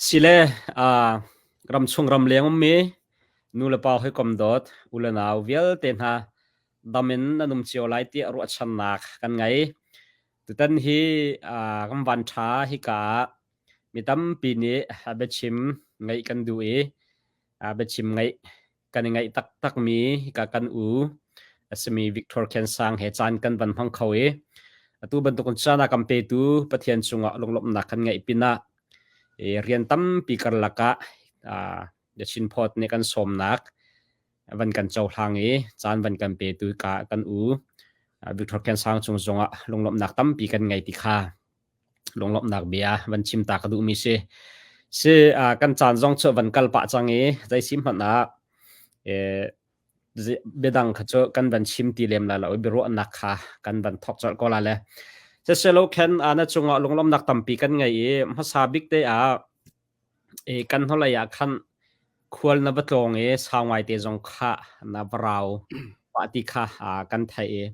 Sile ramchung ramleng ummi nu le pa hawikom dawt u le nau vialte hna dam in nan um cio lai tiah ruahchannak kan ngei. Tutan hi kan van ṭha hika ah mi tampi nih biachim ngaih kan duh i biachim ngaih kan i ngaih taktakmi hika kan u a simi Victor Khen Sang he caan kan van hmang kho i atu bantukin caan a kan petu Pathian cungah lunglawmhnak kan ngeih pinah rian tampi karlak ah The Chin Phawt nih kan sawmnak van kan cohlang i caan van kan petu ka kan u Victor Khen Sang cung zongah lunglawmhnak tampi kan ngei ti kha lunglawmhnak bia van chim ta ka duhmi si. Si kan caan zong cu van kal pah cang i zei si hmanh ah biadang kha cu kan van chim ti lem lai lo i biaruahnak kha kan van thawk colh ko la le. Siselo khen na cungah lunglawmhnak tampi kan ngei i hmasa bik te ah I kan hnulei ah khan khual na va tlawng i sau ngaite zong kha na va rau pah ti kha kan theih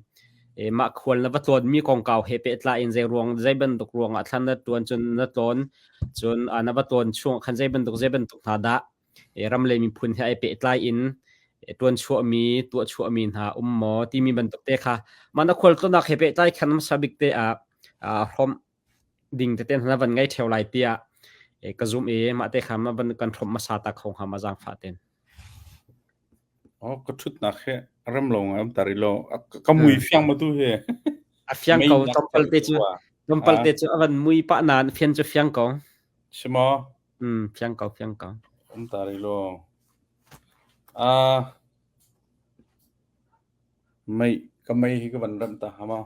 i i mah khual na va tlawnmi kongkau he pehtlai in zei ruang zei bantuk ruangah thlan na ṭuan cun na tlawn cun na va tlawn chung khan zei bantuk zei bantuk hna dah i ram le miphun he ai pehtlai in ṭuan chuahmi tuah chuahmi hna um maw timi bantuk te kha mah na khual tlawnnak he pehtlai khan hmasa bik te ah hrawmh ding tete na van ngei ṭheo lai tiah ka zumh i mah te kha ma van kan hrawmh hmasa ta kho hnga ma zaangfah ten. Oh, ka ṭhutnak he rem lo ngai um tar i lo. Ka mui fiang ma tu he. A fiang ko tlawmpal te cu tlawmpal te cu a van mui pah nain fian cu fiang ko. Si maw? Mm, fiang ko, fiang ko. Um tar i lo. Ah Mei ka mei hi ka van remh ta hnga maw?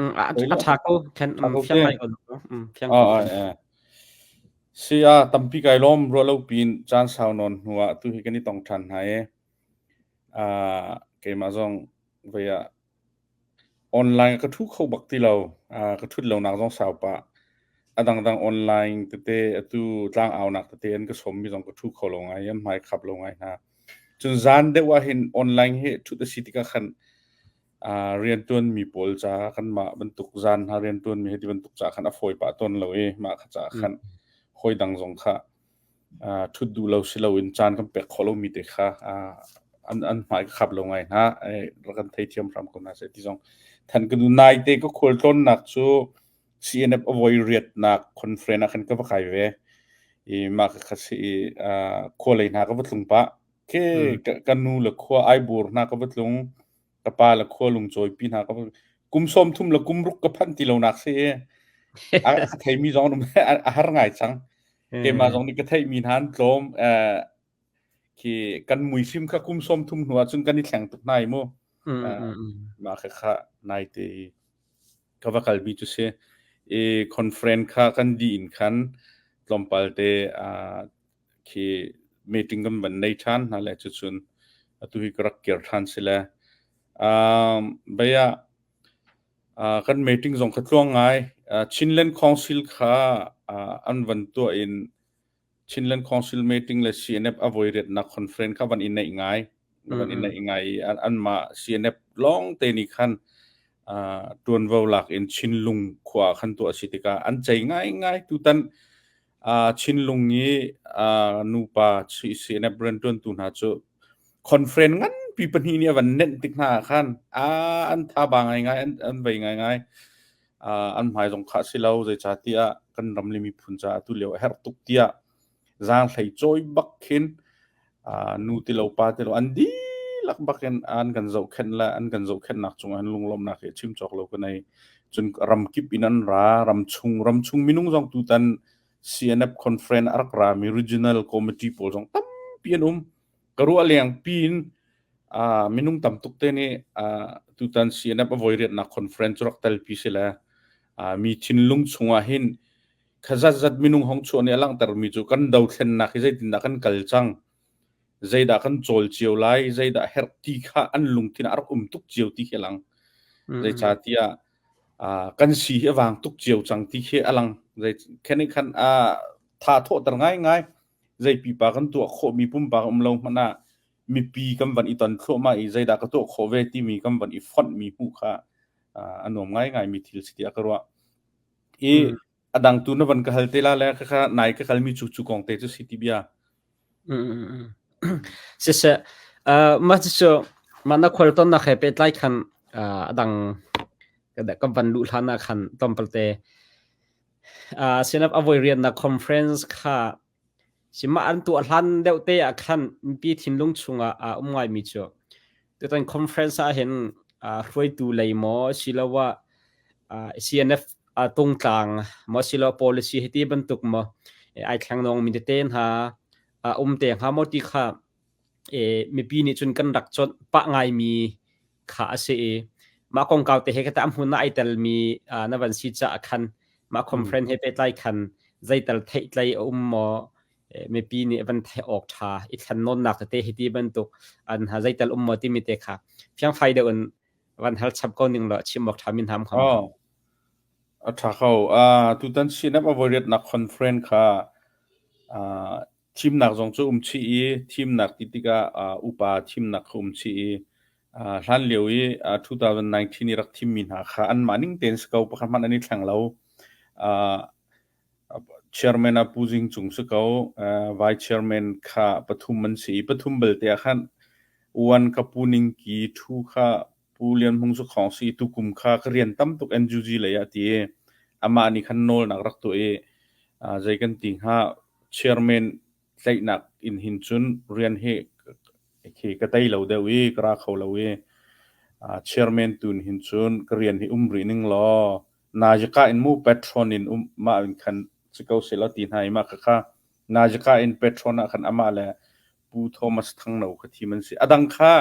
A ṭha ko. Khen fiang ngai ko. Fiang ko. Si a tampi kai lawm ruah lo pin caan sau nawn hnu ah tu hi kan i tong ṭhan hna i keimah zong voi ah online ka ṭhu kho bak ti lo. Ka ṭhut lonak zong sau pah. A dangdang online tete atu tlang aunak tete an ka sawmmi zong ka ṭhu kho lo ngai an hmai khap lo ngai hna. Cun zan deuh ahhin online hi ṭhut a si tikah khan rianṭuanmi pawl caah kanmah bantuk zan hna rianṭuanmi hi ti bantuk caah khan a fawi pah tawn lo i mah kha caah khan hawi dang zong kha ṭhut duh lo si loin caan kan pek khawh lomi te kha an an hmai ka khap lo ngai hna. Rak kan theithiam hram ko hna seh ti zong than ka duh. Naite ka khualtlawnnak cu CNF a voi riatnak conference ah khan ka va kai ve. I mah ka kha si i khua lei hna ka va tlung pah. Ke ka nu le khua Aibur hna ka va tlung. Ka pa le khua lungcawipi hna ka va kum sawm thum le kum ruk ka phanh ti lo nak si i a ka theimi zong an um a har ngai cang. Keimah zong nih ka theihmi hna an tlawm. Khi kan muihrim kha kum sawm thum hnu ah cun kan i thleng tuk hna i mu. Mah kha kha naite i ka va kalmi cu si. I conference kha kan dih in khan tlawmpal te khi meeting kan van nei ṭhan hna le cucun atu hi ka rak kir ṭhan si le. Bei ah kan meeting zong kha tluang ngai. Chinland Council kha an van tuah in Chinland Council meeting le CNF a voi riatnak conference kha van i neih ngai. Van i neih ngai i anmah CNF lawng te nih khan ṭuanvo lak in Chinlung khua khan tuah a si tikah an cei ngaingai. Tutan Chinlung i nupa CNF rianṭuantu hna cu conference nganpi pahnih nih a van nenh tik hna ah khan an thaba ngaingai, an vei ngaingai. An hmai zong khah si lo zeicahtiah kan ram le miphun caah tu lio a herh tuk tiah zaanghlei cawi bak khin nu ti lo pa ti lo an dihlak bak in an kan zohkhenh le an kan zohkhenhnak cungah hin lunglawmhnak hi chim cawk lo ka nei. Cun ramkip in an ra, ramchung ramchung minung zong tutan CNF conference a rak rami regional committee pawl zong tampi an um. Ka ruah leng piin minung tam tuk te nih tutan CNF a voi riatnak conference cu rak telpi si le mi thinlung chungah hin kha zatzat minung hong chuah nih a langhtermi cu kan dothlennak hi zeitindah kan kal cang, zeidah kan cawl cio lai, zeidah herh ti kha an lungthin ah a rak um tuk cio ti khi a lang. Zeicahtiah kan si hi a vang tuk cio cang ti khi a lang. Zei khen khan tha thawhter ngaingai. Zei pipa kan tuah khawhmi pumpak um lo hmanh ah mipi kan van i ton thluahmah i zeidah ka tuah khawh ve timi kan van i fonhmi hmuh kha a nuam ngaingaimi thil si tiah ka ruah. I. A dang tu na van ka hal te la le khakha nai ka kalmi cu cu kong te cu si ti bia. Siseh, mah cucu mah na khualtonnak he pehtlai khan a dang kan van luh hlan ah khan tlawmpal te sinap a voi riannak conference kha sima an tuah hlan deuh te ah khan mipi thinlung chungah a um ngaimi cu tutan conference ah hin hruaitu lei maw asiloah CNF tungtlang maw asiloah policy hiti bantuk maw ai thleng mi tete hna um te hnga maw ti kha mipi nih cun kan rak chawnh pah ngaimi kha a si i mah kongkau te he kata hmun ah ai telmi na van si caah khan mah conference he pehtlai khan zeital theihtlei a um maw mipi nih van theih awk ṭha i thlen nawnnak tete hi ti bantuk an ha zeital um maw timi te kha fiangfai deuh in van hal chap ko ning law chim awk ṭha min ham kham. Oh, a ṭha kho. Tutan CNF a voiriatnak conference kha thimnak zong cu um chih i thimnak ti tikah upa thimnak kha um chih i hlan lio i 2019 i rak thimmi hna kha anmah ning tein si ko pakhat hmanh an i thleng lo. Chairman ah Pu Zing Cung si ko. Vice chairman kha pathum an si i pathum belte ah khan one ka Pu Ning Ki, two kha Pu Lian Hmung Zukhawng si i tukum kha ka rian tam tuk NUG lei ah ti i amah nih khan nawlnak rak tuah i zei kan ti hnga chairman tlaihnak in hin cun rian hi khi ka tei lo deuh i ka ra kho lo i chairman tun hin cun ka rian hi um rih ning law Najika in mu patron in um mah in khan si ko seh law ti hna i mah khakha Najika in patron ah khan amah le Pu Thomas Thangno kha thim an si. A dang kha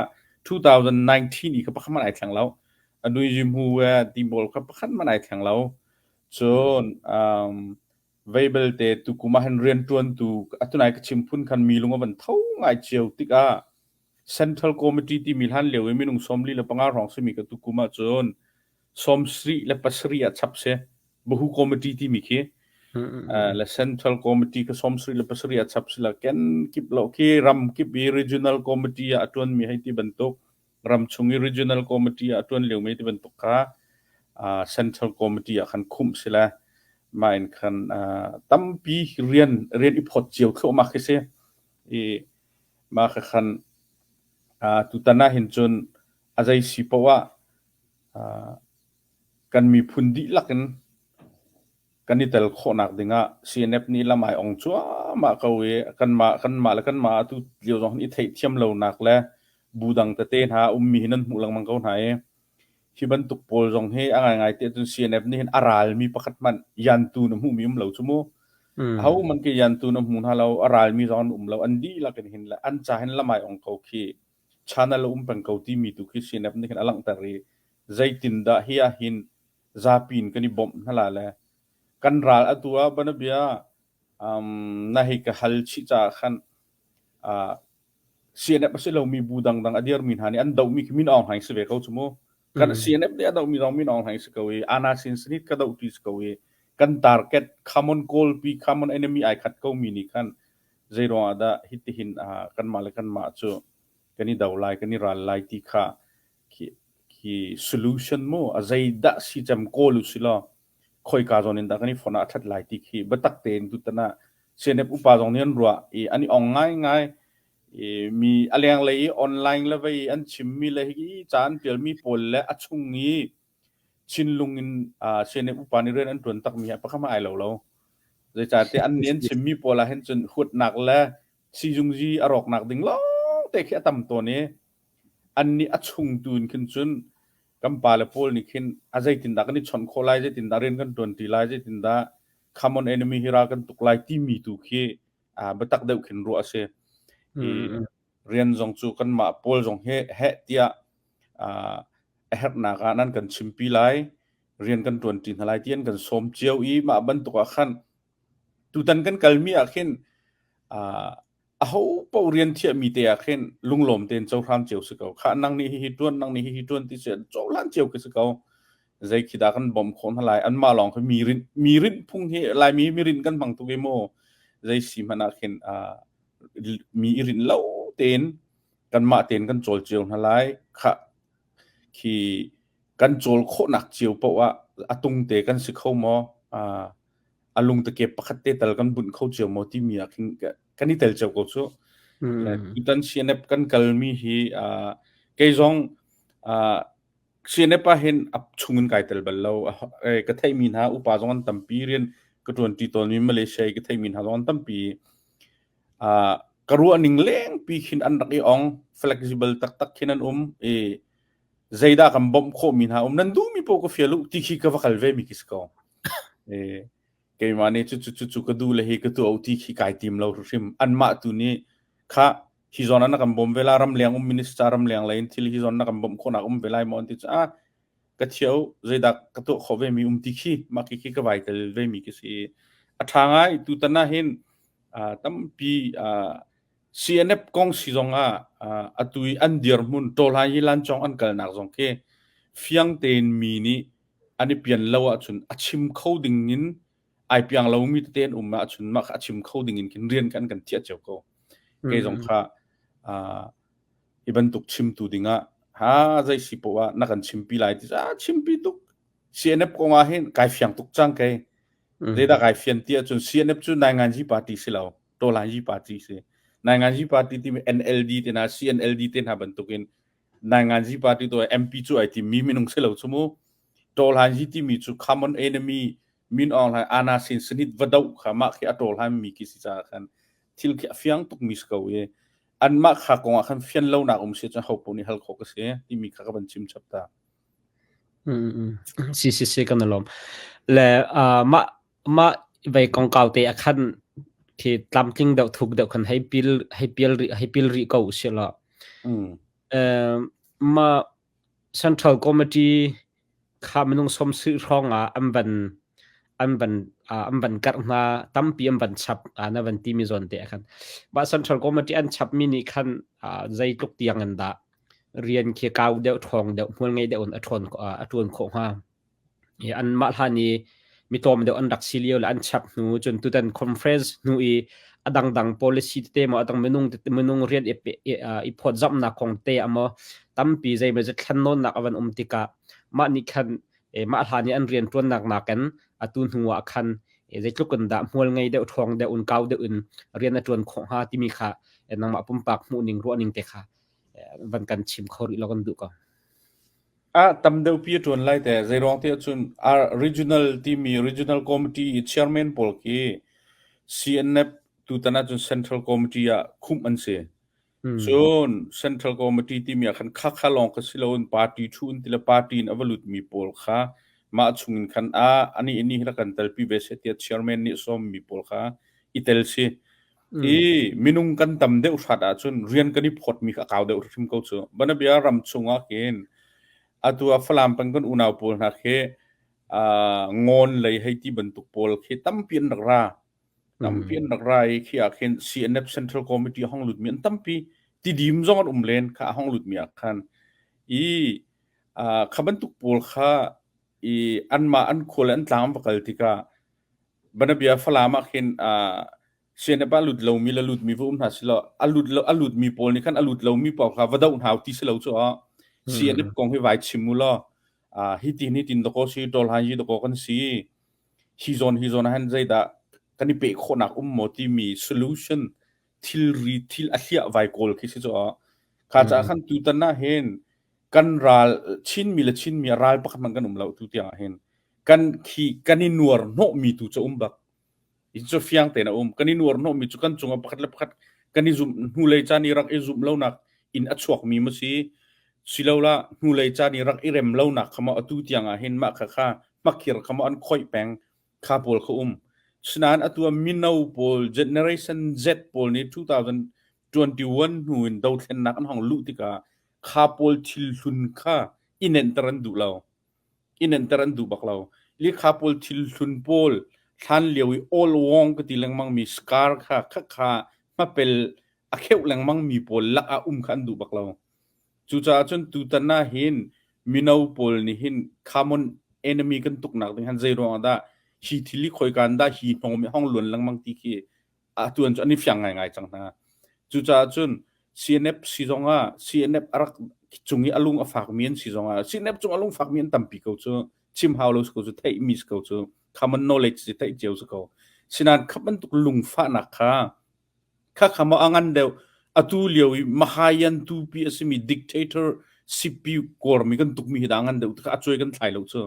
2019 i kha pakhat hmanh ai thleng lo. A nui hu ti bawl kha pakhat hmanh ai thleng lo. Cun um, vei belte tukum ah hin rianṭuantu atunai ka chim phun khan mi lung a van tho ngai cio tikah Central Committee timi hlan lio i minung 45 hrawng simi ka tukum ah cun 77 ah chap si. Bahu Committee timi khi le Central Committee ka 77 ah chap si la ken kip lo khi ram kip i Regional Committee ah a ṭuanmi hei ti bantuk ramchung i Regional Committee ah a ṭuan liomi ti bantuk kha Central Committee ah khan khumh si le mah in khan tampi rian rian i phawt cio thluahmah khi si. I mah kha khan tutan ah hin cun a zei si paoh ah kan miphun dihlak in kan i tel khawhnak dingah CNF nih lam ai ong cuahmah ko i kanmah kanmah le kanmah atu lio zong hin i theihthiam lonak le bu dang tete hna ummi hi nan hmuh lengmang ko hna i hi bantuk pawl zong hi a ngaingai te cun CNF nih hin a ralmi pakhat hmanh yantu na hmuhmi um lo cu mu. Aho man ke yantu na hmu hna lo, a ralmi zong an um lo, an dihlak in hin le an ca hin lamai ong ko khi channel a um peng ko timi tu khi CNF nih hin a langhter i zeitindah hi ah hin zapi in kan i bawmh hna la le kan ral atu ah banabia um, na hei ka hal chih caah khan uh, CNF a si lomi bu dangdang a dirmi hna nih an dohmi khi Min Aung Hlaing si ve ko cu mu. Kan CNF nih a dohmi zong Min Aung Hlaing si ko i Ana Sin Sinit ka doh ti si ko i kan target common goal pi common enemy ai khat ko mi nih khan zei ruang ah dah hitihin uh, kanmah le kanmah cu kan i do lai kan i ral lai ti kha khi khi solution mu a zeidah si cem kawl u si law khoika zawn in dah kan i fonh ah a ṭhat lai ti khi biatak tein tutan ah CNF upa zong nih an ruah i an i ong ngaingai i mi a lenglei i online le vei an chimmi le hi ca an ṭialmi pawl le a chung i Chinlung in CNF upa nih rian an ṭuan takmi hi pakhat hmanh ai lo lo. Zeicahtiah an nih an chimmi pawl ah hin cun huatnak le sizungzi a rawknak ding lawngte khi a tam tawn i annih a chung tu in khin cun kan pale pawl nih khin a zeitindah kan i chawnh khawh lai, zeitindah rian kan ṭuanṭi lai, zeitindah common enemy hi ral kan tuk lai timi tu khi biatak deuh khin ruah a si. I rian zong cu kanmah pawl zong hi heh tiah a herhnak ah nan kan chimpi lai, rian kan ṭuanṭi hna lai ti an kan sawm cio i mah bantuk ah khan tutan kan kalmi ah khin aho paoh rian thiahmi te ah khin lunglawm tein cohlan cio si ko. Khah nang nih hihi ṭuan, nang nih hihi ṭuan ti si cohlan cio khi si ko. Zei khi dah kan bawmh khawh hna lai? Anmah lawng khi mi rinh, mi rinh phung hi Laimi mi rinh kan hmang tuk i mu. Zei si hmanh ah khin mi i rinh lo tein kanmah tein kan cawl cio hna lai. Khah khi kan cawl khawhnak cio paoh ah a tung te kan si kho maw? A lungtakep pakhat te tal kan bunh kho cio maw timi ah khin kan i tel cio ko cu. Tutan CNF kan kalmi hi kei zong CNF ah hin a chung in kai tel bal lo. Ka theihmi hna upa zong an tampi rian ka ṭuanṭi tawnmi Malaysia i ka theihmi hna zong an tampi. Ka ruah ning lengpi khin an rak i ong flexible taktak khin an um i zeidah kan bawmh khawhmi hna um nan duhmi paoh ka fial u ti khi ka va kal ve mi khi si ko. Keimah nih cucu cucu ka duh le hi ka tuah u ti khi kai tim lo hrim. Anmah tu nih kha hi zawn ah na kan bawm ve la ramleng um minister ramleng lei in thil hi zawn na kan bawmh khawhnak um ve lai maw an ti cu ah ka thiau zeidah ka tuah khawh ve mi um ti khi mah khi khi ka vai tel ve mi khi si. A ṭha ngai tutan ah hin tampi CNF kong si zong ah atu i an dirhmun Tawlai hi Lancawng an kalnak zong khi fiang tein mi nih an i pian lo ahcun a chim kho ding in ai piang lomi tete an um ahcun mah kha a chim kho ding in khin rian kan kan thiah cio ko. Kei zong kha hi bantuk chimtu dingah ha zei si poah ah na kan chimpi lai ti ah chimpi tuk CNF kong ah hin kai fiang tuk cang kei. Zeidah kai fian ti ahcun CNF cu Nainganzi party si lo Tawlanzi party si. Nainganzi party timi NLD te hna CNLD te hna bantukin Nainganzi party to MP cu ai timmi minung si lo cu mu. Tawlanzi timi cu common enemy Min Aung Hlaing Ana sin sanit va doh kha mah khi a tawlhan mi khi si caah khan thil khi a fiang tuk mi si ko i anmah kha kong ah khan fian lonak um si cun ho paoh nih hal khawh ka si timi kha ka van chim chap ta. Si si si kan lawm. Le mah mah vei kongkau te a khan khi tlamtling deuh thuk deuh khan hei pil hei pial rih hei pil rih ko si la. Mah Central Committee kha minung sawmsarih hrawng ah an van an van an van karh hna tampi an van chap na van timi zawn te ah khan mah Central Committee an chapmi nih khan zeitluk tiang in dah rian khi kau deuh ṭhawng deuh hmual ngei deuh in a ṭhawn a ṭuan khawh hnga. I anmah hlan i mi tlawm deuh an rak si lio le an chap hnu cun tutan conference hnu i a dangdang policy tete maw a dang minung minung rian i i phawtzamhnak kong te ah maw tampi zeimawzat thlennawnnak a van um tikah mah nih khan mah hlan i an rian ṭuannak nakin atu hnu ah khan zeitluk in dah hmual ngei deuh ṭhawng deuh in kau deuh in rian a ṭuan khawh hnga timi kha nangmah pumpak hmuhning ruahning te kha van kan chim kho rih lo kan duh ko. Ah tam deuhpi a ṭuan lai teh. Zeiruang ti ahcun regional timi regional committee i chairman pawl khi CNF tutan ahcun Central Committee ah khumh an si. Cun Central Committee timi ah khan khakha lawng kha si loin party thu in ti le party in a va lutmi pawl kha mah chungin khan a anih anih hi rak kan telpi ve seh tiah chairman nih sawmmi pawl kha i tel si. I minung kan tam deuh hrat ahcun rian kan i phawtmi kha a kau deuh hrim ko cu. Banabia ram chungah khin atu ah Falam peng kan unau pawl hna khi ngawn lei hei ti bantuk pawl khi tampi an rak ra. Tampi an rak ra i khi ah khin CNF Central Committee a hong lutmi an tampi. Tidim zong an um len kha a hong lutmi ah khan. I kha bantuk pawl kha i anmah an khua le an tlang an va kal tikah Banabia Falam ah khin CNF ah lut lomi le lutmi va um hna silo a lut lo a lutmi pawl nih khan a lut lomi pawl kha va doh hna ti si lo cu ah CNF kong hi vai chim u law hi tin hi tin dakaw si tol han hi dakaw kan si hi zawn hi zawn ah hin zeidah kan i peh khawhnak um maw timi solution thilri thil a hliah vai kawl khi si cu ah kha caah khan tutan ah hin kan ral Chinmi le Chinmi a ral pakhat hmanh kan um lo tu tiang ah hin kan khi kan i nuar hnawhmi tu cu um bak hi cu fiang tein a um kan i nuar hnawhmi cu kan cungah pakhat le pakhat kan i zumh hnulei caan i rak i zumh lonak in a chuakmi ma si silola hnulei caan i rak i rem lonak kha maw atu tiang ah hin mah kha kha hmakhir kha maw an khoih peng kha pawl kha um sinain atu ah mino pawl generation Z pawl nih 2021 hnu in dothlennak an hong luh tikah kha pawl thil hlun kha i nenhter an duh lo i nenhter an duh bak lo. Lihkha pawl thil hlun pawl hlan lio i all wong ka ti lengmang mi scar kha kha kha hmapel a kheuh lengmang mi pawl lak ah um kha an duh bak lo. Cucaah cun tutan ah hin mino pawl nih hin common enemy kan tuknak ding han zei ruang ah dah hi thil hi khoika in dah hi hnawm i hong luan lengmang ti khi atuan cu an i fiang ngaingai cang hna. Cucaah cun CNF si zongah CNF a rak cung i a lung a fakmi an si zongah CNF cung a lung fakmi an tampi ko cu chim hau lo si ko cu theihmi si ko cu. Common knowledge si theih cio si ko. Sinain kha bantuk lungfahnak kha kha kha maw a ngan deuh atu lio i Mahayan tupi a simi dictator sipi kawrmi kan tukmi hi dah a ngan deuh kha a cuai kan thlai lo cu.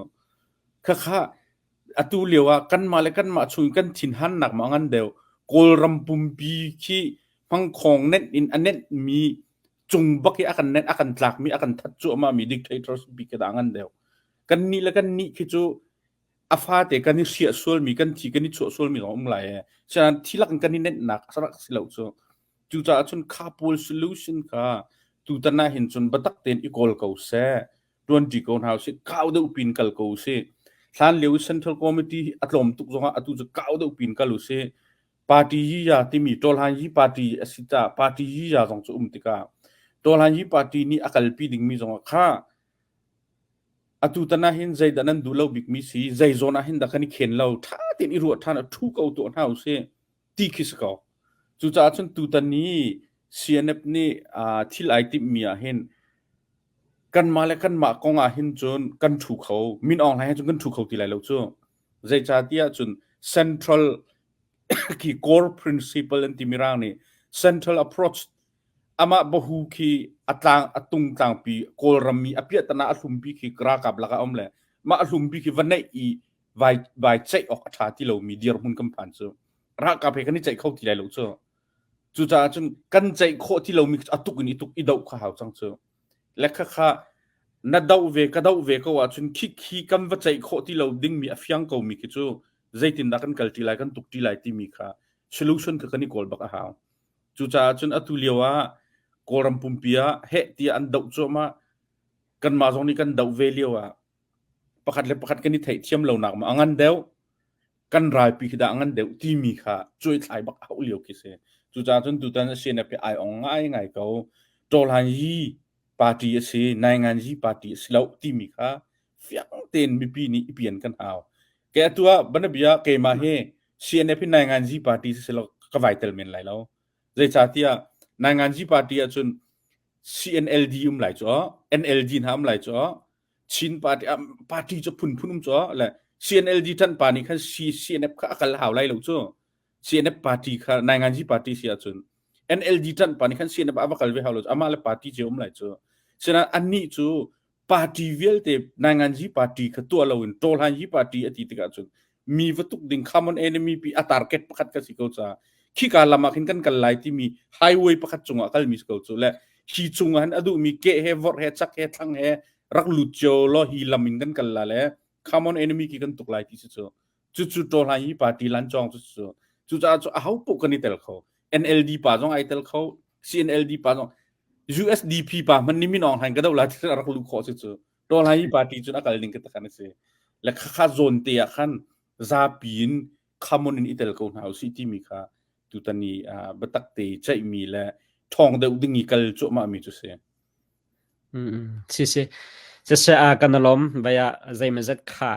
Khakha atu lio ah kanmah le kanmah chung kan thinhannak maw a ngan deuh Kawlram pumpi khi hmangkhawng nenh in a nenhmi cung bak i a kan nenh a kan tlakmi a kan that cuahmah mi dictators bi khi dah a ngan deuh. Kannih le kannih khi cu a fate kan i hriah sualmi kan thi kan i chuah sualmi zong um lai e. Sinain thi lak in kan i nenhnak a rak si lo cu. Cucaah cun kha pawl solution kha tutan ah hin cun biatak tein i kawl ko seh. Tuanṭi ko hna usih. Kau deuh pin kal ko usih. Hlan lio i Central Committee hi a tlawm tuk zongah atu cu kau deuh pin kal usih. Party yiya timi Tawlhan Yi Party a si caah Party yiya zong cu um tikah Tawlhan Yi Party nih a kalpi dingmi zongah kha Atutan ahhin zeidah nan duh lo bikmi si, zei zawn ahhin dah kan i khen lo, ṭha tein i ruah ṭhan ah ṭhu ko tuah hna usih ti khi si ko. Cucaah cun tutan i CNF nih thil ai timhmi ahhin kanmah le kanmah kong ahhin cun kan ṭhu kho, Min Aung Hlaing he cun kan ṭhu kho ti lai lo cu. Zeicahtiah cun central khi core principle an ti Mirang nih central approach Amah bahu khi a tlang a tung tlangpi Kawlram i a piahtana a hlumpi khi ralkap lakah a um le mah a hlumpi khi va neih i vai vai ceih awk a ṭha ti lomi dirhmun kan phan cu ralkap he kan i ceih kho ti lai lo cu. Cucaah cun kan ceih khawh ti lomi a tuk in i tuk i doh kha hau cang cu. Le khakha na doh ve ka doh ve ko ahcun khi khi kan va ceih khawh ti lo dingmi a fiang komi khi cu zeitindah kan kal ṭi lai kan tuk ṭi lai timi kha solution kha kan i kawl bak a hau. Cucaah cun atu lio ah Kawlram pumpi ah heh tiah an doh cuahmah. Kanmah zong nih kan doh ve lio ah pakhat le pakhat kan i theihthiam lonak maw a ngan deuh, kan ralpi khi dah a ngan deuh timi kha cuaithlai bak a hauh lio khi si. Cucaah cun tutan CNF hi ai ong ngaingai ko. Tawhlan yi party a si, Naingan yi party a si lo timi kha fiang tein mipi nih i pian kan hau. Ke atu ah banabia keimah hi CNF hi Nainganzi party si lo ka vai tel men lai lo. Zeicahtiah Nainganzi party ahcun CNLD um lai cu NLD hna um lai cu Chin party party cu phunphun um cu le CNLD ṭan pa nih khan CNF kha a kal hau lai lo cu CNF party kha Nainganzi party si ahcun NLD ṭan pa nih khan CNF a va kal ve hau lo cu amah le party cio um lai cu sinain annih cu party vialte Nainganzi party kha tuah loin Tawhlanyi party a ti tikah cun mi va tuk ding common enemy pi a target pakhat ka si ko ca khika lam ah khin kan kal lai timi highway pakhat cungah kalmi si ko cu le hi cungah hin a duhmi ke he vorh he chak he thlang he rak lut cio law hi lam in kan kal la le common enemy ki kan tuk lai ti si cu cucu Tawhlanyi party lan cawng cu cu cucaah cu aho poh kan i tel kho NLD pa zong ai tel kho CNLD pa zong USDP pa hmanh nih Min Aung Hlaing ka doh lai ti rak luh khawh si cu Tawhlanyi party cun a kal ding ka takhan a si le khakha zawn te ah khan zapi in common in i tel ko hna usih timi kha tutan i biatak te ceihmi le ṭhawng deuh ding i kal cuahmah mi cu si. Si si. Siseh kan alom vaya zeimazat kha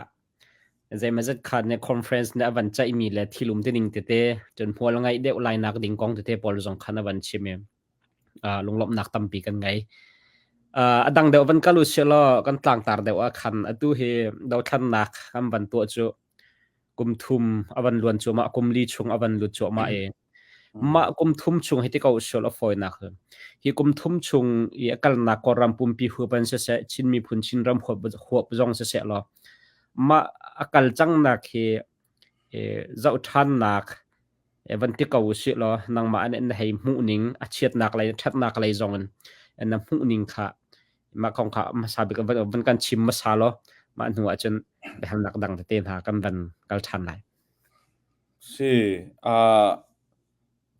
zeimazat kha ne conference ne avan ceihmi le thilum tining tete cun hmual ngai deuh lai nak ding kong tete pawl zong khan avan chim i lunglawmhnak tampi kan ngei. A dang deuh van kal u sih law kan tlangtar deuh ah khan atu hi dothlannak kan van tuah cu kum thum a van luan cuahmah kum li chung a van lut cuahmah i mah kum thum chung hi ti ko usilaw a fawinak cu hi kum thum chung i a kalnak Kawlram pumpi huap in siseh Chin miphun Chinram huap huap zong siseh law mah a kal cangnak hi zoh ṭhannak van ti ko usih law nangmah an na hei hmuh ning a chiatnak lei ṭhatnak lei zong in na hmuh ning kha mah kong kha hmasa bik van kan chim hmasa law mah hnu ah cun biahalnak dang tete hna kan van kal ṭhan lai. Si, uh,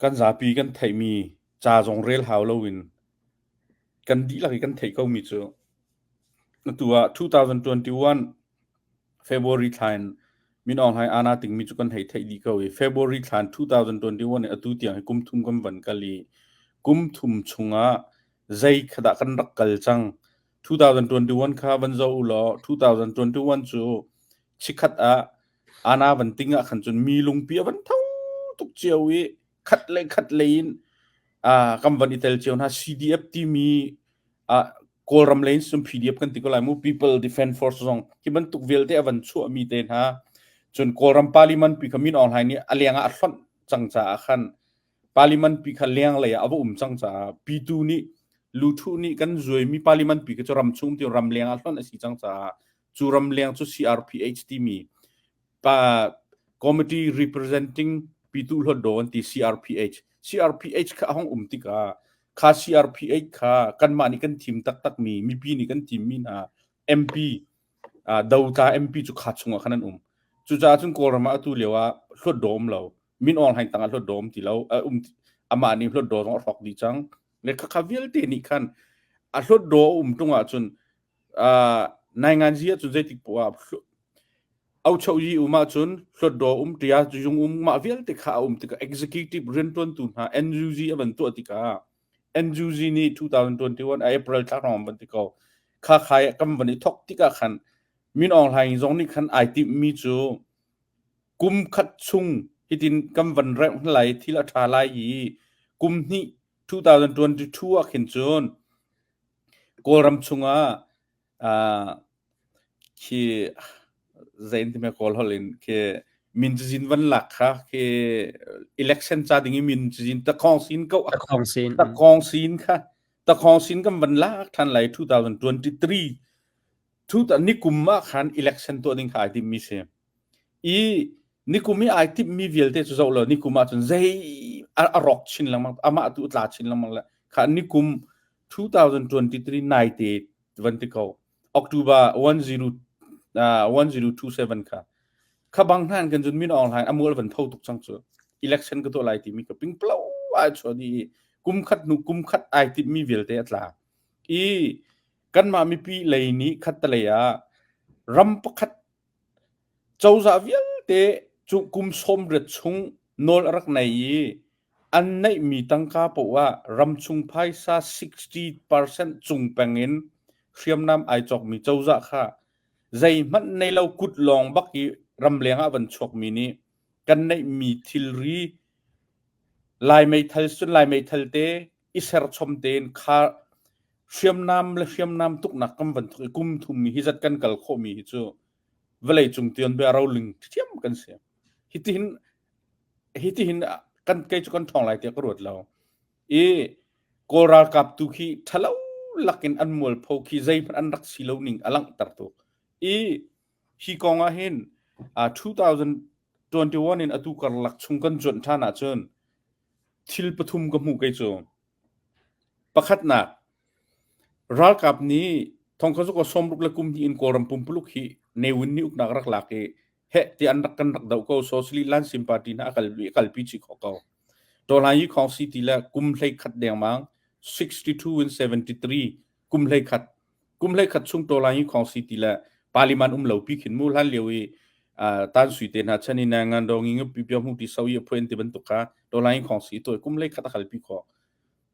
kan zapi kan theihmi ca zong rel hau loin kan dihlak i kan theih komi cu atu ah 2021 February thla in Min Aung Hlaing aa tingmi cu kan hei theih dih ko i February thla in 2021 in atu tiang hi kum thum kan van kal i kum thum chungah zei kha dah kan rak kal cang 2021 kha van zoh u law 2021 cu chikkhat ah ana van ting ah khan cun mi lungpi a van tho tuk cio i khat le khat lei in kan van i tel cio hna CDF timi Kawlram lei in sum PDF kan ti ko lai mu People Defense Force zong hi bantuk vialte a van chuahmi te hna. Cun Kawlram parliament pi kha Min Aung Hlaing nih a leng ah a hlonh cang caah khan parliament pi kha leng lei ah a va um cang caah pitu nih luthu nih kan zuaimi parliament pi kha cu ram chung ti ram leng ah hlonh a si cang caah cu ram leng cu CRPH timi pa committee representing pitu hlawtdaw an ti CRPH CRPH kha a hong um tikah kha CRPH kha kanmah nih kan thim taktakmi mipi nih kan thimmi hna MP dotla MP cu kha chungah khan an um. Cucaah cun Kawlram ah atu lio ah hlawtdaw um lo. Min Aung Hlaing tangah hlawtdaw um ti lo. Um amah nih hlawtdaw zong a hrawk dih cang. Le khakha vialte nih khan a hlawtdaw a um tung ahcun nainganzi ahcun zeitik poah ah Auchoyi um ahcun hlawtdaw um tia zung um mah vialte kha a um tikah executive riantuantu hna NUG a van tuah tikah NUG nih 2021 April thla hrawng van ti ko kha khai kan van i thok tikah khan Min Aung Hlaing zong nih khan ai timhmi cu kum khat chung hitin kan van rengh lai thil a ṭha lai i kum hnih 2022 ah khin cun Kawlram chungah Khi zei an ti hme Kawl holh in khi min cazin van lak kha khi election ca ding i min cazin takhawng sin ko Takhawng sin. Takhawng sin kha takhawng sin kan van lak than lai 2023 tu nikum ah khan election tuah ding kha ai timmi si. I nikum i ai timmi vialte cu zoh lo nikum ah cun zei a rawk chin lengmang amah tu tla chin lengmang le kha nikum 2023 naite van ti ko October 10 1027 kha kha bang hnan kan cun Min Aung Hlaing amual van tho tuk cang cu election ka tuah lai timi ka ping plo ai chuah di kum khat hnu kum khat ai timmi vialte a tla i kanmah mipi lei nih khat talei ah ram pakhat Cozah vialte cu kum 80 chung nawl a rak nei i an neihmi tangka paoh ah ramchung phaisa 60% cung peng in hriamnam ai cawkmi cozah kha zeihmanh nei lo kut lawng bak i ramleng ah van chuakmi nih kan neihmi thilri Lai meithal cun Lai meithal te i serchom tein kha hriamnam le hriamnam tuknak kan van thok i kum thum hi zat kan kal khawhmi hi cu vawlei cung tion bia roling thiam kan si. Hitihin hitihin kan kei cu kan ṭhawng lai tiah ka ruat lo. I Kawl ralkap tu khi ṭhalo lakin an mualpho khi zeihmanh an rak si lo ning a langhter tuk. I hi kong ah hin 2021 in atu karlak chung kan cuanh ṭhan ahcun thil pathum ka hmuh kei cu. Pakhatnak, ralkap nih thongkhat zakua sawmruk le kum hnih in Kawlram pumpuluk hi Ne Win nih uknak rak lak i heh ti an rak kan rak doh ko Socialist Lansim Party hna a kalpi chih khawh ko. Tawhlan Yi Khawng si ti le kum 11 dengmang 62 in 73 kum 11 kum 11 chung Tawhlan Yi Khawng si ti le parliament um lo pi khin mu hlan lio i tan sui te hna chan in ngan dong ngi pi pyo mu ti so i phoen ti bantuk kha Tawhlan Yi Khawng si to kum 11 a kalpi khawh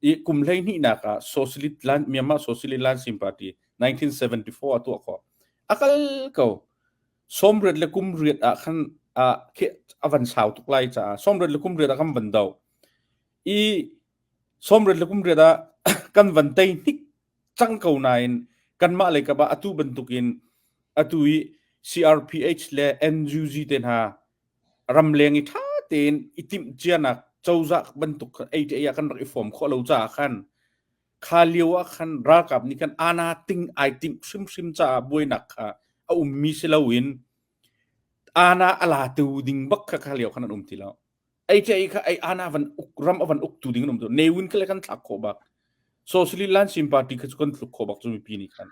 i kum 12 nak ah Socialist Land Myanmar Socialist Lansim Party 1974 a tuah khawh a kal ko 80 le kum riat ah khan a van sau tuk lai caah 80 le kum riat ah kan van do i 80 le kum riat ah kan van tei hnik cang ko nain kanmah lei kap ah atu bantukin atu i CRPH le NUG te hna ramleng i ṭha tein i timh cianak cozah bantuk ei ah kan rak i fawm khawh lo caah khan kha lio ah khan ralkap nih khan ana ting ai timh hrimhrim caah buainak kha a ummi si loin ana a latu ding bak kha kha lio khan an um ti lo. Ei che kha ei ana van uk ram a van uktu ding an um tu. Ne Win kha le kan thlak khawh bak. Socialist Lansim Party kha cu kan tluk khawh bak cu mipi nih khan.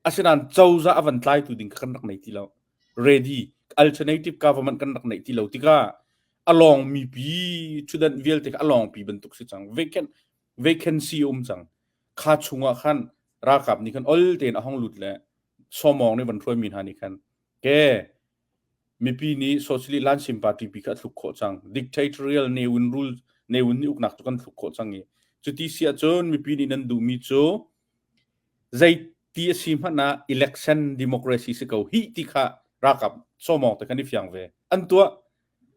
Asinain cozah a van tlaitu ding kha kan rak nei ti lo. Ready alternative government kan rak neih ti lo tikah a lawng mipi thutdan vialte kha a lawng pi bantuk si cang. Vacant vacancy um cang. Kha chungah khan ralkap nih khan ol tein a hong lut le sawmawng nih van hruaimi hna nih khan ke mipi nih Socialist Lansim Party pi kha a thluk khawh cang. Dictatorial Ne Win rule Ne Win nih uknak cu kan thluk khawh cang i cuti si ahcun mipi nih nan duhmi cu zei ti a si hmanh ah election democracy si ko hi ti kha ralkap sawmawng te kan i fiang ve. An tuah.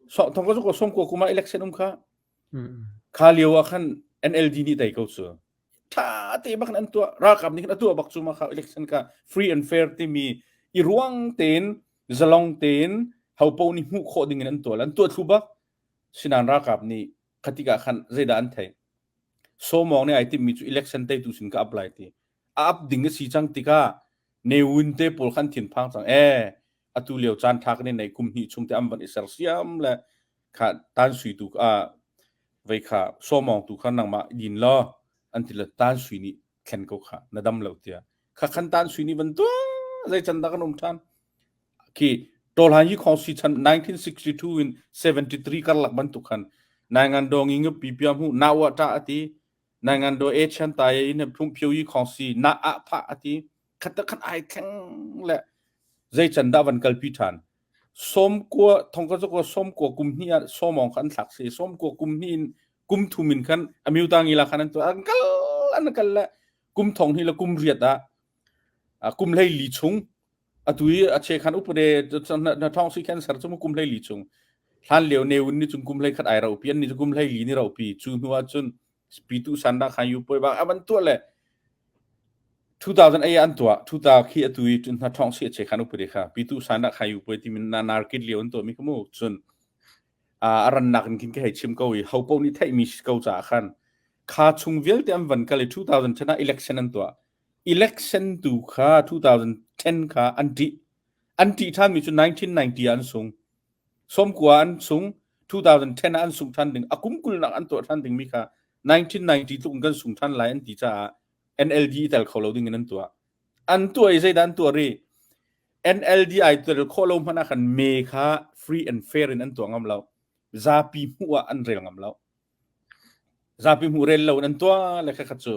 Thong ka ko som ko kuma election um kha Kha lio ah khan NLD nih tei ko cu. Tha te bak in an tuah. Ralkap nih khan a tuah bak cu ma kha election kha free and fair timi i ruang tein zalong tein Hopo nih hmuh khawh ding in an tuah an tuah thlu bak. Sinan ralkap nih khatik ah khan zeidah an theih? Sawmawng nih ai timhmi cu election teitu sin ka apply ti. A ap ding a si cang tikah Ne Win te pawl khan thinphang cang ee atu lio caan tha kan i nei kum hnih chung te an van i sersiam le kha tan sui tu a vei kha sawmawng tu kha nangmah din law an ti le tan sui nih thlen ko kha na dam lo tiah kha khan tan sui nih van tuah zei can dah kan um than khi tawlhan yi khong si chan 1962 in 73 karlak bantuk khan nai ngan dong ngi pi pia mu na wa ta ati nai ngan do e chan ta ye in phung phyo yi khong si na a pha ati khat ta khat ai thleng le zei can dah van kalpi than sawmkua thong ka zakua sawmkua kum hnih ah sawmawng kha an thlak si sawmkua kum hnih in kum thum in khan amyuta ngila khan an tuah an kal an kal le kum thong hnih le kum riat ah kum hlei li chung atu i a che khan upade na thong si khan ser chu kum hlei li chung hlan leo ne un ni chung kum hlei khat ai ro pi an ni chu kum hlei li ni ro pi chu hnu ah cun pitu sanda khan yu poi bang avan tuah le 2008 an tuah 2000 khi atu i na thong si che khan upade kha pitu sanda khan yu poi ti min na narkit leo an tuah mi khamu cun a rannak in khin ka hei chim ko i ho po nih theih mi ko ca khan kha chung vialte an van kal i 2010 ah election an tuah election tu kha 2010 kha an ṭih an ṭih ṭhan mi cu 1990 ah an sung sawmkua an sung 2010 ah an sung ṭhan ding a kum kulnak an tuah ṭhan ding mi kha 1990 tluk in kan sung ṭhan lai an ti caah NLD i tel kho lo ding in an tuah an tuah i zeidah an tuah rih NLD ai tel khawh lo hmanh ah khan me kha free and fair in an tuah ngam lo zapi hmuh ah an rel ngam lo zapi hmuh rel lo in an tuah le kha kha cu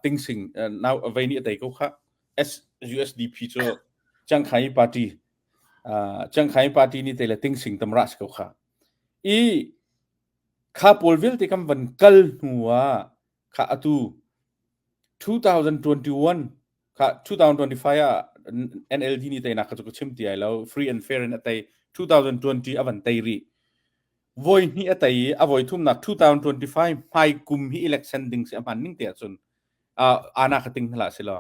tingsing nau vei nih a tei ko kha SUSDP cu Chiangkhai party Chiangkhai party nih te le tingsing tam ra si ko kha i kha pawl vialte kan van kal hnu ah kha atu 2021 kha 2025 ah NLD nih teinak kha cu ka chim ti ai lo free and fair in a tei 2020 a van tei rih voi hnih a tei i a voi thumnak 2025 hmai kum hi election ding si a hman ning te ahcun ana ka ting hna si lo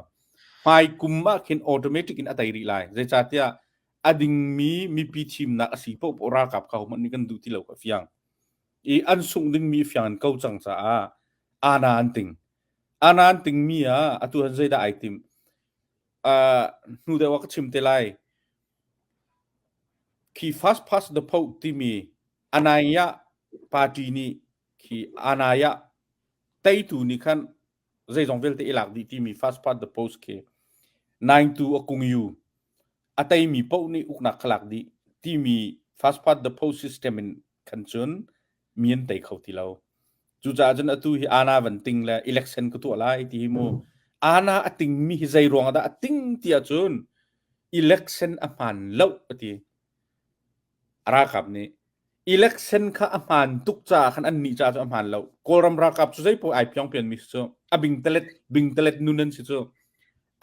hmai kum ah khin automatic in a tei rih lai zeicahtiah a dingmi mipi thimnak a si poh poh ralkap kha hmanh nih kan duh ti lo ka fiang i an sungh dingmi fiang in ko cang caah ana an ting ana an tingmi ah atu han zeidah ai tim uh, hnu deuh ah ka chim te lai khi first past the post timi anaya party nih khi anaya teitu nih khan zeizong vialte i lak dih timi first past the post khi nine tu a kung yu a teimi paoh nih uknak kha lak dih timi first past the post system in khan cun mi an tei kho ti lo. Cucaah cun atu hi ana van ting le election ka tuah lai ti hi mu ana a tingmi hi zei ruang ah dah a ting ti ahcun election a hmaan lo a ti. Ralkap nih election kha a hmaan tuk caah khan an nih caah cu a hmaan lo. Kawlram ralkap cu zei paoh ai piangpian mi si cu a bingtalet bingtalet nun an si cu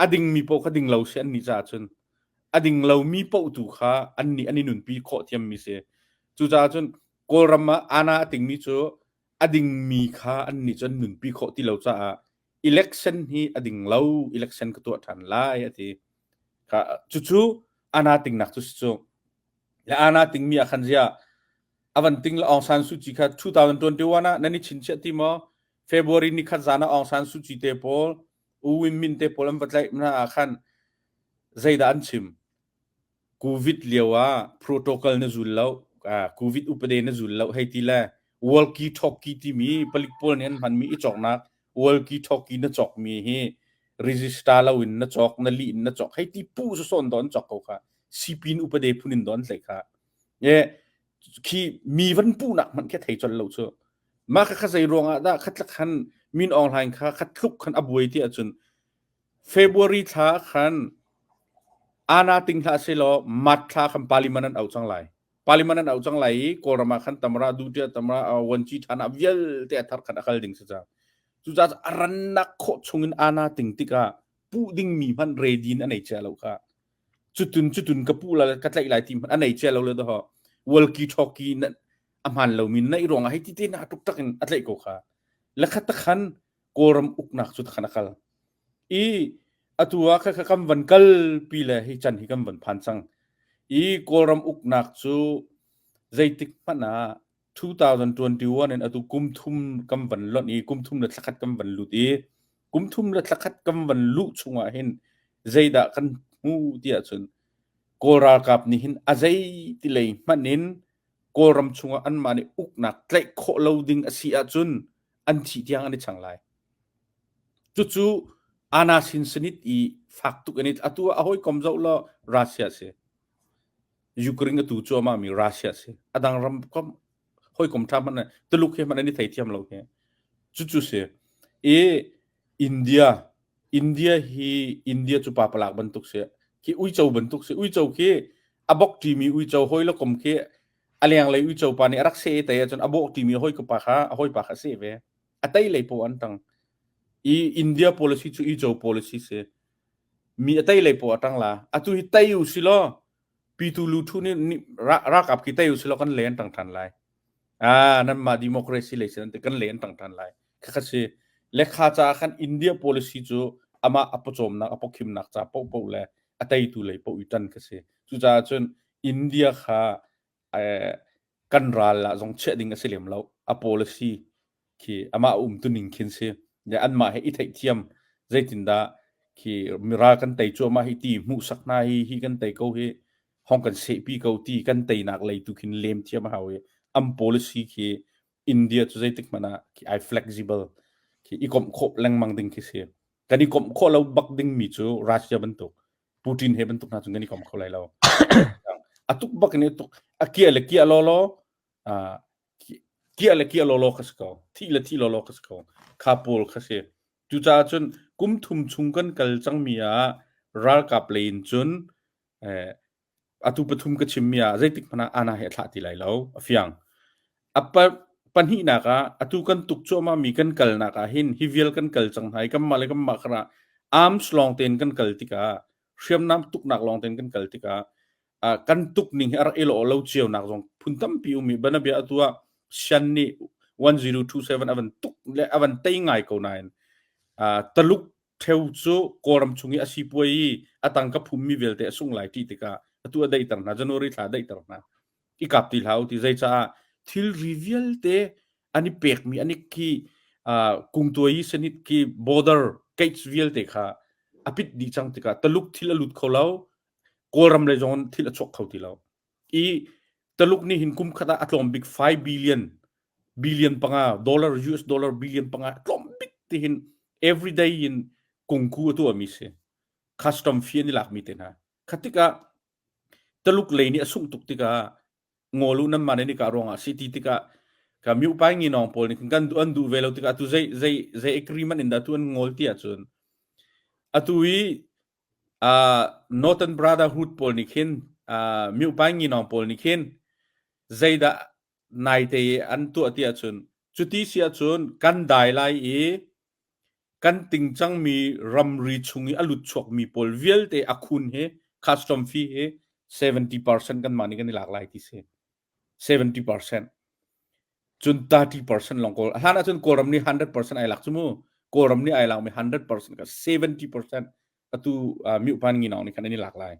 a dingmi paoh kha ding lo si an nih caah cun a ding lomi paoh tu kha an nih an i nunpi khawh thiammi si. Cucaah cun Kawlram ah ana a tingmi cu a dingmi kha an nih cun nunpi khawh ti lo caah election hi a ding lo election ka tuah ṭhan lai a ti. Kha cucu ana tingnak cu si cu. Le ana tingmi ah khan ziah a van ting le Aung San Suu Kyi kha 2021 ah nan i chinchiah ti maw? February ni khat zan ah Aung San Suu Kyi te pawl U Win Myint te pawl an va tlaih hna ah khan zeidah an chim? Covid lio ah protocol na zul lo, Covid upade na zul lo hei ti le walkie talkie timi palik pawl nih an hmanmi i cawknak walkie talkie na cawkmi hi register lo in na cawk na lih in na cawk hei ti pu sawn do an cawk ko kha sipin upade phun in do an tlaih kha e khi mi van puhnak hmanh khi thei chol lo chu mah kha kha zei ruang ah dah khatlak khan Min Aung Hlaing kha khatluk khan a buai ti ahcun February thla khan ana ting hlah selaw March thla khan parliament an auh cang lai. Parliament an auh cang lai i Kawlram ah khan tamra dutia tamra wanci ṭhan ah vialte a thar khan a kal ding si cang. Cucaah a rannak khawh chungin ana ting tikah puh dingmi hmanh ready in a nei cia lo kha. Cutun cutun ka puh la ka tlaih lai ti hmanh a nei cia lo le daw walkie talkie a hmaan lomi naih ruangah hei ti te na tuk tak in a tlaih ko kha. Lakhat takhan Kawlram uknak cu takhan a kal. I atu ah kha kan van kalpi le hi chan hi kan van phan cang. I Kawlram uknak cu zeitik hmanh ah 2021 in atu kum thum kan van lonh i kum thum le thlakhat kan van lut i kum thum le thlakhat kan van luh chungah hin zeidah kan hmu ti ahcun Kawl ralkap nih hin a zei ti lei hmanh in Kawlram chungah anmah nih uknak tlaih khawh lo ding a si ahcun an thih tiang an i chang lai. Cucu Ana sin sanit i fak tuk in atu ah a hawikom zoh law Russia si. Ukraine atu cuahmah mi Russia si. A dang ram kom hawikom ṭha hmanh Tuluk he hmanh an i theithiam lo hi. Cucu si. I India India hi India cu pa palak bantuk si. Khi uico bantuk si. Uico khi a bok ṭimi uico hawi le kom khi a lenglei uico pa nih a rak seh te ahcun a bawh ṭimi hawi pa kha a hawipa kha a seh ve. A tei lei paoh an ṭang. I India policy cu uico policy si. Mi a tei lei paoh a ṭang la. Atu hi tei u si law pitu lu thu nih ralkap khi tei u si law kan le an ṭang ṭhan lai. Ah, nanmah democracy lei sin kan le an ṭang ṭhan lai. Khakha si. Lekha caah khan India policy cu amah a pawcawmnak, a pawkhimnak ca paohpaoh le a teitu lei paoh i ṭan kha si. Cucaah cun India kha eh, kan ral ah zong chiah ding a si lem lo. A policy khi amah a umtuning khin si. Le anmah he i theihthiam zeitindah khi ral kan tei cuahmah hi ti hmuhsak hna hi hi kan tei ko hi hong kan sehpi ko ti kan teinak lei tu khin lem thiam a hau i am policy khi India cu zeitik hmanh ah khi ai flexible khi i komh khawh lengmang ding khi si. Kan i komh khawh lo bak ding mi cu Russia bantuk Putin he bantuk hna cun kan i kom kho lai lo. A tuk bak in tuk a kia le kia law law kia le kia law law kha si ko. Thih le thih law law kha si ko. Kha pawl kha si. Cucaah cun kum thum chung kan kal cangmi ah ralkap lei in cun eh, atu pathum ka chimmi ah zeitik hmanh ah ana he a thlah ti lai lo. A fiang. A pahnihnak ah atu kan tuk cuahmah mi kan kalnak ah hin hi vial kan kal cang hna i kanmah le kanmah kha arms lawng tein kan kal tikah hriamnam tuknak lawng tein kan kal tikah kan tuk ning hi a rak i lawh lo cio nak zong phun tampi um i banabia atu ah Shan nih 1027 avan tuk le avan tei ngai ko nain Taluk theu cu Kawlram chung i a sipuai i a tangka phummi vialte a sung lai ti tikah atu a daihter hna January thla a daihter hna i kap ti hlah u ti zeicaah thilri vialte an i pekmi an i khi kungtuai sanit khi border gates vialte kha a pit dih cang tikah Taluk thil a lut kho lo Kawlram lei zong thil a chuak kho ti lo i Taluk nih hin kum khat ah a tlawm bik 5 billion billion panga dollar US dollar billion panga tlawm bik ti hin everyday in kungku a tuahmi si custom fee an i lakmi te hna khatikah Taluk lei nih a sungh tuk tikah ngawl u nanmah nih nika ruangah si ti tikah ka miopai nginawng pawl nih kan duh an duh ve lo tikah atu zei zei zei agreement in dah tu an ngawl ti ahcun atu i uh, Northern Brotherhood pawl nih khin uh, miopai nginawng pawl nih khin zeidah naite an tuah ti ahcun cuti si ahcun kan dai lai i Kan tingcangmi ramri chung i a lut chuakmi pawl vialte a khun hi custom fee hi 70% kanmah nih kan i lak lai ti si. 70%. Cun 30% lawng Kawl. Hlan ahcun Kawlram nih 100% ai lak cu mu. Kawlram nih ai lakmi 100% ka 70% atu uh, Myuhpan nginawng nih khan an i lak lai.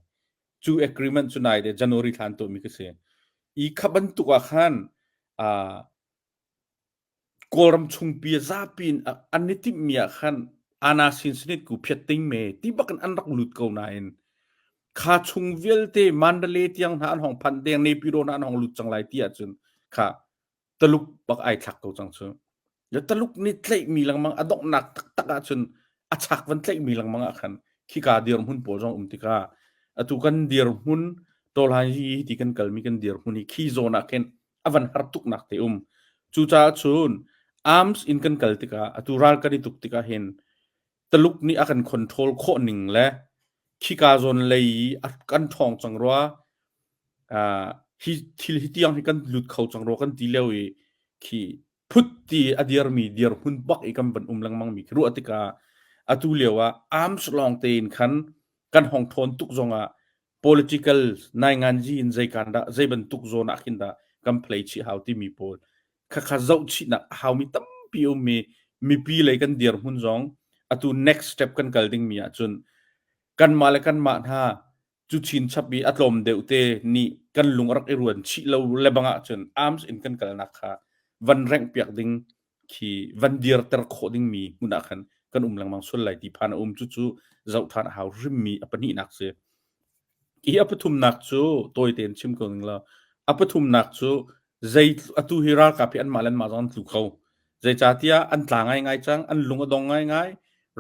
Cu agreement cu nai de January thlan tuahmi ka si. I kha bantuk ah khan uh, Kawlram chungpi zapi in an i timhmi ah khan Anna sin sinit ku phiat ting me ti bak in an rak lut ko nain kha chung vialte Mandalay tiang hna an hong phanh deng Naypyidaw hna an hong lut cang lai ti ahcun kha Taluk bak ai thlak ko cang cu. Le Taluk nih tlaihmi lengmang a donghnak taktak ahcun a chak van tlaihmi lengmang ah khan khika dirhmun pawl zong um tikah atu kan dirhmun tawlhan hi ti kan kalmi kan dirhmun hi khi zawn ah khin a van har tuknak te um. Cucaah cun arms in kan kal tikah atu ral kan i tuk tikah hin Taluk nih a kan control khawh ning le khika zawn lei i a kan ṭhawng cang rua uh, hi thil hi tiang hi kan lut kho cang rua kan ti lio i khi phut ti a dirmi dirhmun bak i kan van um lengmang mi khi ruah tikah atu lio ah arms lawng tein khan kan hong ṭhawn tuk zongah political nainganzi in zei kan dah zei bantuk zawn ah khin dah kan play chih hau timi pawl khakha zoh chihnak a haumi tampi ummi mipi lei kan dirhmun zong atu next step kan kal dingmi ahcun kanmah le kanmah hna. Cu chinchap i a tlawm deuh te nih kan lung a rak i ruan chih lo lebang ahcun arms in kan kalnak kha van rengh piak ding khi van dirter khawh dingmi hmun ah khan kan um lengmang sual lai ti phan a um. Cucu zoh ṭhan a hau hrimmi a pahnihnak si. Hi a pathumnak cu tawi tein chim ko ning law, a pathumnak cu zei atu hi ralkap hi anmah le anmah zong an tlu kho. Zeicahtiah an tla ngaingai cang, an lung a dong ngaingai.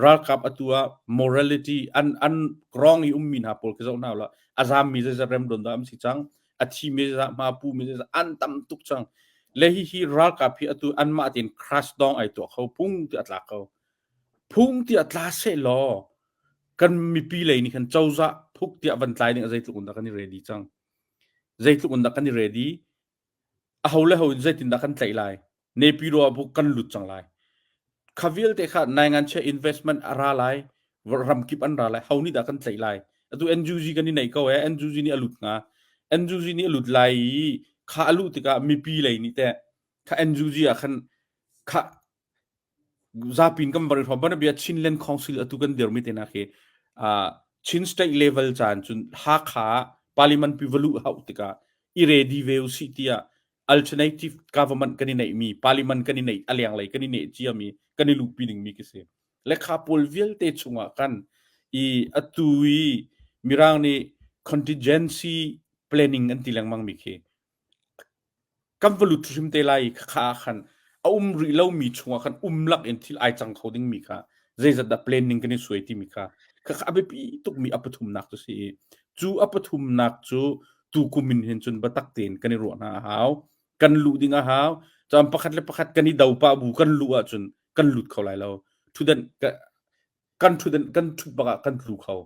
Ralkap atu ah morality an an wrong i ummi hna pawl khi zoh hna ulaw a zammi zeizat remdawn dah an si cang, a thimi zeizat hma pumi zeizat an tam tuk cang. Le hihi ralkap hi atu anmah tein crash dong ai tuah kho, phung ti a tla kho. Phung ti a tla seh law kan mipi lei nih khan cozah phuk tiah van tlai ding a zeitluk in dah kan i ready cang. Zeitluk in dah kan i ready. A ho le ho in zeitindah kan tlaih lai. Nepiro ah buk kan lut cang lai. Kha vialte kha nainganchia investment a ra lai. Ramkip an ra lai. Ho nih dah kan tlaih lai. Atu NUG kan i neih ko e. NUG nih a lut hnga. NUG nih a lut lai i kha a luh tikah mipi lei nih teh kha NUG ah khan kha Zapi in kan var i hrawm. Banabia Chinland Council atu kan dirmi te nak hi Chin state level caan cun Hakha parliament pi va luh hauh tikah i ready ve usih tiah alternative government kan i neihmi parliament kan i neih a lenglei kan i neh ciami kan i luhpi dingmi khi si. Lekha pawl vialte chungah kan i atu i Mirang nih contingency planning an ti lengmang mi khi Kan va lut hrim te lai i khakha ah khan a um rih lomi chungah khan um lak in thil ai cang kho dingmi kha zeizat dah planning kan i suai timi kha khakha a biapi tukmi a pathumnak cu si i cu a pathumnak cu tu kum in hin cun biatak tein kan i ruah hna a hau. Kan luh ding a hau. Cun pakhat le pakhat kan i do pah bu kan luh ahcun kan lut kho lai lo. Thutdan kan ṭhut kan ṭhut bak ah kan tlu kho.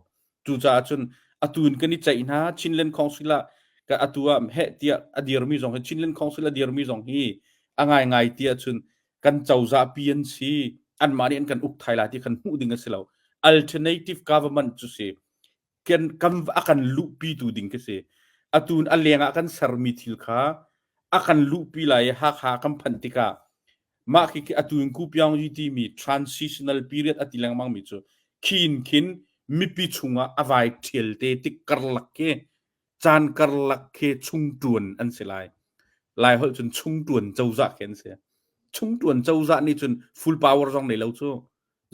Cucaah cun atu in kan i ceih hna Chinland Council ah ka atu ah heh tiah a dirmi zong hi Chinland Council a dirmi zong hi a ngaingai tiah cun kan cozah pi an si anmah nih an kan uk thai lai ti kan hmuh ding a si lo. Alternative government cu si kan kan a kan luhpi tu ding khi si. Atu a leng ah kan sermi thil kha a kan luhpi lai i Hakha kan phanh tikah Mah khi atu in Kupyangyi timi transitional period a ti lengmang mi cu khin khin mipi chungah a vai ṭhial te tik karlak khi caan karlak khi chungṭuan an si lai. Lai holh cun chungṭuan cozah khi an si. Chungṭuan cozah nih cun full power zong nei lo cu.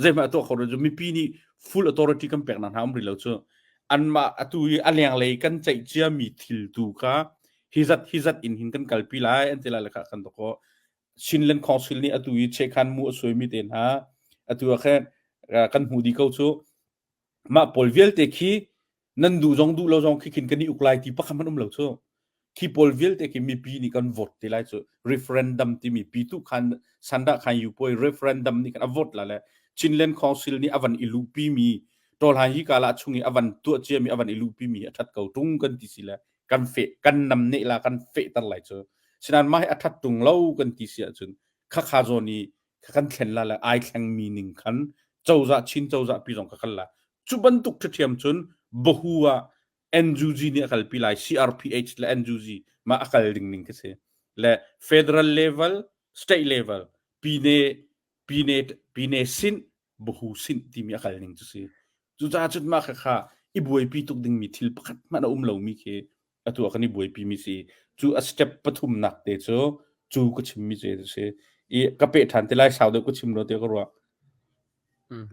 Zeihmanh a tuah kho lo cu mipi nih full authority kan peknak hna um rih lo cu. Anmah atu i a lenglei kan ceih ciami thil tu kha hi zat hi zat in hin kan kalpi lai an ti lai le kha kan dawk Chinland Council nih atu i Chekhan mu a suaimi te hna atu ah khan kan hmu dih ko cu mah pawl vialte khi nan duh zong duh lo zong khi khin kan i uk lai ti pakhat hmanh um lo cu khi pawl vialte khi mipi nih kan vote te lai cu referendum timi pi tu khan sanda khan yu poi referendum nih kan a vote la le Chinland Council nih avan i luhpi mi tawlhan hi kala chung i avan tuah cia mi avan i luhpi mi a that ko tung kan ti si le kan feh kan nam ne la kan fehter lai cu sinan mah hi a that tung lo kan ti si ahcun khakha zawn i kan thlen la le ai thleng mi ning khan cozah Chin cozah pi zong ka kal la cu bantuk ṭhiam cun bahu ah NUG nih a kalpi lai CRPH le NUG mah a kal ding ning khi si le federal level state level pine pine pine sin bahu sin timi a kal ning cu si Cucaah cun mah khakha i buaipi tuk dingmi thil pakhat hmanh a um lomi khi atu ah kan i buaipi mi si. Cu a step pathumnak te cu cu ka chimmi cu a si. I ka peh ṭhan te lai sau deuh ka chim lo tiah ka ruah. Mm.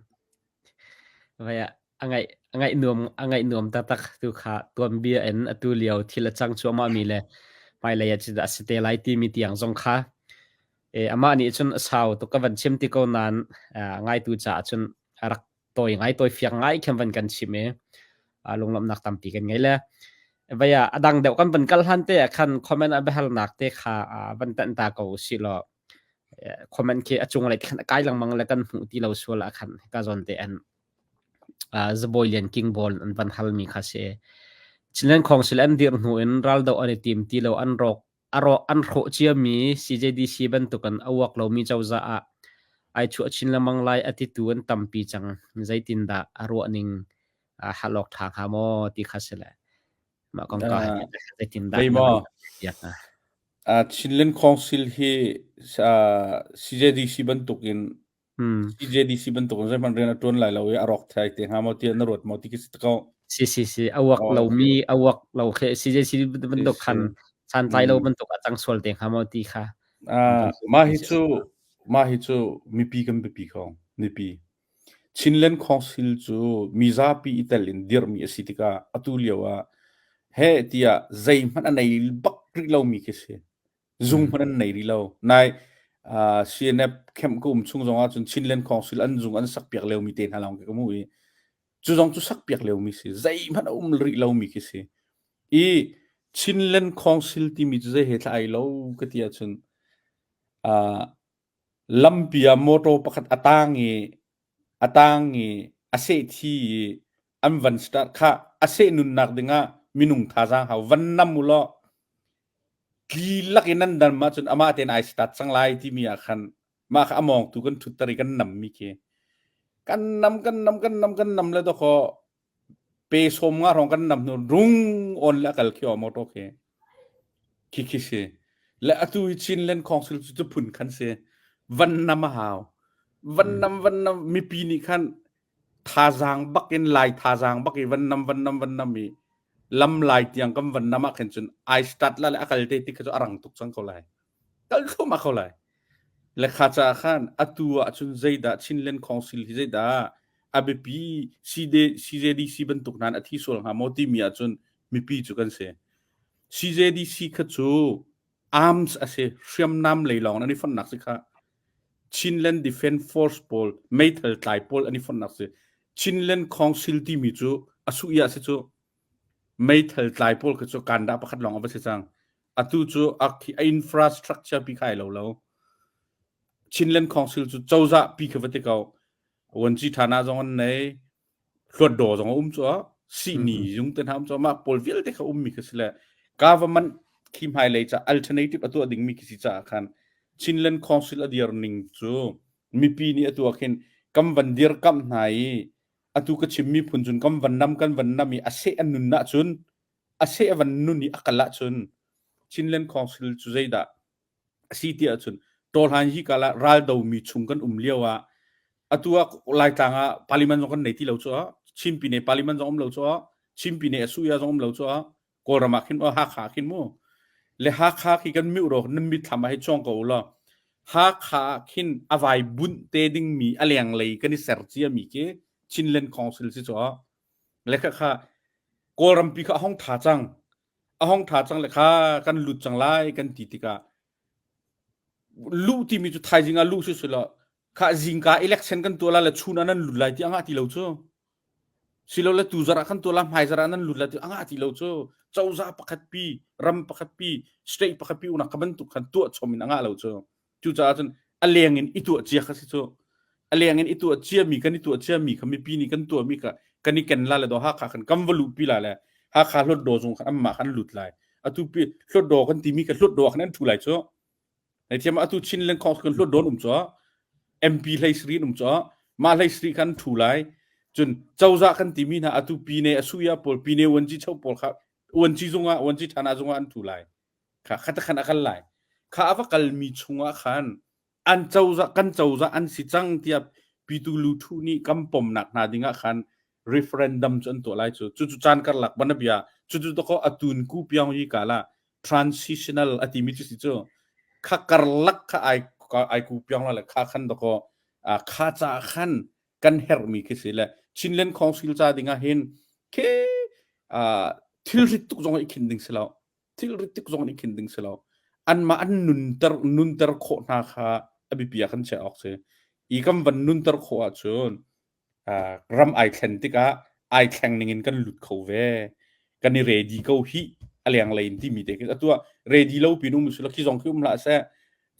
Vai a ngaih a ngaih nuam a ngaih nuam taktak tu kha tuanbia in atu lio thil a cang cuahmah mi le hmailei ah cudah a si te lai timi tiang zong kha e, amah nih cun a sau tuk ka van chim ti ko nain ngaitu caah cun a rak tawi ngai tawi fiang ngai khem van kan chim i lunglawmhnak tampi kan ngei le vaya adang deuh kan van kal hlan te ah khan comment a biahalnak te kha van tan ta ko si law comment khi a cung lei khan kai lengmang le kan hmuh ti lo sual ah khan ka zawn te an zabawi lian king ball an van hal mi kha si Chinland Council an dir hnu in raldo an i tim ti lo an rawk A rawh an hrawh ciami CJDC bantukin a uak lomi cozah ah ai chuah chin lengmang lai a titu an tampi cang. Zeitindah a ruahning hal awk ṭha hnga maw ti kha si le mah kongkau he zeitindah Zei na maw? van piak hnga? Chinland Council hi CJDC bantukin Hmm. CJDC bantukin zeihmanh rian a ṭuan lai lo i a rawk thai te hnga maw tiah na ruat maw ti khi si ko. Si si si a uak Oh, lomi a uak lo khi CJC si bantuk si. khan santlai lo Mm. bantuk a cang sual te hnga maw ti kha an Ah, van mah chimmi hi si. cu mah hi cu mipi kan biapi ko. Mipi. Chinland Council cu mizapi i tel in dirhmi a si tikah atu lio ah heh tiah zeihmanh a nei bak rih lomi khi si. Zung hmanh an nei rih lo. Nai uh, CNF camp ka um chung zong ahcun Chinland Council an zung an sakpiak liomi te hna lawng ka hmuh i cu zong cu sakpiak liomi si. Zeihmanh a um rih lomi khi si. I Chinland Council timi cu zei he thla ai lo ka ti ahcun uh, lampi ah motor pakhat a tang i a tang i a seh thi i an van start kha a seh nunnak dingah minung thazaang hau van nam u law tli lak in nan dam ahcun amah tein ai start cang lai timi ah khan mah kha a mawngtu kan ṭhutter i kan nammi khi kan nam kan nam kan nam kan nam le dawkaw pe sawm nga hrawng kan nam hnu rung on le a kal khi o motor khi khi khi si le atu hi Chinland Council cu cu phun khan si van nam a hau van nam van nam mipi nih khan thazaang bak in lai thazaang bak i van nam van nam van nam i lam lai tiang kan van nam ah khin cun ai start la le a kal te ti kha cu a rang tuk cang ko lai kal thluahmah ko lai le kha ca khan atu ah cun zeidah Chinland Council hi zeidah a biapi CJDC bantuk nan a thi sual hnga maw timi ah cun mipi cu kan si CJDC kha cu arms a si hriamnam lei lawng an i fonhnak si kha Chinland Defense Force pawl meithal tlai pawl an i fonhnak si Chinland Council timi cu a su ia si cu meithal tlai pawl kha cu kanda pakhat lawng a va si cang atu cu a infrastructure pi khai lo lo Chinland Council cu cozah pi kha va ti ko wanci thana zong an nei hluatdaw zong a um cu sihni zung te hna um cu mah pawl vialte kha ummi kha si le government khi hmailei ca alternative a tuah dingmi khi si caah khan Chinland Council a dir ning cu mipi nih atu ah khin kan van dir kamh hna i atu ka chimmi phun cun kan van nam kan van nam i a seh an nun ahcun a seh a van nun i a kal ahcun Chinland Council cu zeidah a si ti ahcun tawhlan hi kala raldo mi chung kan um lio ah atu ah Laitlang ah parliament zong kan nei ti lo cu Chin pine parliament zong um lo cu Chin pine a suya zong um lo cu Kawlram ah khin Hakha khin mu le Hakha khi kan miu ro nan mitthlam ah hei chuang ko law Hakha khin a vai bunh te ding mi a leng lei kan i ser cia mi khi Chinland Council si cu le kha kha Kawlram pi kha a hong tha cang a hong ṭha cang le kha kan lut cang lai kan ti tikah luh timi cu thaizing ah luh si si law kha zingka election kan tuah la le chun ah nan lut lai ti a ngah ti lo cu silole tu zarh ah kan tuah la hmai zarh ah nan lut lai ti a ngah ti lo cu cozah pakhat pi ram pakhat pi state pakhat pi unak ka bantuk khan tuah chom in a ngah lo cu Cucaah cun a leng in i tuah cia kha si cu. A leng in i tuah ciami kan i tuah ciami kha mipi nih kan tuahmi kha kan i ken la le do Hakha khan kan va luhpi la le Hakha hlawtdaw zung khan anmah khan lut lai. Atu pi hlawtdaw kan timi kha hlawtdaw khan an ṭhu lai cu. Naithiam atu Chinland Council kan hlawtdaw an um cu. MP hlei sri an um cu. Mah hlei sri khan ṭhu lai. Cun cozah kan timi hna atu pine asuya pawl pine uanci cho pawl kha uanci zungah uanci ṭhana zungah an ṭhu lai. Kha kha khan a kal lai. Kha a va kalmi chungah khan an cozah kan cozah an si cang tiah Pitu Luthu nih kan pomnak hna dingah khan referendum cu an tuah lai cu. Cucu caan karlak banabia cucu dakaw atun ku piang yi kala transitional a timi cu si cu kha karlak kha ai ai ku piang la le kha khan dakaw kha ca khan kan herhmi khi si le Chinland Council ca dingah hin khi thilrit tuk zong i khin ding si lo thilrit tik zong nih khin ding si lo anmah an nunter nunter khawh hna kha a biapi ah kan chiah awk si i kan van nunter khawh ahcun ram ai thlen tikah ai thleng ning in kan lut kho ve kan i ready ko hi a leng lei in timi te khi atu ah ready lo pin um silo khi zong khi um hlah seh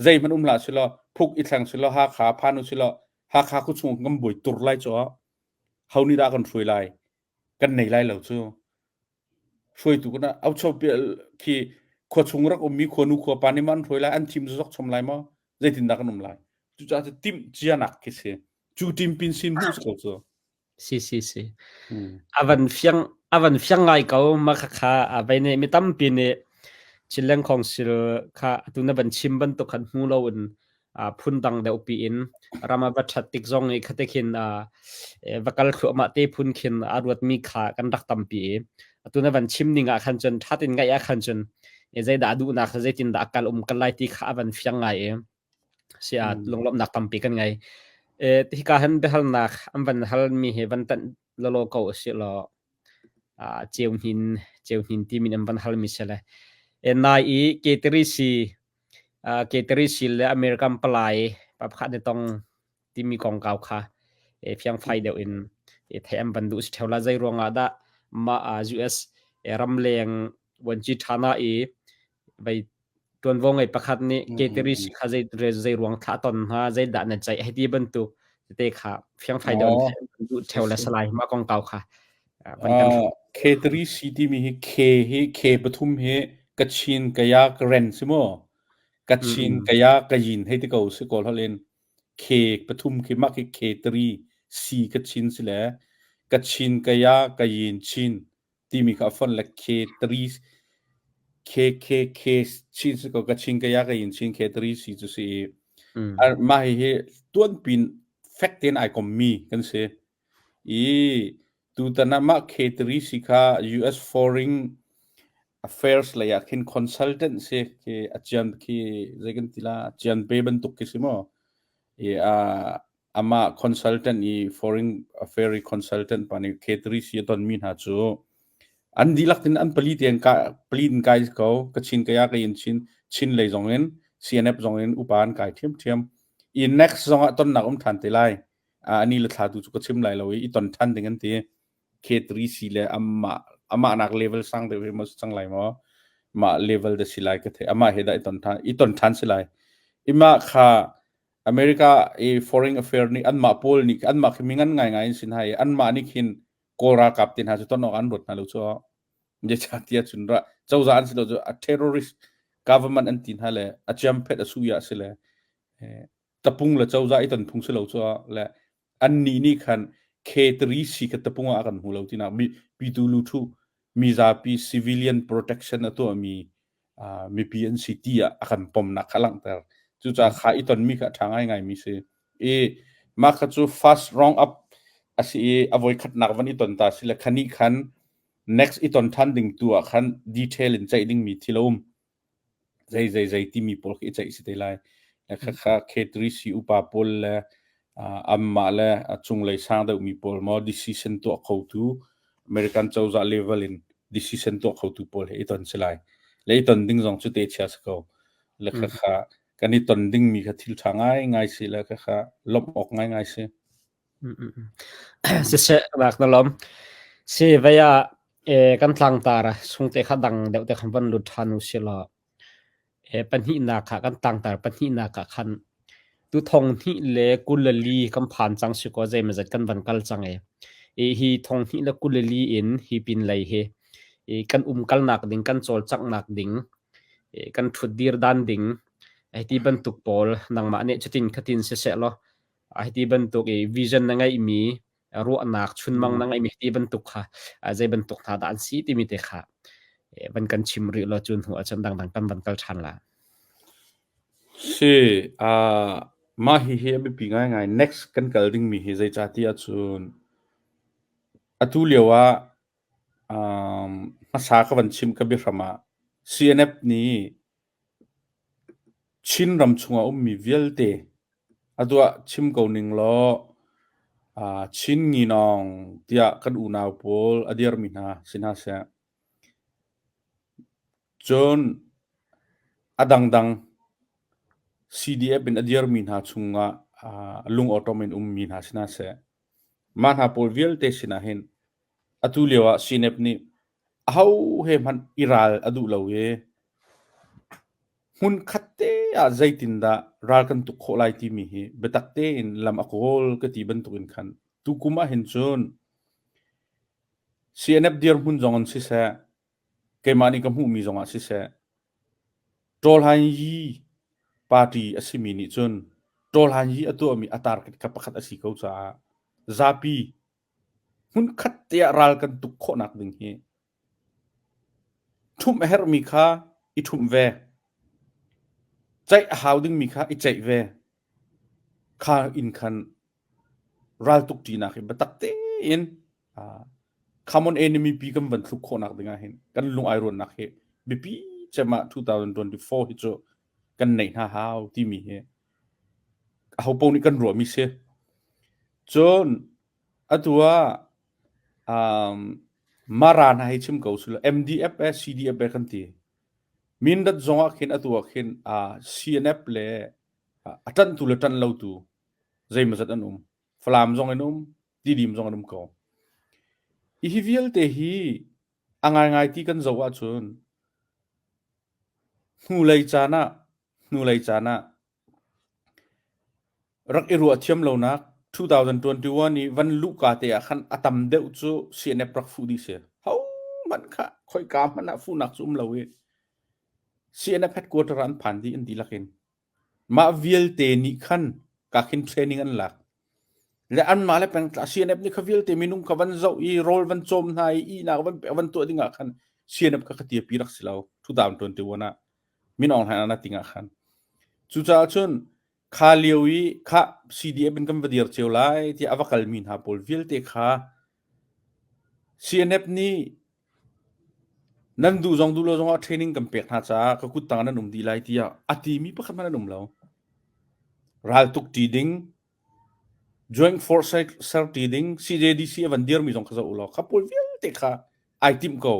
zeihmanh um hlah silo phuk i thleng silo Hakha phan u silo Hakha khu chung kan buai tur lai cho ho nih dah kan hruai lai kan nei lai lo cu Hruaitu kan khi khua chung rak ummi khuanu khuapa nih maw an hruai lai, an thim zok chom lai maw? Zeitindah kan um lai? Cucaah cu timh cianak khi si. Cu timpin sin hmuh si ko cu. Si si si. A van fiang a van fiang ngai ko ma kha kha a vai ne mi tampi nih Chinland Council kha atu na van chim bantuk khan hmu lo in. Phundang deuh piin ram a va ṭhat tik zong i khate khin va kal thluahmah te phun khin a ruatmi kha kan rak tampi i atu na van chim ning ah khan cun ṭhat in ngaih ah khan cun zeidah a duhnak zeitindah a kal um kal lai ti kha a van fiang ngai i si ah lunglawmhnak tampi kan ngei. Hika hin biahalnak an van halmi hi van tanh lawlaw ko usih law ceu hnin ceu hnin timi an van halmi si le nai i K3C K3C le American palai pa pakhat nih tong timi kongkau kha fiangfai deuh in theih an van duh si ṭheo la. Zei ruangah dah mah US ramleng vuanci ṭhana i vei ṭuanvo ngei pakhat nih K3C kha zei zei ruang thlah ton hnga, zeidah na ceih hei ti bantuk tete kha fiangfai deuh in theih an van duh ṭheo le salai mah kongkau kha van kan K3C timi hi K hi K pathum hi Kachin, Kaya, Karen si maw? Kachin, Kaya, Kayin hei ti ko si kawl holh in. K pathum khi mah khi K3 C Kachin si le Kachin, Kaya, Kayin, Chin timi kha a fonh le K3 K K K Chin si ko Kachin, Kaya, Kayin, Chin K3 C cu si i mah hihi tuanpin fek tein ai kommi kan si. I tutan ah mah K3 si kha US Foreign Affairs lei ah khin consultant si khi a cian khi zei kan ti la cian pe bantuk khi si maw i a amah consultant i foreign affair i consultant pa nih K3 si a tonmi hna cu an dihlak tin an pali tiang ka pali in kai ko Kachin kaya ka in Chin Chin lei zong in CNF zong in upa an kai thiam thiam i next zong ah tonnak um than te lai ani le thla tu cu ka chim lai lo i i ton than ding an ti K3C le amah amah nak level sang deuh hi maw si cang lai maw mah level da si lai ka thei amah he dah i ton than i ton than si lai ima kha America i foreign affair nih anmah pawl nih anmah khi mingan ngai ngai in sin hai anmah nih khin kawl ralkap te hna cu ton awk an ruat hna lo chu tia cun ra cozah an si lo cu a terrorist government an ti hna le a chiam phet a su ya si le tapung le cozah i ton phung si lo cu le annih nih khan K3C kha tapung ah a kan hmu lo tinak mi pitu luthu mizapi civilian protection a tuahmi mipi an si ti ah a kan pomnak kha langhter cucaah kha i tonmi kha a ṭha ngaingai mi si i mah kha cu first round up a si i a voi khatnak van i ton ta si le khani khan next i ton ṭhan ding tu ah khan detail in ceih dingmi thil a um zei zei zei timi pawl khi i ceih si te lai. Khakha K3C upa pawl le anmah le a cunglei sang deuhmi pawl maw decision tuah khotu American cozah level in decision tuah khotu pawl he i ton si lai. Le i ton ding zong cu te chia si ko. Le khakha kan i ton dingmi kha thil ṭha ngaingai si le khakha lawmh awk ngaingai si. Siseh rak na lawm. Si vei ah kan tlangtar chungte kha dang deuh te khan van lut ṭhan u si law pahnihnak kha kan tlangtar pahnihnak ah khan tu thong hnih le 24 kan phan cang si kaw zeimawzat kan van kal cang e. I hi thong hnih le 24 in hi pin lei hi i kan umkalnak ding kan cawlcanghnak ding kan ṭhutdir dan ding hiti bantuk pawl nangmah nih cutin khatin siseh law hiti bantuk i vision na ngeihmi ruahnak chunmang na ngeihmi hiti bantuk kha zei bantuk hna dah an si timi te kha van kan chim rih law cun hnu ahcun dangdang kan van kal ṭhan la. Si, uh, mah hi hi a biapi ngaingai. Next kan kal dingmi hi zeicahti ahcun atu lio ah um, hmasa ka van chim ka biahram ah CNF nih Chinram chungah ummi vialte a duah chim ko ning law Chin nginawng tiah kan unau pawl a dirmi hna si hna seh. Cun a dangdang CDF in a dirmi hna chungah lungawṭawm in ummi hna si hna seh. Mah hna pawl vialte sinah hin atu lioah CNF nih aho he hmanh i ral a duh lo i hmunkhat te ah zeitindah ral kan tuk khawh lai timi hi biatak tein lam a kawl ka ti bantukin khan tukum ah hin cun CNF dirhmun zong in siseh keimah nih ka hmuhmi zong ah siseh Ṭawlhanyi party a simi nih cun Ṭawlhanyi a tuahmi a target kha pakhat a si ko caah zapi hmunkhat te ah ral kan tuk khawhnak ding hi ṭhumh a herhmi kha i ṭhumh ve. Ceih a hau dingmi kha i ceih ve. Kha inn khan raltuk ṭinak hi biatak tein common enemy pi kan van thluk khawhnak ding ah hin kan lung ai ruannak hi biapi cem ah 2024 hi cu kan neih hna hau timi hi aho paoh nih kan ruahmi si. Cun atu ah um, Mara hna hi chim ko sula MDF e CDF e kan ti. Mindat zong ah khin atu ah khin uh, CNF le a ṭanhtu le ṭanh lotu zeimawzat an um. Falam zong an um, Tidim zong an um ko. Hi vialte hi a ngaingai ti kan zoh ahcun hnulei caan ah hnulei caan ah rak i ruah thiam lonak 2021 i van luhka te ah khan a tam deuh cu CNF rak fuh dih si. Hohmanh kha khoika hmanh ah fuhnak cu um lo i CNF headquarter ah an phan dih an dihlak in. Mah vialte nih khan ka khin training an lak. Le anmah le pengtla CNF nih kha vialte minung kha van zoh i rawl van cawm hna i ihnak van pek van tuah ding ah khan CNF kha ka tiapi rak si lo 2021 ah Min Aung Hlaing na ting ah khan. Cucaah cun kha lio i kha CDF in kan va dir cio lai tiah a va kalmi hna pawl vialte kha CNF nih Nan duh zong duh lo zongah training kan pek hna caah ka kut tang ah nan um dih lai tiah a timi pakhat hmanh an um lo. Raltuk ṭi ding, joint force ser ṭi ding, CJDC a van dirmi zong kha zoh u law kha pawl vialte kha ai timh ko.